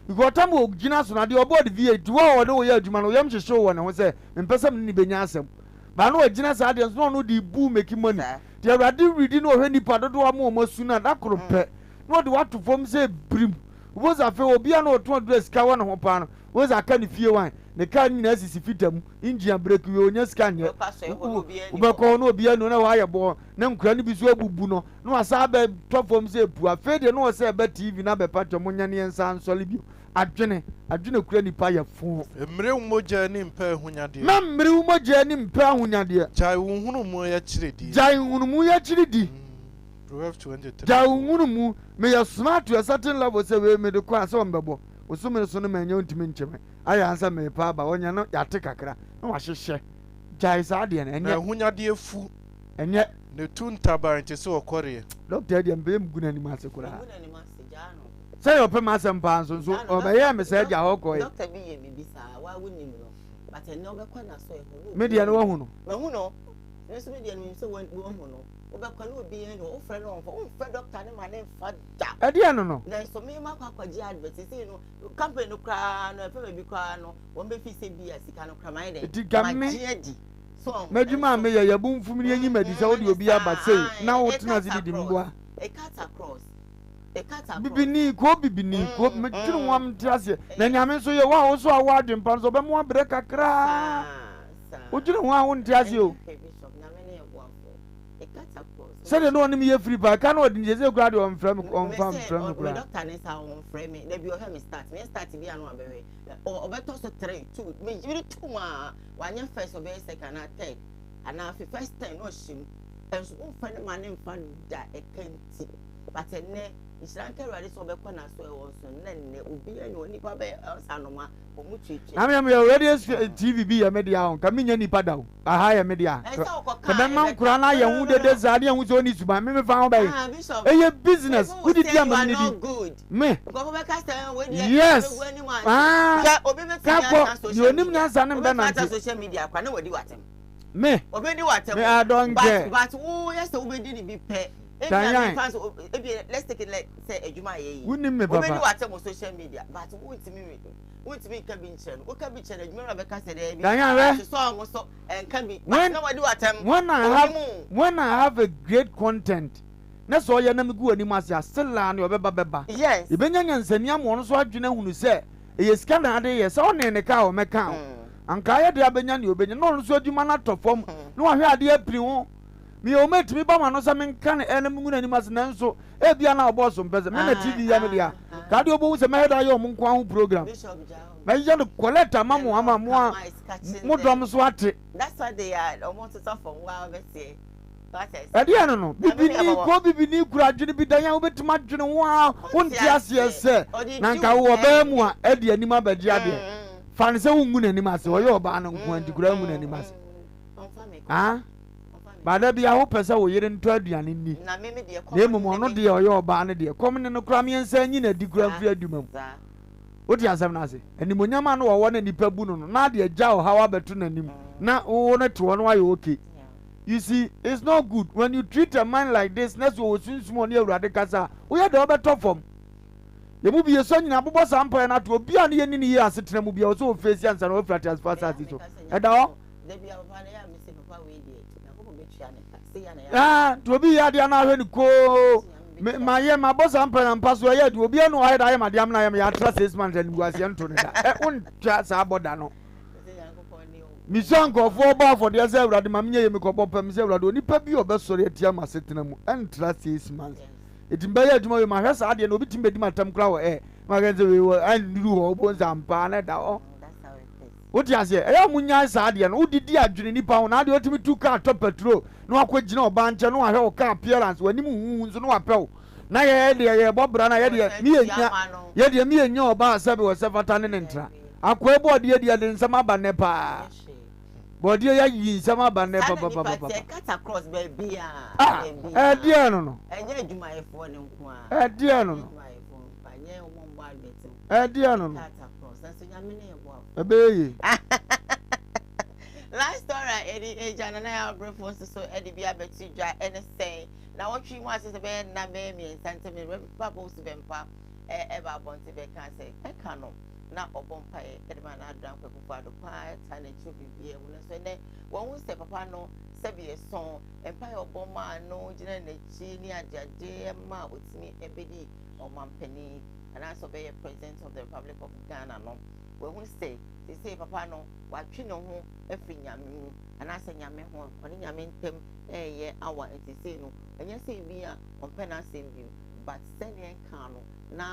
Because ɔtam wɔ gyina so no adeɛ ɔbɔɔ de V8 wo a ɔne wo yɛ adwuma no yam hyehye wo wɔ ne ho sɛ mempɛ sɛ mene ne bɛnya asɛm baa na ɔgyina saa adeɛ nso na ɔno de bu make money nti awurade redi na ɔhwɛ nipa dodoɔ ama wɔn asu no a da koro pɛ na ɔde wato fam sɛ birim wobɛhu sɛ afei obi a na ɔtɔn aduro a sika wɔ ne ho paa no wobɛhu sɛ aka ne fie wan ne kaa no nyinaa sisi fita mu engine abreki wie ɔnya sika nyɛ wobɛkɔ hɔ na obi anu na hɔ ayɛ bɔɔ na nkura no bi so abubu no na wasan abɛtɔ fam sɛ epu. Afei deɛ na ɔsɛ ɛba TV na abɛpa kyɛ mo nyɛ ne yɛn nsa nsɔre bio. Adwene, adwene kura nipa yɛ fo. Mmere wo mogya ani mpɛ ahonyadeɛ. Mma mmere wo mogya ani mpɛ ahonyadeɛ. Gyae wo nhunumu akyiri di. Gyae nhunumu akyiri di. Proverbs 23. Gyae wo nhunumu. Meyɛ smart to a certain level sɛ wei mede kɔ a sɛ ɔmbɛbɔ. Bosome so no manya ɔntumi nkye me. Ayɛ ansa merepa aba ɔnya no yɛate kakra na wahyehyɛ. Gyae saa adeɛ no ɛnyɛ. Na ahonyadeɛ fu. Ɛnyɛ. Ne tu ntaban te sɛ ɔkɔreɛ. Dɔkta deɛ mpɛ mu gu n'anim ase koraa. Sɛ yɛ ɔpɛ m'asɛm paa nso nso ɔbɛyɛ me sɛ agya hɔ kɔɛ. Dɔkta bi yɛ biribi saa wa wonim no but ɛnɛ wobɛkɔ n'aso ɛhɔ. Me deɛ no wahu no. Mahu no. Me nso me deɛ no sɛ wahu no. Wobɛkɔ ne obi yɛn no wofrɛ no ɔmfa womfrɛ dɔkta no ma ne mfa da. Ɛdeɛ no no. Nanso me ma kɔ akɔgye advert sisi no company no koraa no ɛfɛ baabi koraa no wɔn bɛfi sɛ bi a sika no koraa mayɛ dɛ. Magye adi. M'adwuma a meyɛ yɛ bo mfum ne enyim adi sɛ wode obi aba sei na wotena ase didi mboa. Bibini koo bibini koo medwene ho a mente aseɛ na nyame nso yɛ wo a wo so a wowɔ adwempa nso ɔbɛma wabrɛ kakraa wodwene ho a wonte aseɛ o sɛdeɛ na ɔne me yɛ firi paa ka na ɔde ne sɛ koraa deɛ ɔmfrɛ me ɔmfa mfrɛ me koraa dɔkta ne sa ɔmfrɛ me dabi ɔhwɛ me start me start bi ano abɛhwɛ ɔbɛtɔ so 3 2 me yiri tu ma Wanyɛ first ɔbɛyɛ second anaa third anaa afei first ten na ɔhyɛ mu nso womfa ne ma ne mfa da ɛka nti but ɛnɛ nhyira nka awurade sɛ ɔbɛkɔ n'aso ɛwɔ nso nnɛ nnɛ obiara nyɛ onipa bɛyɛ ɔsɛ anoma wɔn mu tuatua. Na me meyɛ radio TV bi yɛ me dea o nka menyɛ nipa da o aha yɛ me dea ka bɛma nkora no ayɛ ho dede saa ne ɛho sɛ ɔni suban me mefa ho bɛyɛ ɛyɛ business wode di ama me ne di Me. Yes. Ah. Kakɔ. Deɛ onim nyansa ne mbɛ nante. Social media kwa na wadi watem. Me. Obedi watem. Me I don't care. But wo yɛ sɛ wobedi ne bi pɛ. Tanyan. Ebi let's take it like sɛ adwuma yɛ yi. Wonim me papa. Obedi watem wɔ social media but wontumi wontumi nka bi nkyerɛ no. Woka bi kyerɛ no adwuma na bɛka sɛ dɛ bi. Tanyan hwɛ. Sɔ ɔmo so ɛnka bi. But na wadi watem. When I have when I have a great content. na sɛ ɔyɛ na megu w'anim ase a, still a nea ɔbɛba bɛba. Yes. Yɛbɛnya nyansani ama ɔno nso adwene ahunu sɛ ɛyɛ sika na ade yɛ, sɛ ɔnee ne ka a ɔmmɛka o. Anka ayɛ de abɛnya nea ɔbɛnya na ɔno nso adwuma no atɔ fam na wahwɛ adeɛ apini ho. Meyɛ o mɛtumi ba m'ano sɛ menka no ɛ na mengu n'anim ase nanso ebia na ɔbɔɔso mpɛ sɛ me na TV yɛ me dea. Ka adeɛ ɔbɛhu sɛ mɛyɛ da ayɛ ɔmo nko ara ho program. Mɛyɛ no collect ama mo ama mo a mo dɔm so ate. That's why they are ɔmo totɔ fam waa bɛteɛ. Ɛdeɛ no no, bibini kɔ bibini kura adwene bi dan a wobɛtumi adwene ho a wonte aseɛ sɛ na nka wowɔ ɔbaa mu a ɛde anim abɛgye adeɛ. Fa no sɛ wongu n'anim ase, ɔyɛ ɔbaa no nko nti koraa ngu n'anim ase. Ah? Bada bi a wopɛ sɛ wo yere ntɔ aduane nni. Na mmom ɔno deɛ ɔyɛ ɔbaa no deɛ, kɔm ne no koraa mmiɛnsa nyi n'adi koraa mfiri adwuma mu. Wote asɛm no ase? Animonyam a na wɔwɔ na nnipa bu no no, na ade agya ɔhaw abɛto n'anim na wo no te hɔ na wayɛ okay. You see, it's not good when you treat a man like this na sɛ ɔwɔ sunsum ɔne Awurade kasa a, woyɛ dɛ ɔbɛtɔ fam. Yɛn mu bi yɛsua nyina bobɔ saa mpaeɛ no ato obi a ne yɛnni ne yie asetena mu bia ɔsɛ ɔfeesi ansa na wafiri ateasefo asase so. Ɛda hɔ. Ah, nti obi yɛ adeɛ na ahwɛ no koo. Mayɛ mabɔ saa mpaeɛ na mpa so ɛyɛ adeɛ obi anu ɔayɛ da ayɛ madeɛ amena ayɛ ma yɛatra six months animguaseɛ nto ne da. Ɛ wontwa saa bɔ da no. Mesua nkurɔfoɔ bɔ afɔdeɛ sɛ Awurade ma menyɛ yie mekɔbɔ pɛ mesɛ Awurade onipa bi a ɔbɛsɔre atia m'asetena mu ɛntra 6 months ɛti mbɛyɛ adwuma wei mahwɛ saa adeɛ no obi tumi bɛdi m'atam koraa wɔ ɛ mahwɛ sɛ wei wɔ ɛnnuru hɔ wobɛhu sɛ ampaa na ɛda hɔ. Wote aseɛ? Ɛyɛ a monyae saa adeɛ no. Wodidi adwene nipa ho na adeɛ wotumi tu kaa tɔ petrol na wakɔ gyina ɔbaa nkyɛn na wahwɛ wo kaa appearance w'anim huhu nso na wapɛ wo. Na yɛ deɛ yɛbɔ bra na yɛ deɛ me yɛ nya yɛ deɛ me yɛ nya ɔbaa sɛbe wɔ sɛ fata ne ne ntra. Akoa bɔɔdeɛ deɛ de nsɛm aba nnɛ paa. Bɔɔdeɛ yɛ yi nsɛm aba nnɛ papapapapa. Ah, ɛdeɛ no no. Ɛdeɛ no no. Ɛdeɛ no no. Ɛbɛyɛ yie. Last story a yɛde agya Nana Yaw Abrefo nso so de bi abɛto dwa ne sɛn na wɔtwe mu ase sɛ bɛyɛ nna bɛyɛ 3 ntam ne Papa Owusu Bɛmpa ɛba abɔnten bɛka sɛ ɛka no na ɔbɔ mpaeɛ ɛde ma Nana Addo Dankwa Akufo-Addo paa ɛta n'akyi biribiara mu no nso ɛnɛ wɔn ho sɛ papa no sɛbi ɛsɔn mpaeɛ ɔbɔ maa no gyina n'akyi ne adeade ɛma otumi ɛbɛdi ɔmampanin anaasɛ ɔbɛyɛ President of the Republic of Ghana no, wahu sɛ seesei papa no watwe ne ho afiri Nyame mu anaasɛ Nyame ho, ɔne Nyame ntam ɛreyɛ awa, nti seesei no ɛnyɛ sɛ ebi a ɔmpɛ n'asɛm bio, but sɛdeɛ nka no na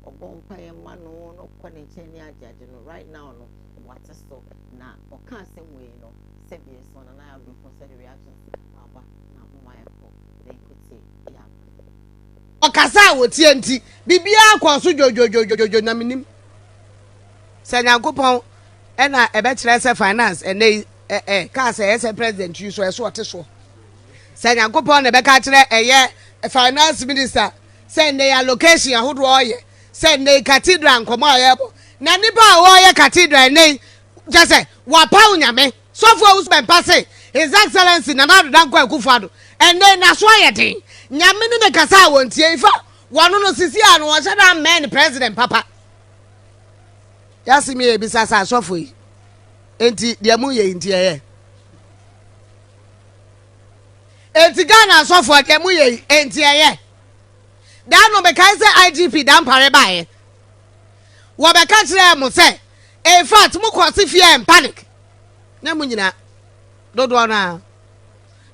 ɔbɔ mpaeɛ ma no na ɔkɔ ne nkyɛn ne adeade no, right now no wate so. Na ɔka asɛm wei no sɛdeɛ ɛsɔ na na yɛabrɛfo sɛde reactions aba na moma yɛkɔ na yɛnkɔtie yɛ aba. Ɔkasa a wɔtie nti, biribiara kɔɔ so dwodwodwodwo. Na menim sɛ Nyankopɔn na ɛbɛkyerɛ sɛ finance ɛnɛ yi ɛ ɛ kaa sɛ ɛyɛ sɛ president yi so ɛso ɔte soɔ. Sɛ Nyankopɔn na ɛbɛka akyerɛ ɛyɛ finance minister sɛ ɛnɛ yi allocation ahodoɔ ɔyɛ sɛ ɛnɛ yi cathedral nkɔmɔ a yɛbɔ na nipa a wɔyɛ cathedral ɛnɛ yi kyɛ sɛ wapaw Nyame. Sɔfo Owusu Bɛmpa se His Excellency Nana Addo Dankwa Akufo Addo ɛnnɛ yi n'aso ayɛ den. Nyame ne no kasa a wɔntie. In fact, wɔno no sisi a no wɔnhyɛ da mmɛn no president papa. Yɛase mi yɛbisa sɛ asɔfo yi enti deɛ mo yɛ yi nti ɛyɛ? Enti Ghana asɔfoɔ deɛ mo yɛ yi enti ɛyɛ? Daa no mekae sɛ IGP Dampare baeɛ. Wɔbɛka kyerɛɛ mo sɛ in fact mo kɔ se fear and panic. Na mo nyina dodoɔ no ara.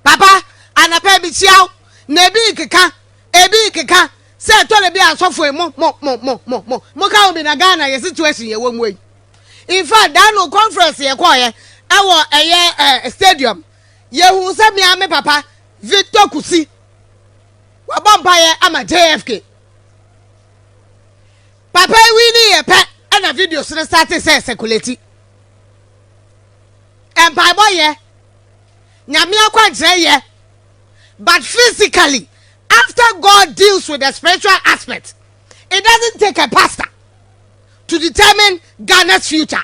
Papa, anapa bi kyia wo, na ebi rekeka, ebi rekeka, sɛ ɛtɔ da bi a asɔfo yi mo, mo, mo, mo, mo, mo, mo ka ho bi na Ghana yɛ situation yɛwɔ mu yi. In fact, daa no conference yɛ kɔɔyɛ ɛwɔ ɛyɛ ɛɛ stadium, yɛhu sɛ mea me papa Victor Kusi wabɔ mpaeɛ ama JFK. Papa yi wini yɛ pɛ ɛna videos no starte sɛ circulate. Mpaebɔ yɛ, Nyame akwankyerɛ yɛ, but physically after God deals with the spiritual aspect, it doesn't take a pastor to determine Ghana's future.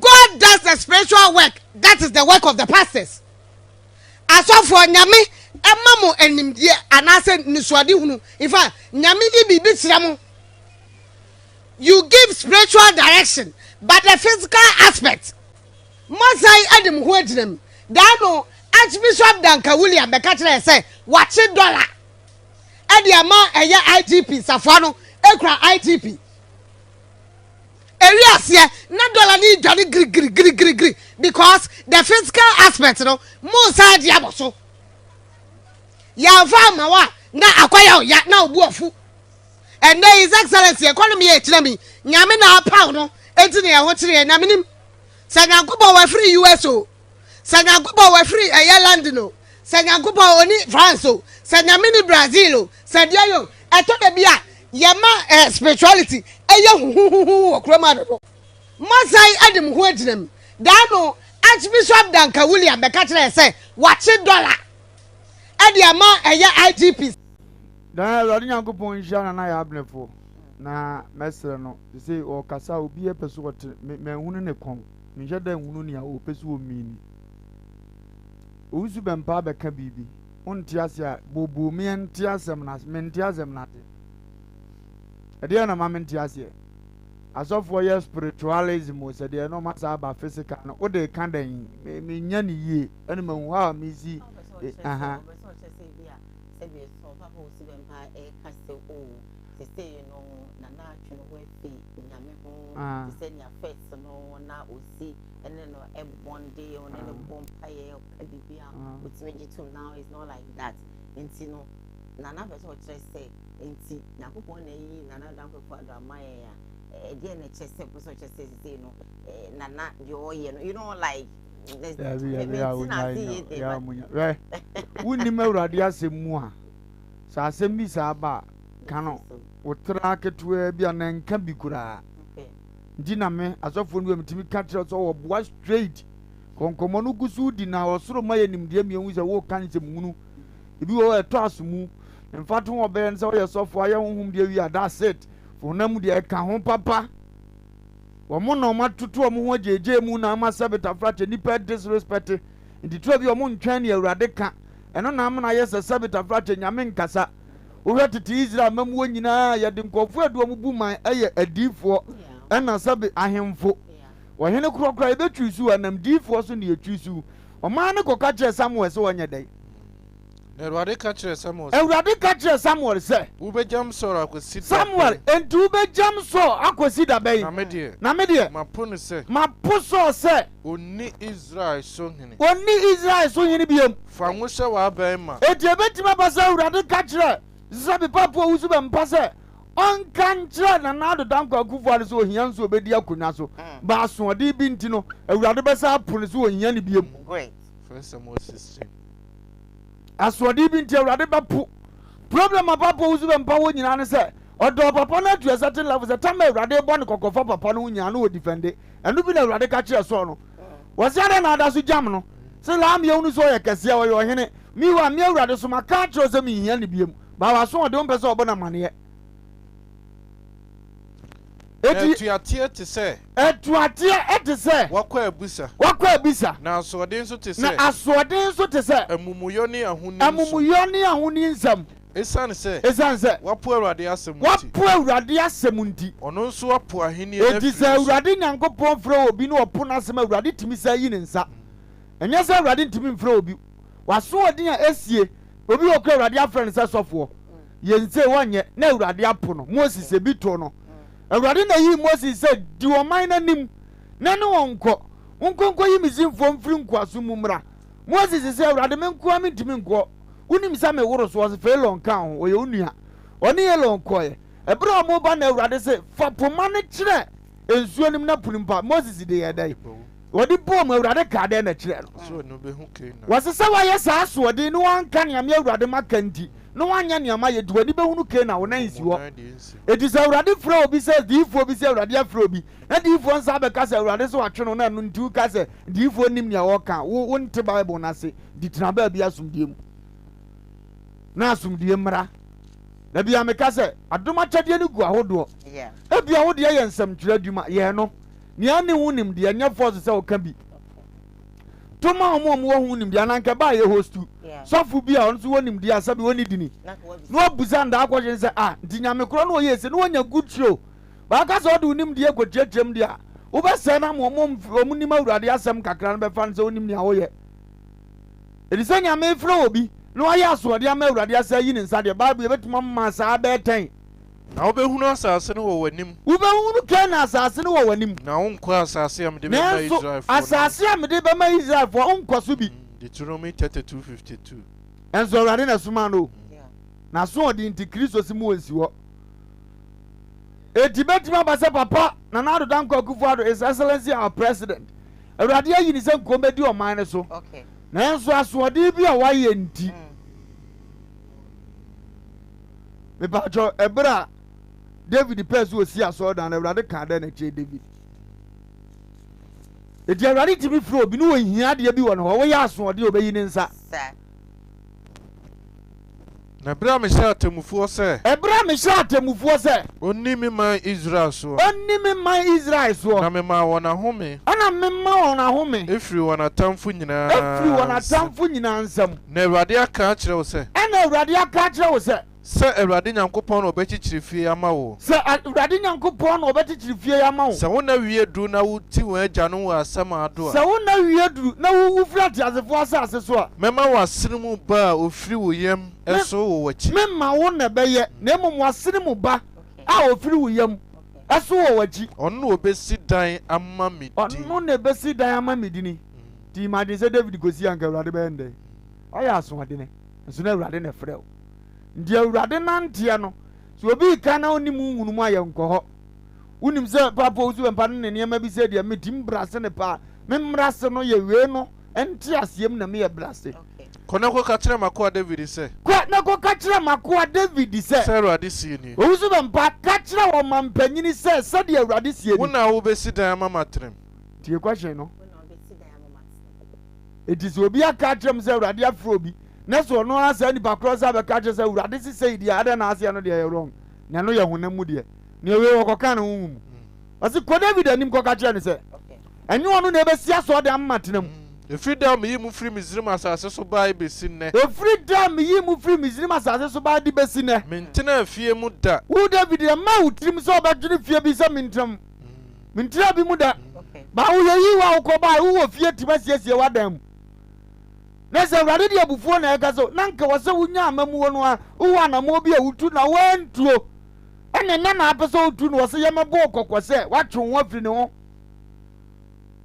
God does the spiritual work, that is the work of the pastors. Asɔfoɔ, Nyame ɛma mo animdeɛ anaasɛ nisuadehunu. In fact, Nyame yi biribi kyerɛ mo. You give spiritual direction but the physical aspect moasan ade mo ho agyina mu. Daa no Archbishop Duncan William bɛka kyerɛɛ sɛ wakye dɔla ɛde ama ɛyɛ IGP safoa no ekura IGP. Ewi aseɛ na dɔla no dwane girigirigirigiri because the physical aspect no mo nsan agye abɔ so. Yɛamfa ama wo a na akɔyɛ wo ya na obu afu. Ɛnnɛ His Excellency economy a ɛgyina mu yi, Nyame na apaw no enti na yɛn ho kyere yɛn. Na menim sɛ Nyankopɔn wafiri US o, Sɛ Nyankopɔn wafiri ɛyɛ London o, sɛ Nyankopɔn ɔni France o, sɛ Nyame ni Brazil o, sɛ deɛ yɛ o, ɛtɔ da bi a yɛma eh, spirituality ɛyɛ huhuhuhu wɔ kurom ha dodo. Moasan de mo ho agyina mu. Daa no, Archbishop Duncan William bɛka kyerɛɛ sɛ wakye dɔla de ama ɛyɛ IGP. Daa Awurade Nyankopɔn nhyira Nana Yaa Abenefo na mɛsrɛ no sesei ɔɔkasa a obiaa pɛ sɛ ɔte me manhunu ne kɔn menhyɛ da nhunu nea ɔɔpɛ sɛ ɔmiini Owusu Bɛmpa abɛka biribi wonte ase a booboo me ɛnte asɛm no ase mente asɛm no ase ɛdeɛn na ma mente aseɛ Asɔfoɔ yɛ spiritualism o sɛ deɛ na ɔma saa ba physical no wode ka dɛn me menya ne yie ɛna mahu how a mesi aha. Nana pɛ sɛ ɔkyerɛ sɛ nti Nyankopɔn na ayi Nana Dankwa Akufo-Addo ama yɛn a, ɛdeɛn na ɛkyerɛ sɛ pɛ sɛ ɔkyerɛ sɛ sesei no Nana deɛ ɔyɛ no, you know like Dabi, dabi, a wonyae no, ya munya. Hwɛ, wonnim Awurade asɛm mu a, sɛ asɛm bi saa ba a, ka no wo tra ketewaa bi anaa nka bi koraa. Nti na me, asɔfoɔ no bi a metumi ka kyerɛ sɛ ɔboa straight. Kɔnkɔmmɔ no gu so di na ɔsoro ma yɛ nimdeɛ mmiɛnhu sɛ woka nsɛmhunu. Ebi wɔ hɔ a ɛtɔ aso mu. Mfatoho a ɔbɛyɛ ne sɛ woyɛ sɔfo ayɛ honhom deɛ wie a, that's it. Honam mu deɛ ɛka ho papa. Wɔn na wɔatoto wɔn ho agyeegyee mu na ama sɛbe tafrakyɛ nnipa disrespect. Nti tura bi wɔn ntwɛn nea Awurade ka. Ɛno na ama no ayɛ sɛ sɛbe tafrakyɛ Nyame nkasa. Wohwɛ tete Israel amammuo nyinaa a, yɛde nkurɔfoɔ a ɛde wɔn bu man yɛ adiyifoɔ ɛna sɛbe ahemfo. Ɔhene korɔ koraa yɛbɛtwisu a, nam diyifoɔ so na yɛtwisu. Ɔman no kɔka kyerɛɛ Samuel sɛ ɔnyɛ dɛn? Na Awurade ka kyerɛɛ Samuel sɛ. Awurade ka kyerɛɛ Samuel sɛ. Wobɛgyam Saul akɔsi da bɛn? Samuel, enti wobɛgyam Saul akɔsi da bɛn? Na me deɛ. Na me deɛ. Mapo no sɛ. Mapo Saul sɛ. Ɔnni Israel so hene. Ɔnni Israel so hene bio. Fa ngo hyɛ w'abɛn ma. Enti ɛbɛtumi aba sɛ Awurade ka kyerɛɛ Sɛ Papo Owusu-Bempah sɛ ɔnka nkyerɛ Nana Addo Dankwa Akufo-Addo sɛ ohia nso obedi akonnwa so, but asoɔden bi nti no, Awurade bɛsan apo no sɛ onhia no biom. Asoɔden bi nti Awurade bɛpo. Problem a Papa Owusu-Bempah wɔ nyinaa ne sɛ, ɔdɔɔ papa no to a certain level sɛ tam a Awurade rebɔ no kɔkɔ fa papa no ho nyinaa no ɔdifɛnde. Ɛno bi na Awurade ka kyerɛɛ Saul no. Wɔse adɛn na ada so gyam no? Se laa me ahunu sɛ ɔyɛ kɛseɛ, ɔyɛ ɔhene. Meanwhile, me Awurade so maka akyerɛ wo sɛ menhia no biom. But w'asoɔden, wompɛ sɛ ɔbɔ no amaneɛ. Na Enti. atuateɛ te sɛ. Atuateɛ te sɛ. Wakɔ abisa. Wakɔ abisa. Na asoɔden nso te sɛ. Na asoɔden nso te sɛ. Amumuyɔ ne ahoni nso. Amumuyɔ ne ahoni nsɛm. Esiane sɛ. Esiane sɛ. Wapo Awurade asɛm nti. Wapo Awurade asɛm nti. Ɔno nso apo ahenni no Enti afiri sɛ ne so. Awurade Nyankopɔn frɛ obi na ɔpo n'asɛm a, Awurade tumi san yi ne nsa. Ɛnyɛ sɛ Awurade ntumi mfrɛ obi. W'asoɔden a esie, obi wɔ hɔ koraa Awurade afrɛ no sɛ sɔfoɔ. Yɛn sei ɔnyɛ, na Awurade apo no. Moses, ebi too no. Awurade na eyii Moses sɛ, Di ɔman no anim, na ne wɔn nkɔ. Monkɔ nkɔyi Misraimfoɔ mfiri nkoasom mu mmra. Moses se, Awurade, me nko ara mentumi nkɔ. Wonim sɛ meworo so. Ɔse, Fa Aaron ka wo ho, ɔyɛ wo nua. Ɔne Aaron kɔeɛ. Ɛberɛ a wɔreba no Awurade se, Fa poma no kyerɛ nsuo no mu na pono mpa. Moses de yɛɛ dɛn? Ɔde bɔɔ mu. Awurade kaa dɛn na ɛkyerɛɛ no? Wɔse sɛ woayɛ saa asoɔden na woanka nea me Awurade maka nti, na woanyɛ nea mayɛ nti, w'ani bɛhunu Kanaan, wo nan nsi hɔ. Enti sɛ Awurade frɛ obi sɛ diyifoɔ bi sɛ Awurade afrɛ obi, na diyifoɔ nsa abɛka sɛ Awurade se watwe no na ɛno nti woka sɛ diyifoɔ nnim nea ɔreka a, wo wonte Bible no ase. Nti tena baabi asomdue mu na asomdue mmra. Da bia meka sɛ adom akyɛdeɛ no gu ahodoɔ. Ebia wo deɛ yɛ nsɛmtwerɛ adwuma, yɛ no. Nea ne ho nimdeɛ nyɛ force sɛ woka bi. To ma wɔn a wɔwɔ ho nimdeɛ anaa nka ɛbaa yɛ hostu sɔfo bi a ɔno nso wɔ nimdeɛ a sɛbi ɔnni dini na wabusa ndaa kɔhye sɛ ah nti nyame korɔ na ɔyɛ ese na wanya good show baaka sɛ ɔde wo nimdeɛ kɔkyerɛkyerɛ mu deɛ a wobɛsɛe no ama wɔn nim awurade asɛm kakra no bɛfa no sɛ wonim nea woyɛ. Ɛdi sɛ Nyame frɛ obi na wayɛ asoɔden ama Awurade asa ayi ne nsa deɛ, Bible yɛbɛtumi ama saa bɛyɛ tɛn. Na wobɛhunu asase no wɔ w'anim. Wobɛhunu Kanaan asase no wɔ w'anim. Na worenkɔ asase a mede bɛma Nanso Israelfoɔ no. asase a mede bɛma Israelfoɔ, worenkɔ so bi. Deuteronomy 32:52. Nanso Awurade na ɛsomaa no o. N'asoɔden nti, Kristo se mu ɔnsi hɔ. Enti bɛtumi aba sɛ Papa Nana Addo Dankwa Akufo-Addo, His Excellency our President, Awurade ayi ne sɛ nka ɔmmɛdi ɔman no so. Nanso asoɔden bi a wayɛ nti. Mepatwɔ ɛberɛ a David pɛɛ sɛ ɔsi asɔredan no, Awurade kaa dɛn na kyerɛ David? Enti Awurade tumi frɛ obi ne ɔhia adeɛ bi wɔ ne hɔ, woyɛ asoɔden a ɔbɛyi ne nsa. Na ɛberɛ a mehyɛɛ atemmufoɔ sɛ. Ɛberɛ a mehyɛɛ atemmufoɔ sɛ. Wɔnni me man Israel soɔ. Wɔnni me man Israel soɔ. Na memaa wɔn ahome. Ɛna mema wɔn ahome. Firii wɔn atamfo nyinaa nsam. Firii wɔn atamfo nyinaa nsam. Na Awurade aka akyerɛ wo sɛ. Ɛna Awurade aka akyerɛ wo sɛ. Sɛ Awurade Nyankopɔn na ɔbɛkyekyere fie ama wo. Sɛ Awurade Nyankopɔn na ɔbɛkyekyere fie ama wo. Sɛ wo nna wie duru na woti wɔn agyanom wɔ asamando a. Sɛ wo nna wie duru na wowu firi ateasefoɔ asase so a. Mɛma w'asene mu ba a ɔfiri wo yam so wɔ w'akyi. Meremma wo na ɛbɛyɛ, na mmom w'asene mu ba a ɔfiri wo yam so wɔ w'akyi. Ɔno na ɔbɛsi dan ama me din. Ɔno na ɛbɛsi dan ama me dini. Nti imagine sɛ David kɔsi a anka Awurade bɛyɛ no dɛn? Wayɛ asoɔdene, nso na Awurade na ɛfrɛ wo. Nti Awurade nanteɛ no, sɛ obi reka na ɔnim wo nwunu mu a, yɛnkɔ hɔ. Wonim sɛ Papa Owusu Bɛmpa no ne nneɛma bi sɛ deɛ metim brase ne paa. Me mbrase no yɛ wei no nte aseɛ mu na meyɛ brase. Kɔ na kɔka kyerɛ m'akoa David sɛ. Kɔ na kɔka kyerɛ m'akoa David sɛ. Sɛ Awurade seɛ nie. Owusu Bɛmpa, ka kyerɛ ɔmampanyini sɛ, sɛdeɛ Awurade seɛ Wo ni. na wobɛsi dan ama m'atenam. Tie question no. Enti sɛ obi aka akyerɛ me sɛ Awurade afrɛ obi, na sɛ ɔno ara saa nipa korɔ sɛ abɛka akyerɛ sɛ Awurade se sei deɛ, adɛn na aseɛ no deɛ ɛyɛ wrong, na ɛno yɛ honam mu deɛ. Nea wei wɔkɔka no honhom mu. Ɔse kɔ David anim kɔka kyerɛ no sɛ, ɛnyɛ ɔno na ɛbɛsi asɔɔdan ama matena mu. Ɛfiri da a meyii mo firii Misraim asase so baeɛ bɛsi nnɛ. Ɛfiri da a meyii mo firii Misraim asase so baeɛ de bɛsi nnɛ. Mentenaa fie mu da. Wo David, ɛmmaa wo tirim sɛ wobɛdwene fie bi sɛ mentena mu. Mentena bi mu da. Ba woyɛ yi wa wokɔ bae wowɔ fie tim asiesie w'adan mu. Na sɛ Awurade de abufuo na ɛka so na nka wɔ sɛ wonya amamuo no a wowɔ anamoɔ bi a wotu na woantuo. Ɛne nna na apɛ sɛ wotu no wɔ sɛ yɛmɛbɔ wo kɔkɔ sɛ woatwe wo ho afiri ne ho.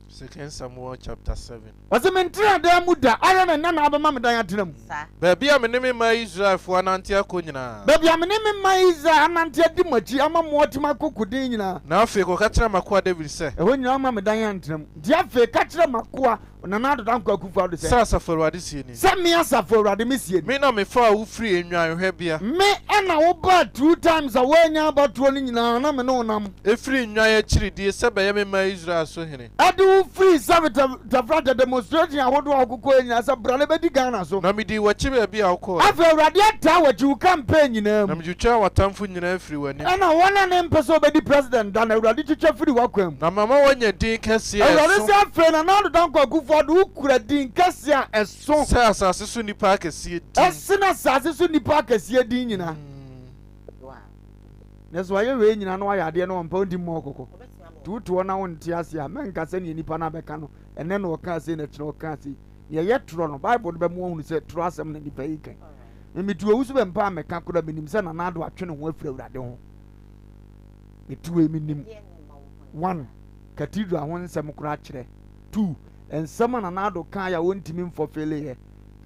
Second Samuel chapter 7. Ɔse mentena dan mu da, ayɛ na nna na abɛma me dan atena mu. Baabi a me ne me man Israelfoɔ anante akɔ nyinaa. Baabi a me ne me man Israel anante adi mo akyi ama moatumi akɔ koden nyinaa. Na afei kɔka kyerɛ m'akoa Dawid sɛ. Ɛhɔ nyinaa woma me dan antena mu. Nti afei ka kyerɛ m'akoa Nana Addo Dankwa Akufo-Addo sɛ. Sɛ Asafo Awurade seɛ ni. Sɛ me Asafo Awurade me seɛ ni. Me na mefaa wo firii nnwanhwɛbea. Me na wobaa two times a woannya abatoɔ no nyinaa na me ne wo nam. Ɛfiri nnwan akyiridie sɛ bɛyɛ me man Israel so hene. Ɛde wo firii sɛ tafrata demonstration ahodoɔ a wokokɔɛ nyinaa sɛ bra na bɛdi Ghana so. Na medii w'akyi baabi a wokɔɔɛ. Afei Awurade ataa w'akyi wo campaign nyinaa Na mu. metwitwaa w'atamfo nyinaa firii w'anim. Ɛna wɔn a ne mpɛ sɛ wɔbɛdi president da no Awurade twitwa firi w'akwan mu. Na mama woanya din kɛseɛ a Awurade ɛso. sɛ afei Nana Addo Dankwa Akufo-Addo wo kura din kɛseɛ a ɛso. Sɛ asase so nnipa akɛseɛ din. Ɛsene asase so nnipa akɛseɛ din nyinaa. Na sɛ wayɛ wei nyinaa na wayɛ adeɛ na ɔmpɛ ɔnti mmɔ ɔkɔkɔ. Nti wote hɔ na wonte ase a, mɛnka sɛ nea nipa no abɛka no, ɛnnɛ na ɔkaa sei na kyena ɔkaa sei. Nea ɛyɛ torɔ no, Bible no bɛma woahunu sɛ torɔ asɛm na nipa yi kan. Me mete owu so bɛmpa a mɛka koraa, menim sɛ Nana Addo atwe ne ho afiri Awurade ho. Mete wei menim. One, cathedral ho nsɛm koraa kyerɛ. Two, nsɛm a Nana Addo kaeɛ a ɔntumi mfɔfeleeɛ.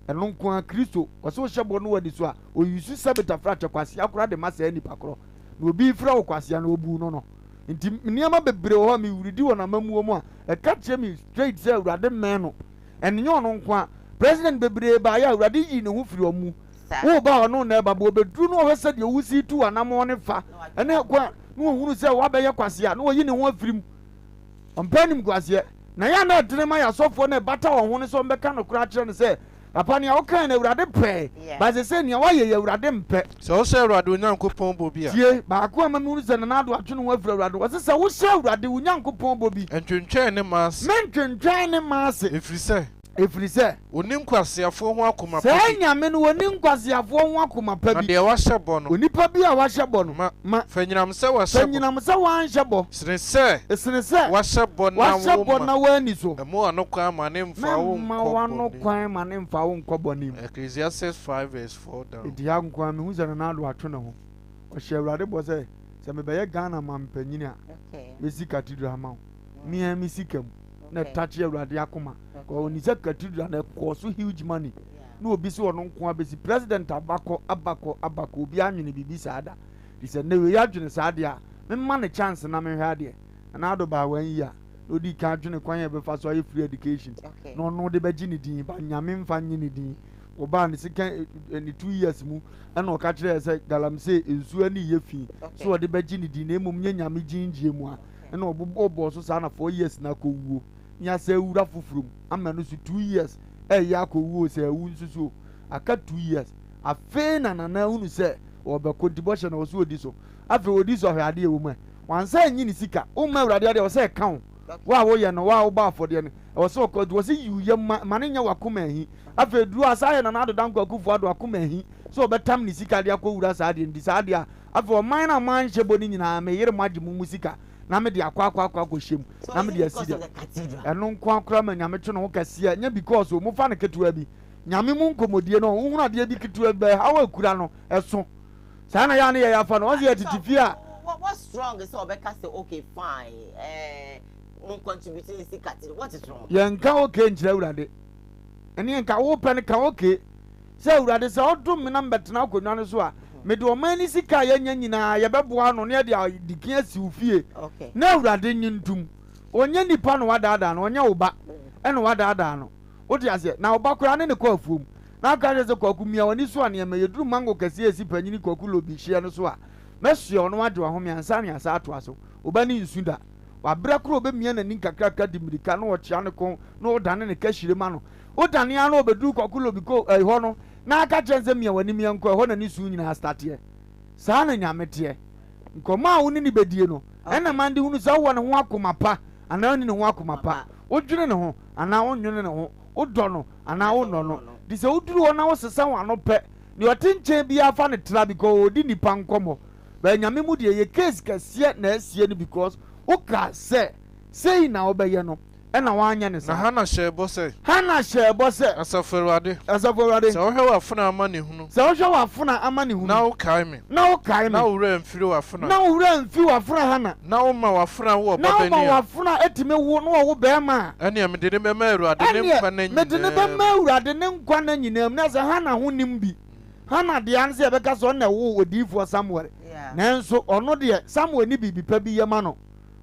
Ɛno nko ara, Kristo, ɔsɛ wohyɛ bɔ no w'ani so a, ɔyusu sɛ betafra kyɛ kwasea koraa de ma saa nipa korɔ. Na obi frɛ wo kwasea no, ɔbuu no no. Nti nneɛma bebree wɔ hɔ a mewuridi wɔ n'amammuo mu a ɛka kyerɛ me straight sɛ Awurade mmɛn no. Ɛnyɛ ɔno nko a, president bebree baeɛ a Awurade yii ne ho firi wɔn mu. Woba a ɔno na ɛba, but ɔbɛduru no ɔhwɛ sɛdeɛ wosi tu anammɔn ne fa ɛne kwan na ɔhunu sɛ woabɛyɛ kwasea na ɔyi ne ho afiri mu. Ɔmpɛ animguaseɛ. Na yɛ a na ɛdene ma yɛ asɔfoɔ no ɛbata wɔn ho no sɛ wɔbɛka nokorɛ akyerɛ no sɛ Papa, nea wokae no, Awurade pɛe, but seesei nea woayɛ yi, Awurade mpɛ. Sɛ wohyɛ Awurade wo Nyankopɔn bɔ bi a. Tie, baako a ɛma mehunu sɛ Nana Addo atwe ne ho afiri Awurade ho, ɔse, Sɛ wohyɛ Awurade wo Nyankopɔn bɔ bi. Ntwentwɛn ne mma ase. Mentwentwɛn ne mma ase. Ɛfiri sɛ. Ɛfiri sɛ. Ɔnni nkwaseafoɔ ho akoma pa bi. Saa Nyame no, ɔnni nkwaseafoɔ ho akoma pa Na bi. deɛ wahyɛ bɔ no. Onipa bi a wahyɛ bɔ no. Ma. Ma. Fa nyinam sɛ wahyɛ Fa bɔ. nyinam sɛ wanhyɛ bɔ. Sene sɛ. Sene sɛ. Wahyɛ bɔ na Wahyɛ wo bɔ ma. na woanni so. Mma w'ano kwan ma ne mfa wo Mɛmma nkɔ w'ano bɔne. kwan ma ne mfa wo nkɔ bɔne mu. Ecclesiastes 5 verse 4 down. Enti ha nko ara mehu sɛ Nana Addo atwe ne ho. Ɔhyɛɛ Awurade bɔ sɛ, sɛ mebɛyɛ Ghana manpanyin a, mɛsi cathedral ama wo. Me ara me sika mu. Na ɛtakye Awurade akoma. Ɔnim sɛ cathedral no ɛkɔɔ so huge money. Na obi sɛ ɔno nko ara bɛsi. President abakɔ, abakɔ, abakɔ, obiara nwene biribi saa da. Nti sɛ nnɛ wei adwene saa deɛ a, memma no chance na menhwɛ adeɛ. Nana Addo baa one year. Na ɔdii kan dwene kwan a ɛbɛfa so ayɛ free education. Na ɔno de bɛgye ne din, but Nyame mfa nnye ne din. Ɔbaa ne second, ne 2 years mu, ɛna ɔka kyerɛɛ sɛ galamsey nsuo ani yɛ fi, so ɔde bɛgye ne din na mmom nyɛ Nyame gyingyeɛ mu a. Ɛna ɔbobɔ bɔɔ so saa na 4 years na akɔwuo. Ne asɛ awura foforɔ mu ama no so 2 years ɛyɛ akɔwuo sɛ awu nso so aka 2 years. Afei na Nana ahunu sɛ ɔbɛkɔ nti bɔhyɛ na ɔso ɔdi so. Afei ɔdi so ahwɛ adeɛ ɛwɔ mu ɛ. Wansa anyi ne sika. Womma Awurade adeɛ ɛwɔ sɛ ɛka wo. Wo a woyɛ no, wo a wobɔ afɔdeɛ no, ɛwɔ sɛ ɔkɔ. Nti wɔ sɛ yiw yam ma, ma no nyɛ w'akoma ahi. Afei duru a, saa yɛ Nana Addo Dankwa Akufo Addo akoma ahi sɛ ɔbɛtam ne sika de akɔwura saa adeɛ no. Nti saa adeɛ a, afei ɔman no a moanhyɛ bɔ no nyinaa, meyere mo agye mo mu sika na mede akɔ akɔ akɔ akɔhyɛ mu na mede asi dɛm. Ɛno nko ara koraa ma Nyame twe ne ho kɛseɛ. Nyɛ because o, mofa no ketewa bi. Nyame mu nkɔmmɔdie no, wohunu adeɛ bi ketewa bi, bɛhaw akura no, ɛso. Saa na yɛ a ne yɛyɛ afa no, ɔn sɛ yɛtete fie a. What strong sɛ ɔbɛka sɛ okay fine ɛɛ mo contribute ne sika ti what is wrong. Yɛnka okay nkyerɛ Awurade. Ɛne nka wopɛ no ka okay. Sɛ Awurade sɛ ɔdom me na mbɛtena akonnwa no so a, mede ɔman ne sika a yɛanya nyinaa yɛbɛboa ano na yɛde adikin asi wo fie. Na Awurade nye ntom. Ɔnyɛ nipa na wadaadaa no, ɔnyɛ wo ba ɛna wadaadaa no. Wote aseɛ? Na wo ba koraa ne ne kɔ afuom. Na aka kyerɛ sɛ Kwaku mia w'ani so a nneɛma yɛduru mango kɛseɛ a ɛsi panyini Kwaku Lobi hyeɛ no so a, mɛsoɛ wo na woagye w'ahome ansa na yɛasan atoa so. Wo ba no nsu da. Wabrɛ koraa ɔbɛmia n'ani nkakrakra de mmirika na ɔkyea ne kɔn na ɔdane ne kahyire ma no. Wodane ara na ɔbɛduru Kwaku Lobi ko ɛhɔ no na aka kyerɛ no sɛ mia w'ani meɛnkɔ ɛhɔ na ne su nyinaa stateɛ. Saa na Nyame teɛ. Nkɔmmɔ a wo ne no bɛdie no, ɛna ma de hunu sɛ wowɔ ne ho akoma pa anaa wonni ne ho akoma pa. Wodwene ne ho anaa wonnwene ne ho. Wodɔ no anaa wonnɔ no. Nti sɛ woduru hɔ na wosesa w'ano pɛ, nea ɔte nkyɛn biara fa no tra because ɔredi nnipa nkɔmmɔ. But Nyame mu deɛ ɛyɛ case kɛseɛ na asie no because wokaa sɛ sei na wobɛyɛ no ɛna woanyɛ no Na saa. Hana hyɛɛ bɔ sɛ. Hana hyɛɛ bɔ sɛ. Asafo Awurade. Asafo Awurade. Sɛ wohwɛ w'afenaa amanehunu. Sɛ wohwɛ w'afenaa amanehunu. Na wokae me. Na wokae me. Na wo werɛ amfiri w'afenaa. Na wo werɛ amfi w'afenaa Hana. Na woma w'afenaa wo Na woma ɔbabanin a. w'afenaa tumi wo na ɔwo barima a. Ɛnneɛ mede no bɛma Awurade ne nkwa nna Ɛnneɛ mede no nyinaa bɛma mu. Awurade ne nkwa nna nyinaa mu. Na sɛ Hana ho nnim bi. Hana deɛ ara ne sɛ yɛbɛka sɛ ɔno na ɛwoo odiyifoɔ Samuel. Nanso ɔno deɛ, Samuel nni biribi pa bi yɛ ma no.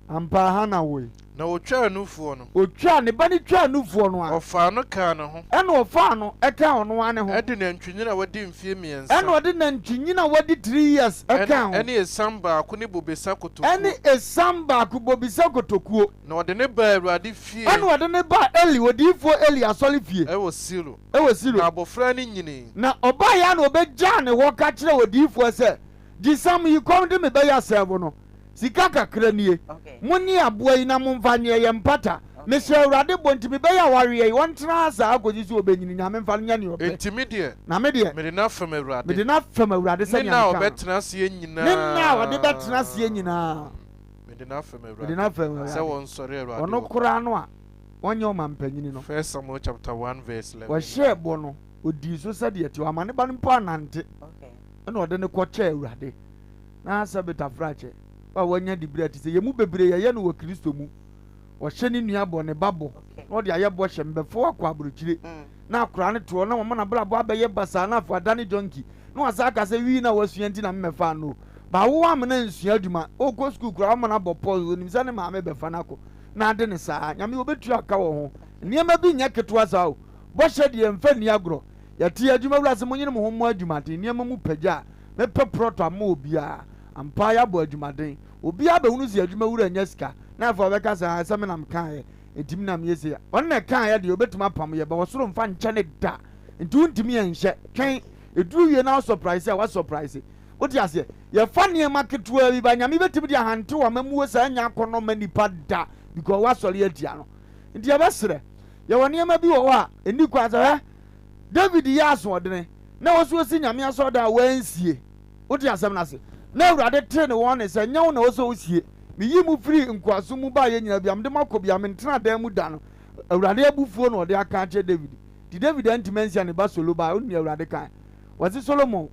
Ampa ara Hana woe. Na ɔtwaa nufoɔ no. Ɔtwaa, ne ba no twaa nufoɔ no a. Ɔfaa no kaa ne ho. Ɛnna ɔfaa no kaa ɔno ara ne ho. Ɛde nantwinini a wadi mfeɛ mmiɛnsa. Ɛnna ɔde nantwinini a wadi 3 years kaa ho. Ɛne esiam baako ne bobesa kotokuo. Ɛne esiam baako, bobesa kotokuo. Na ɔde no baa Awurade fie. Ɛnna ɔde no baa Eli, odiyifoɔ Eli asɔrefie. Ɛwɔ Silo. Ɛwɔ Silo. Na abɔfra no nyinii. Na ɔbaeɛ ara na ɔbɛgyaa ne hɔ ka kyerɛɛ odiyifoɔ sɛ, Gye sam yi, kɔm de me bɛyɛ asɛɛbo no. Sika kakra nie. Monnye aboa yi na momfa nyɛ yɛn mpata. Mehyɛ Awurade bɔ nti mebɛyɛ awareɛ yi, ɔntena ha saa kɔsi sɛ ɔbɛnyini. Nyame mfa no nyɛ nea ɔpɛ. Enti me deɛ, Na me deɛ, mede no afɛm Awurade. Mede no afɛm Awurade Ne sɛnea nna a mekaa no. ɔbɛtena aseɛ nyinaa. Ne nna a ɔde bɛtena aseɛ nyinaa. Mede no afɛm Awurade. Mede no afɛm Awurade. Sɛ wɔnsɔre Awurade Ɔno wɔ. koraa no a ɔnyɛ ɔmampanyini no. First Samuel chapter 1 verse 11. Ɔhyɛɛ bɔ no, ɔdii so sɛdeɛ ɛteɛ. Wamma ne ba no mpo annante. Ɛna ɔde no kɔkyɛɛ Awurade. Na sɛ betafrakyɛ a wanya dibere a ɛte sɛ yɛn mu bebree yɛyɛ no wɔ Kristo mu. Ɔhyɛ ne nua bɔ, ne ba bɔ, na ɔde ayɛ bɔhyɛ, mebɛfa wo akɔ aburokyire. Na akwadaa no toɔ na wɔma n'abrabɔ abɛyɛ basaa na afei adane junkie. Na wasan aka sɛ wii na wasua nti na memmɛfaa no o. Ba wo amena nsua adwuma, ɔrekɔ sukuu koraa wama no abɔ pɔs, onim sɛ ne maame bɛfa no akɔ na ade ne saa. Nyame ɔbɛtua ka wɔ ho. Nneɛma bi nyɛ ketewa saa o. Bɔhyɛ deɛ mfa nni agorɔ. Yɛte adwuma wura se monyere mo ho mmɔ adwumaden, nneɛma mu pagya a. Mɛpɛ prɔto ama obiara. Ampa ara yɛabɔ adwumaden. Obiara bɛhunu sɛ adwuma wura nya sika, na afei ɔbɛka sɛ, Ae, sɛ me na mekaeɛ, enti me na meyɛ sei. Ɔno na ɛkaeɛ deɛ, ɔbɛtumi apam yɛ, but ɔsoro mfa nkyɛ no da. Nti wontumi nhyɛ. Twɛn, ɛduru wie na wosɔpraese a, woasɔpraese. Wote aseɛ? Yɛfa nneɛma ketewa bi, but Nyame bɛtumi de ahante w'amammuo saa anya akɔnnɔ mma nipa da, because woasɔre atia no. Nti yɛbɛsrɛ, yɛwɔ nneɛma bi wɔ hɔ a, ɛnni kwan sɛ, hwɛ, David yɛ asoɔdene na ɔwɔ sɛ ɔsi Nyame asɔredan a wansie. Wote asɛm no ase? Na Awurade tee ne wɔn nne sɛ, Nyɛ wo na ɛwɔ sɛ wosie. Meyii mo firii nkoasom mu baeɛ nyinaa bia mede mo akɔ bia mentena dan mu da no. Awurade abufuo na ɔde aka akyerɛ David. Nti David antumi ansia ne ba Solo ba. Wonim deɛ Awurade kae? Ɔse, Solomon,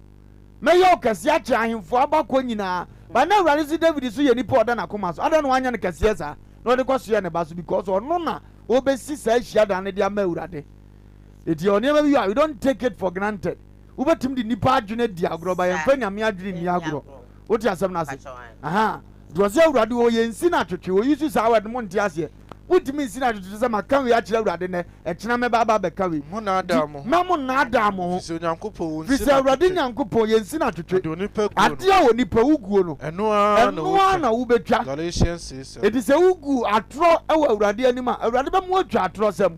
mɛyɛ wo kɛseɛ akyɛn ahemfo abakɔ nyinaa. But na Awurade se David so yɛ nipa a ɔda n'akoma so. Adɛn na wanyɛ no kɛseɛ saa na ɔde kɔsoɛ ne ba so? Because ɔno na ɔbɛsi saa hyiadan no de ama Awurade. Eti yɛwɔ nneɛma bi a we don't take it for granted. Wobɛtumi de nipa adwene adi agorɔ ba yɛmfa nyame adwene nni agorɔ. Wote asɛm no ase? Aha. Nti ɔsɛ Awurade wɔ yɛn si no atwetwe. Oyi so saa word mo nte aseɛ. Wontumi nsi no atwetwe sɛ maka wei akyerɛ Awurade nnɛ, ɛkyena mɛba aba abɛka wei. Monnaadaa mo ho. Mma monnaadaa mo ho. Firi sɛ Onyankopɔn, wɔnsi Firi sɛ no Awurade atwetwe. Nyankopɔn, yɛnsi no atwetwe. Na deɛ onipa guo no. Adeɛ a onipa woguo no. Ɛno ara na Ɛno ara na wobɛtwa. Galatians 6:7. Enti sɛ wogu atorɔ wɔ Awurade anim a, Awurade bɛma woatwa atorɔsɛm.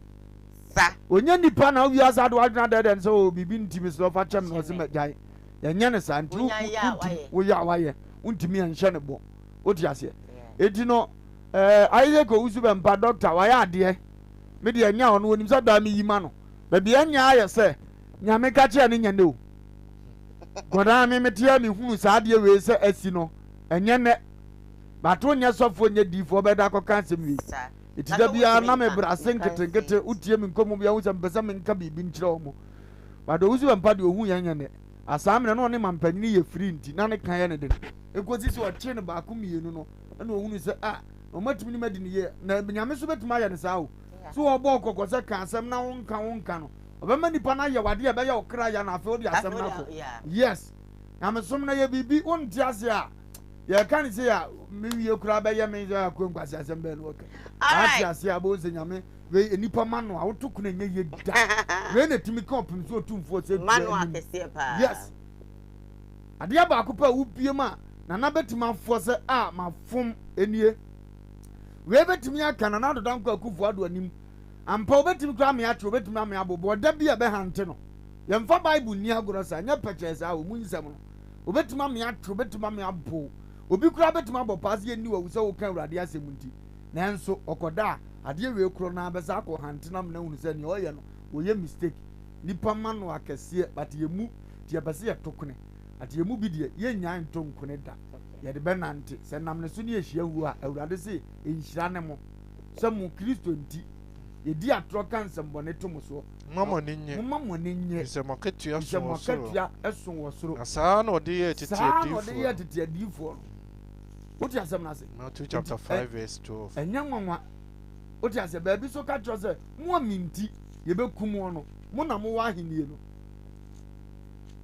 Sa. Ɔnyɛ nipa na wowiase ade w'adwene adɛɛdɛɛ no sɛ oo biribi nti mesrɛ wo fa kyɛ me na ɔse magyae. Yɛnyɛ no saa nti wontumi woyɛ a wayɛ wontumi ɛnhyɛ no bɔ. Wote aseɛ? Enti no ɛɛ Isaac Owusu Bɛmpa doctor wayɛ adeɛ. Me deɛ ɛnyɛ a ɔno onim sɛ daa meyi ma no. Baabi ɛnyɛ ayɛ sɛ Nyame ka kyerɛ no nyɛ nɛ o. Gɔdaa me meteɛ mehunu saa adeɛ wei sɛ asi no ɛnyɛ nɛ. But wonyɛ sɔfoɔ nyɛ diifoɔ bɛda akɔka asɛm wei. Enti da biara na mebrɛ ase nketenkete, wotie me nkɔmmɔ biara hu sɛ mepɛ sɛ menka biribi nkyerɛ wɔn. But Owusu Bɛmpa deɛ ohuu yɛn nyɛ nnɛ. Asaa mmerɛ na ɔne mampanyini yɛ firi nti na ne ka yɛ ne den. Ekosi sɛ ɔkyee no baako mmienu no ɛna ohunu sɛ ah na wɔatumi ne madi no yie. Na Nyame nso bɛtumi ayɛ no saa o. So ɔbɔ wo kɔkɔ sɛ ka asɛm na wonka wonka no, ɔbɛma nipa no ayɛ wo adeɛ a ɛbɛyɛ wo kra ya na afei wode asɛm no akɔ. Yes. Nyamesom no yɛ biribi wonte ase a yɛka ne sei a mewie koraa bɛyɛ me sɛ akɔ nkwasi asɛm bɛɛ no wɔka ate ase a bɛhu sɛ nyame wei nnipa ma no a woto kono ɛnyɛ yie da wei na ɛtumi ka ɔpem so ɔtumfoɔ sɛ ma no akɛseɛ paa yes adeɛ baako pɛ a wobie mu a nana bɛtumi afoɔ sɛ a mafom nie wei bɛtumi aka nana adoda nkɔ akufoɔ ado anim ampa wobɛtumi koraa ame akye wobɛtumi ame abobɔ da bi a ɛbɛhante no yɛmfa bible nni agorɔ saa nyɛ pɛkyɛɛ saa wɔ mu nsɛm no Obetumi ame atwe, obetumi ame abow. Obi koraa betumi abɔ paa sɛ yenni wawu sɛ woka Awurade asɛm nti. Nanso, ɔkɔda a, adeɛ wei korɔ no ara bɛsan akɔ hante no amena ahunu sɛ nea ɔyɛ no, ɔyɛ mistake. Nnipa ma no akɛseɛ, but yɛmmu, nti yɛpɛ sɛ yɛto kone. But yɛn mu bi deɛ, yɛnnyae nto nkone da. Yɛde bɛnante. Sɛ nam ne so ne yɛhyia wuo a, Awurade se, nhyira ne mo, sɛ mo, Kristo nti, yɛdi atorɔ ka nsɛmmɔne to mo soɔ. Momma mo ani nnye. Momma mo ani nnye. Efisɛ mo akatua so wɔ soro. Efisɛ mo akatua so wɔ soro. Na saa ara na ɔde yɛɛ tete adiyifoɔ no. Saa ara na ɔde yɛɛ tete adiyifoɔ no. Wote asɛm no ase? Matthew chapter 5 verse 12. Ɛnyɛ nwanwa. Wote aseɛ? Baabi so ka kyerɛ sɛ, mo a me nti yɛbɛkum wɔn no, mo na mowɔ ahennie no.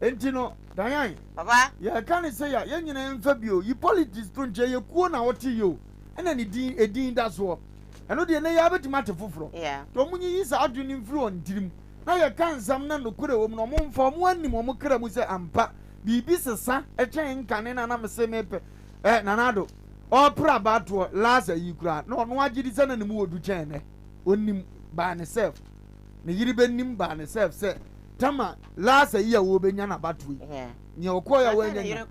Enti no, Diane, Papa. yɛka ne sɛ ya, yɛn nyinaa mfa bio. Yi politics to nkyɛn, yɛ kuo na wote yɛ o. Ɛna ne din, edin da soɔ. Ɛno deɛ nnɛ yi ara bɛtumi ate foforɔ. Nti wɔn nyiyi saa adwene no mfiri wɔn tirim na yɛka nsɛm na nokorɛ wɔ mu no wɔn mfa wɔn anim wɔn kra mu sɛ ampa biribi sesa kyɛn nkane na na mese mepɛ eh, Nana Addo ɔrepere abatoɔ last ayi koraa na ɔno agye di sɛ na ne mu wɔ du kyɛn nɛ ɔnim by ne self ne yere bɛnim by ne self sɛ tama last ayi a wɔbɛnya n'abatoɔ yi nea ɔkɔɔ yɛ a wɔanya nya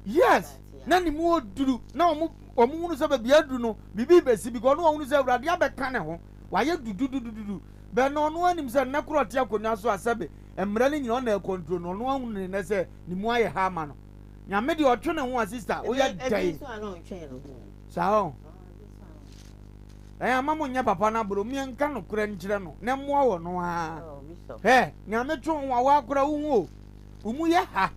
Yes, na ne mu oduru, na wɔn wɔn hunu sɛ baabi aduru no, biribi bɛsi because ɔno ɔhunu sɛ Awurade abɛka ne ho, wayɛ dududududu. Bɛn na ɔno anim sɛ nnɛ korɔ ɔte akonnwa so a sɛbe mmara no nyina ɔna ɛkɔntro no, ɔno ahunu ne nnɛ sɛ ne mu ayɛ ha ama no. Nyame deɛ ɔtwe ne ho a sister, woyɛ dɛn? Saa ɔ. Ɛyɛ ama mo nyɛ papa no aboro, meɛ nka nokorɛ nkyerɛ no, na mmoa wɔ no ara. Hɛ, Nyame twe wo ho a woakora wo ho o, wo mu yɛ ha.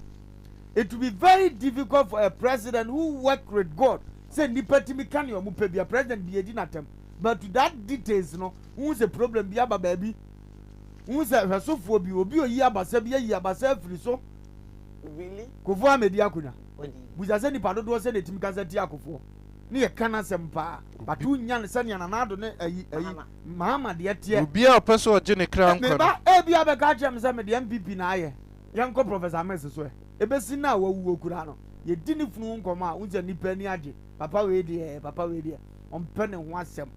It will be very difficult for a president who work with God sɛ nnipa tumi ka nea wɔn pɛ bia president bi edi n'atɛm but to that details no wohu sɛ problem bi aba baabi wohu sɛ hwɛsofoɔ bi obi oyi abasa bi ayi abasa afiri so Really? Kofoɔ amedi akonnwa busa sɛ nipa dodoɔ sɛ na etumi kasa tia Kofoɔ ne yɛ ka n'asɛm paa but wonya no sɛnea Nana Addo ne ayi ayi Mahama deɛ teɛ. Obiara a ɔpɛ sɛ ɔgye ne kra nkwa no. Meba ebi abɛka akyerɛ me sɛ mede NPP na ayɛ. Yɛnkɔ Professor Mills so ɛ. Ebesi nnɛ a wawuo koraa no, yɛdi ne funu ho nkɔmmɔ a, wohu sɛ nnipa ani agye. Papa wei deɛ, papa wei deɛ, ɔmpɛ ne ho asɛm.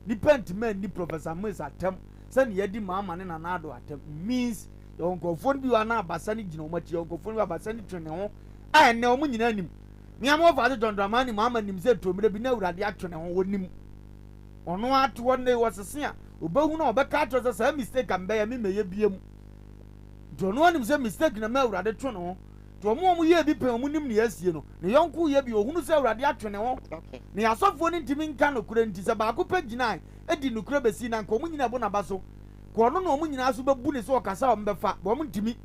Nnipa ntumi anni Professor Mills atɛm sɛdeɛ yɛadi Mahama ne Nana Addo atɛm. Means yɛwɔ nkurɔfoɔ no bi wɔ hɔ a na abasa no gyina wɔn akyi, yɛwɔ nkurɔfoɔ no bi a abasa no twe ne ho a ɛnnɛ wɔn nyinaa nim. Me ara mewɔ faase John Dramani Mahama nim sɛ ɛtɔ mmerɛ bi na Awurade atwe ne ho, wɔnim. Ɔno ara te hɔ nnɛ yi, ɔsese a, ɔbɛhunu a ɔbɛka akyerɛ sɛ saa mistake a mebɛyɛ memmɛyɛ biam. Nti ɔno anim sɛ mistake na ma Awurade twe ne ho. Nti wɔn a wɔyɛɛ bi pɛn wɔn nim nea asie no. Ne yɔnko yɛ bi, ohunu sɛ Awurade atwe ne ho. Ne asɔfoɔ no ntumi nka nokorɛ nti, sɛ baako pɛ gyinae di nokorɛ bɛsi na anka wɔn nyinaa bu n'aba so. Ka ɔno na wɔn nyinaa nso bɛbu no sɛ ɔkasa a wɔbɛfa, but wɔn ntumi.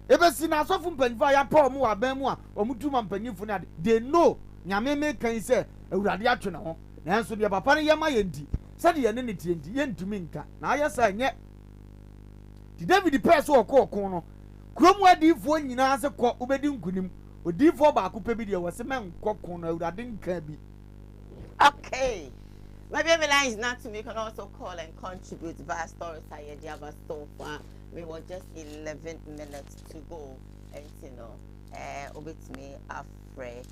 Ebɛsi na asɔfo mpanyinfoɔ a yɛapaw wɔn wɔ aban mu a wɔn tu ma mpanyinfo ne ade, they know Nyame meka yi sɛ Awurade atwe ne ho. Nanso deɛ papa no yɛ ma yɛn nti, sɛdeɛ yɛne no teɛ nti, yɛntumi nka. Na ayɛ saa ɛnyɛ. Nti David pɛɛ sɛ ɔkɔ ɔko no, kurom adiyifoɔ nyinaa se kɔ, wobɛdi nkonim. Odiyifoɔ baako pɛ bi deɛ wɔse mɛnkɔ ko no Awurade nkaa bi. Okay. My baby lines not to me. You can also call and contribute via stories. I hear so far. We were just 11 minutes to go. And you know, eh, obetumi afrɛ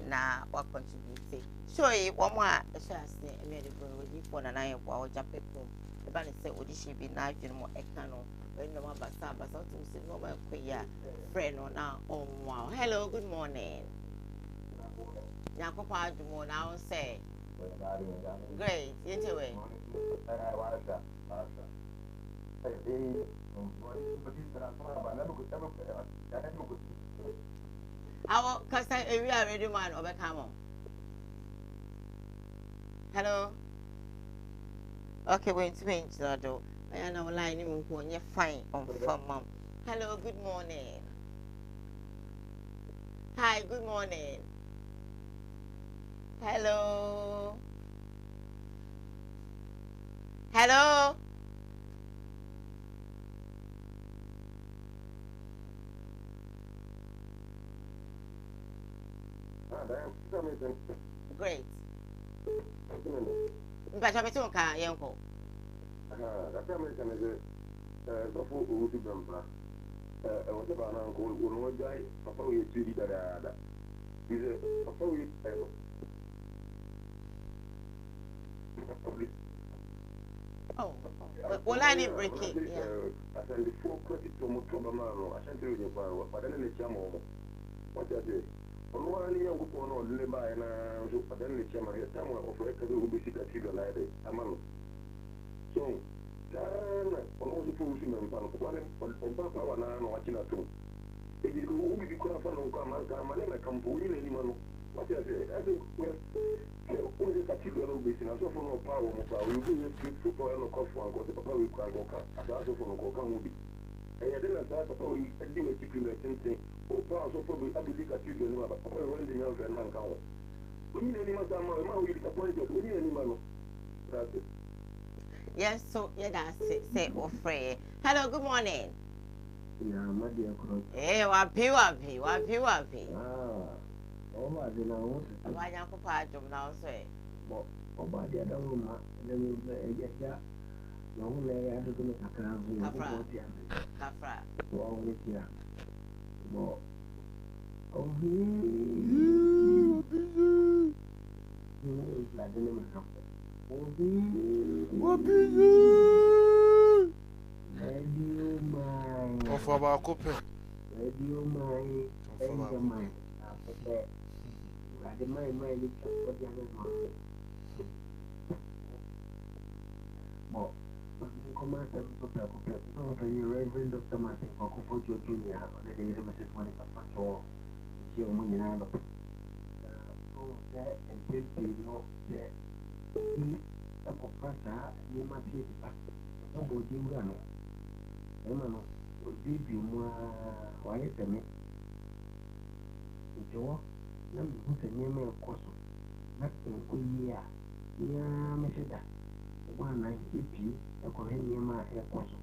na wa contribute. Show yi wɔn a ɛhyɛ ase ɛmɛ de bro odiyifoɔ nana yɛ boa ɔgya pɛpɛm. Ɛba ne sɛ odi hyɛ bi n'adwene mu ɛka no. Wɔn nneɛma basa basa ɔtum sɛ nneɛma ɛkɔ yi a frɛ no na ɔmmoa. Hello, good morning. Nyankopɔn adom o na wo sɛ. Great, yɛntie wɛ. Awɔ kasa ewi a radio man ɔbɛka mo. Hello. Okay, wɛntumi ngyina do. Ɛyɛ na wo line mu mpo ɔnyɛ fine ɔmfa mam. Hello, good morning. Hi, good morning. Hello. Hello. Great. Mpakyɛ mete wo nka yɛnkɔ. Kakra meka ne sɛ sɔfo Owusu Bɛmpa ɛwɔ sɛ baa no anka wɔn wɔgyae papa wei akyiri di dadaada. Fi sɛ papa wei no. Oh, well, I need break it. Yeah. Asantefoɔ kura titi wɔn to aba maa no Ashanti region kwan no wadane n'akyi ama wɔn. Wate aseɛ? Ɔno ara ne Nyankopɔn na ɔde ne baeɛ no ara nso wadane n'akyi ama no. Hwɛ tam a ɔfrɛ ka sɛ wobɛsi cathedral ayɛ dɛ ama no. So saa ara na ɔno nso fo wusu mɛmpa no ɔba ne ɔba power no ara na wakye no atom. Enti sɛ wo biribi koraa fa no nkɔ ama nka ama ne mmɛka mpo wonyi n'anim ano. Wate aseɛ? Ɛsɛ sɛ wohu sɛ cathedral no wobɛsi no asɔfo no ɔpaa wɔn paa ɔyɛ obi a ɔyɛ faithful paa ɔyɛ nokwafoɔ anka ɔsɛ papa wei koraa anka ɔka saa asɔfo no nka ɔka ho bi. Ɛyɛ den na saa papa wei adi w'akyi firi mmerɛ tenten. Wopaa asɔfo abɛsi cathedral no mu a papa wei wantumi amfrɛ no anka ho. Wonyi n'anim asa ama wo ɛma woyɛ disappointed wonyi n'anim ano. That's it. Yɛn nso yɛda ase sɛ wofrɛ yɛ. Hello, good morning. Yeah, my dear cross. Eh, wapi wapi wapi wapi. Ah, ọba adi na ho sisi. Ọba Nyankopɔn adom na wo so ɛ. Bɔ ọba adi adaworo ma ɛnɛ mi bɛ ɛgya gya na ho na ɛyɛ adodo me kakra nso Nyankopɔn te ase. Kafra. Wɔ ho ne tia. Bɔ obi. Obi. ne me hafo. Obi. Obi. Radio man. Ɔfa baako pɛ. Radio man. Ɔfa baako pɛ. Baako pɛ. Awurade man man ne twa ɔde ama no ase. Bɔ nkɔmɔ asɛm nso prɛko pɛ. Sɔfo panyin Reverend Dr. Martin Kwaku Fotuo Jr. ɔne ne yere Mrs. Monica Fotuo nhyia wɔn nyinaa anɔpa. Na ɔhu sɛ mpɛn pii no sɛ obi kɔfa saa nneɛma sei de ba na ɔbɔ ɔgye wura no, barima no ɔduadua mu ara wayɛ sɛ me. Nti hɔ na mehu sɛ nneɛma rekɔ so na ɛnkɔ yie a, me ara mehyɛ da bɔ anan pue kɔhwɛ nneɛma a ɛrekɔ so.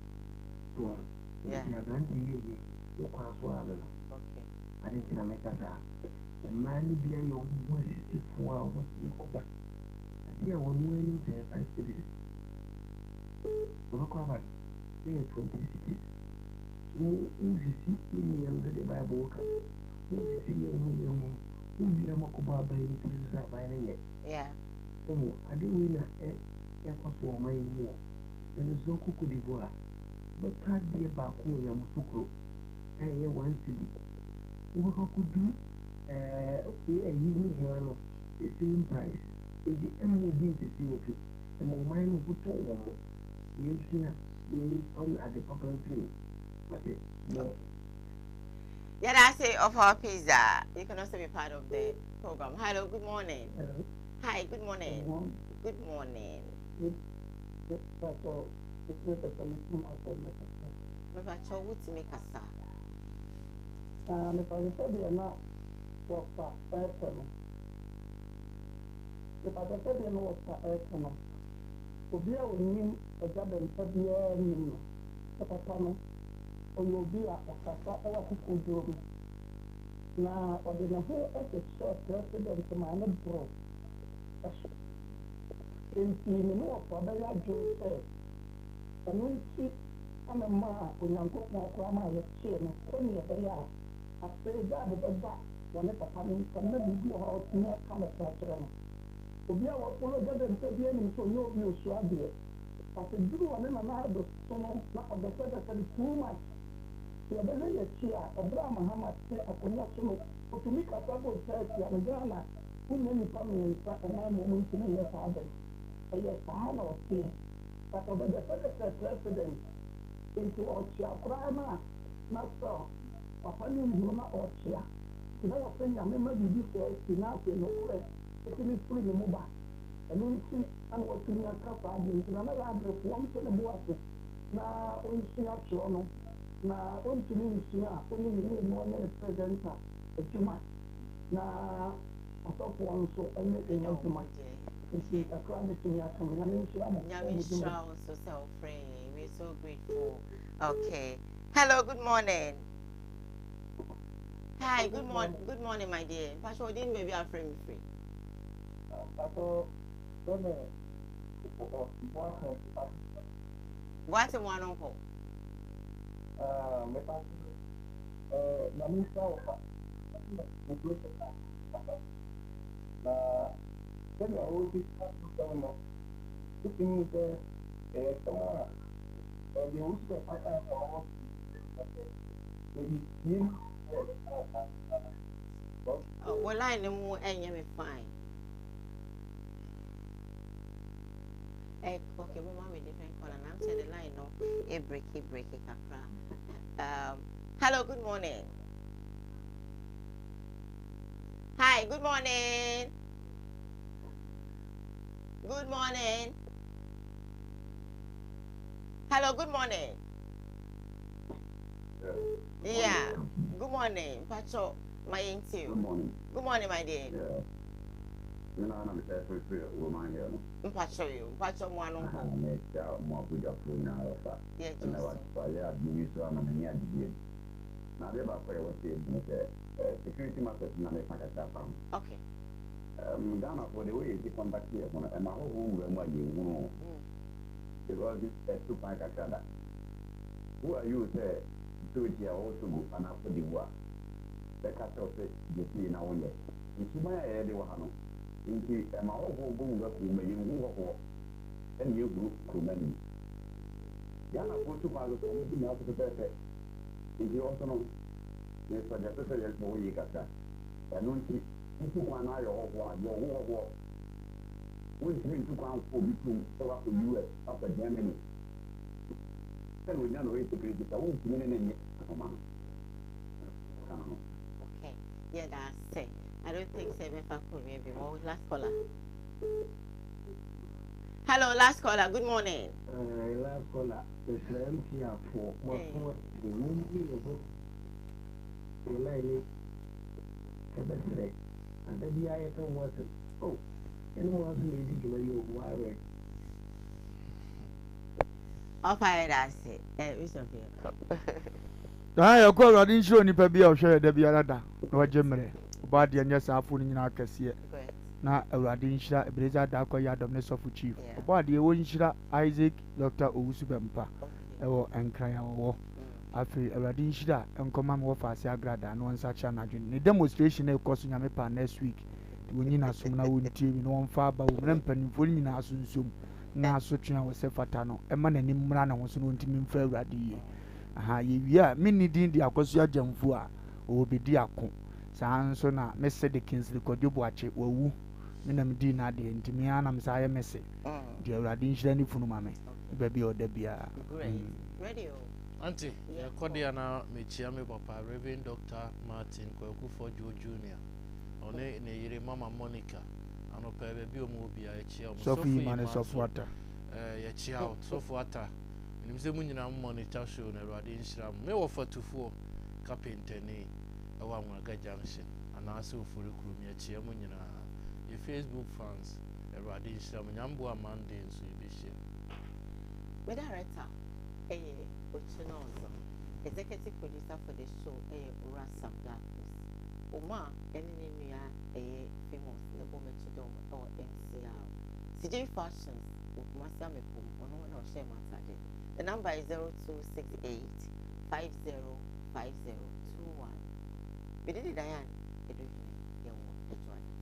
So wɔn? Nti aberante yi yɛ yei, ne kwan so ara no no. Ade nti na meka saa? Mmaa no bi ayɛ wɔn ho asisifoɔ a wɔtumi kɔba adeɛ a wɔn ara nim sɛ ɛyɛ 5 cedis. Wɔbɛkɔ aba no, na ɛyɛ 20 cedis. Wo wosisi wo nua no sɛdeɛ Bible ka no, wosisi yɛn ho yɛn ho, wowie a moakɔbɔ aban no tiri so sɛ aban no nyɛ. Yeah. Wohu, ade wei na ɛkɔ so wɔ ɔman yi mu wɔ. Na nso wokɔ Cote d'Ivoire a, wobɛtɔ adeɛ baako wɔ Yamoussoukro a ɛyɛ one cedi. Wobɛkɔ akɔdu ɛɛ ayi nohoa no, the same price. Enti ɛmma obi nsisi wo fi. Ɛma ɔman no ho tɔ wɔn. Yɛnsua na yɛmfa ade papa mfiri mu. Wate? Mo. Yɛda ase Ɔfawa Pizza. You can also be part of the program. Hello, good morning. Hello. Hi, good morning. Good morning. Good morning. Mepakyɛw wotumi kasa. Ah, mepakyɛw sɛdeɛ na wɔfa ɛɛpɛ no. Mepakyɛw sɛdeɛ na wɔfa ɛɛpɛ no. Obi a onim Agya Bɛmpa biara nim no sɛ papa no ɔyɛ obi a ɔkasa wɔ akokoduro mu. Na ɔde ne ho hyehyɛɛ president maa no boro so. Enti me ne wɔfa bɛyɛ adwene sɛ ɛno nti na ɛmaa Onyankopɔn koraa maa yɛkyee no sɛnea ɛbɛyɛ a afei Gad bɛba wɔ ne papa no ntam na biribi wɔ hɔ a ɔtumi aka nokorɛ akyerɛ no. Obi a wafollow Gad mfɛ biara nim sɛ ɔnyɛ obi a ɔsuro adeɛ. But ɛduru ɔne Nana Addo so no na ɔdɛsɛdɛsɛ no too much. Sɛ yɛbɛhwɛ yɛn akyi a, ɛberɛ a Mahama te akonnwa so no, ɔtumi kasa bɔ taa tia no. Ghana, wonnya nnipa mmiɛnsa anaa mmom ntumi nyɛ saa ade no. Ɛyɛ saa na ɔteɛ. But ɔbɛdɛsɛdɛsɛɛ president nti ɔkyea koraa no a, na sɛ papa no nhunu na ɔkyea. Nti na wɔsɛ Nyame ma biribi saa si na afei nokorɛ tumi firi ne mu ba. Ɛno nti na watumi aka saa adeɛ nti na na yɛ adefoɔ nto ne bo ase na ɔnsua twerɛ no na ɔntumi nsua a ɔne ne yere no ɔnyɛ ne presenter adwuma na asɔfoɔ nso ɛnyɛ wɔn adwuma nti kakra mɛtumi aka no. Nyame nhyira mo. Nyame nhyira wo nso sɛ wofrɛ yɛn. We're so grateful. Okay. Hello, good morning. Hi, good morning. Good morning, my dear. Pastor, odin baby afrɛ me free. Pastor, sɛnɛ Boate mo ano nkɔ. Mepa Nyame nhyira wo pa. Na sɛnea wɔsi ka asɛm no, wotumi hu sɛ ɛyɛ asɛm a ɛdeɛ wosi sɛ paka asɛm no ɛde tie Oh, well, line no mu ɛnyɛ me fine. Eh, okay, mo ma me different color. I'm saying the line no, e breaky breaky kakra. Hello, good morning. Hi, good morning. Good morning. Hello, good morning. Yeah, good morning. Pacho, my too. Good morning. Good morning, my dear. Yeah. Me na na me sɛ firifiri wɔ man yɛ no. Mpacho yo, mpacho mo ano nkɔ. Me kyia mo abodwafo nyinaa wɔfa. Yeah, Ɛna wayɛ adeɛ bi so ama m'ani agye biem. Na adeɛ baako a ɛwɔ sɛ yɛhu ne sɛ security matters na meka kakra fa ho. Okay. Ghana for the way yɛsi conduct yɛ ho no, ɛma ahɔhoɔ wura mu a yɛnhunu o. Because ɛtu kwan kakra da. Who are you sɛ security a ɔwɔ Togo anaa Cote d'Ivoire bɛka kyerɛ wo sɛ gye sei na wonyɛ? Nsuban a yɛde wɔ ha no nti ɛma ahɔhoɔ bɔ wura kurom a yɛnhu hɔhoɔ ɛna yɛhunu kuromani. Ghanafoɔ tu kwan so so wɔn di mmara so pɛpɛɛpɛ nti hɔ so no me suggest sɛ yɛnhwɛ hɔ yie kakra. Ɛno nti wotu kwan na ayɛ hɔhoɔ a yɛ wo ho hɔhoɔ. Wontumi ntu kwan nkɔ obi kurom sɛ woakɔ US, woakɔ Germany sɛ na ogyina na ɔyɛ security sɛ wontumi ne no nyɛ ahoma no ka no ho. Okay, yeah, that's it. I don't think so. If I could maybe more last caller. Hello, last caller. Good morning. Last caller. Mesrɛ MTR foɔ mo aso ate mo nyi mo ho mo line ni ɛbɛsrɛ na da biara yɛka ho asɛm oh yɛne mo aso na ɛdi dwuma yi o mo awerɛ. Ɔfa yɛ da ase ɛ Bishop yɛ. Daa yɛkɔ Awurade nhyira onipa bi a ɔhwɛ yɛ da biara da na wagye mmerɛ. Ɔbɔ adeɛ nyɛ saa afo no nyinaa kɛseɛ. Na Awurade nhyira Ebenezer Darko Yiadom ne Sɔfo Chief. Ɔbɔ adeɛ wɔ nhyira Isaac Doctor Owusu Bɛmpa ɛwɔ Nkran a ɔwɔ. Afei Awurade nhyira nkɔma me wɔfa ase agradaa na ɔnsakyera n'adwene. Ne demonstration no ɛkɔ so Nyame paa next week. Nti wɔnyi n'asom na wɔntie bi na wɔmfa aba wɔ mu na mpanimfoɔ no nyinaa so nsom na asotwe a wɔsɛ fata no ɛma n'anim mmra ne ho so na ɔntumi mfrɛ Awurade yie. Aha, yɛwie a, menni din de Akosua Gyamfuo a ɔwɔ bɛdi ako. Saa ara nso na me se de Kingsley Kwadwo Boakye, wawu. Me na medii n'adeɛ, nti me ara na mesan yɛ me se. Nti Awurade nhyira ne funu ma me, ne baabi a ɔda biara. Aunty, yɛkɔ deɛ na mekyia me papa Rev. Doctor Martin Kwaku Fodjour Junior, ɔne ne yere Mama Monica, anɔpa yi baabi a wɔwɔ biara yɛkyia wɔn. Sɔfo Yima ne nso, Sɔfo Atta. eh, yɛkyia wo. Sɔfo Atta, menim sɛ mo nyinaa mo monitor show no, Awurade nhyira mo. Me wɔfa Tufoɔ, kapentani ɛwɔ Anwraga Junction anaasɛ Ofori kurom, yɛkyia mo nyinaa. Yɛ Facebook fans, Awurade nhyira mo. Nyame boa Monday nso yɛbɛhyia. Me director ɛyɛ Okyinɔɔzɔ, executive producer for the show ɛyɛ Owura Sam Darkus. Omar ɛne ne nua ɛyɛ Famous na ɛbɔ m'akyi dɔm ɛwɔ MCR. CJ Fashions wɔ Kumasi Amekom, ɔno na ɔhyɛɛ m'atade. The number is 0268 505021. Mede de Diane Edohene yɛwɔ Adwoada.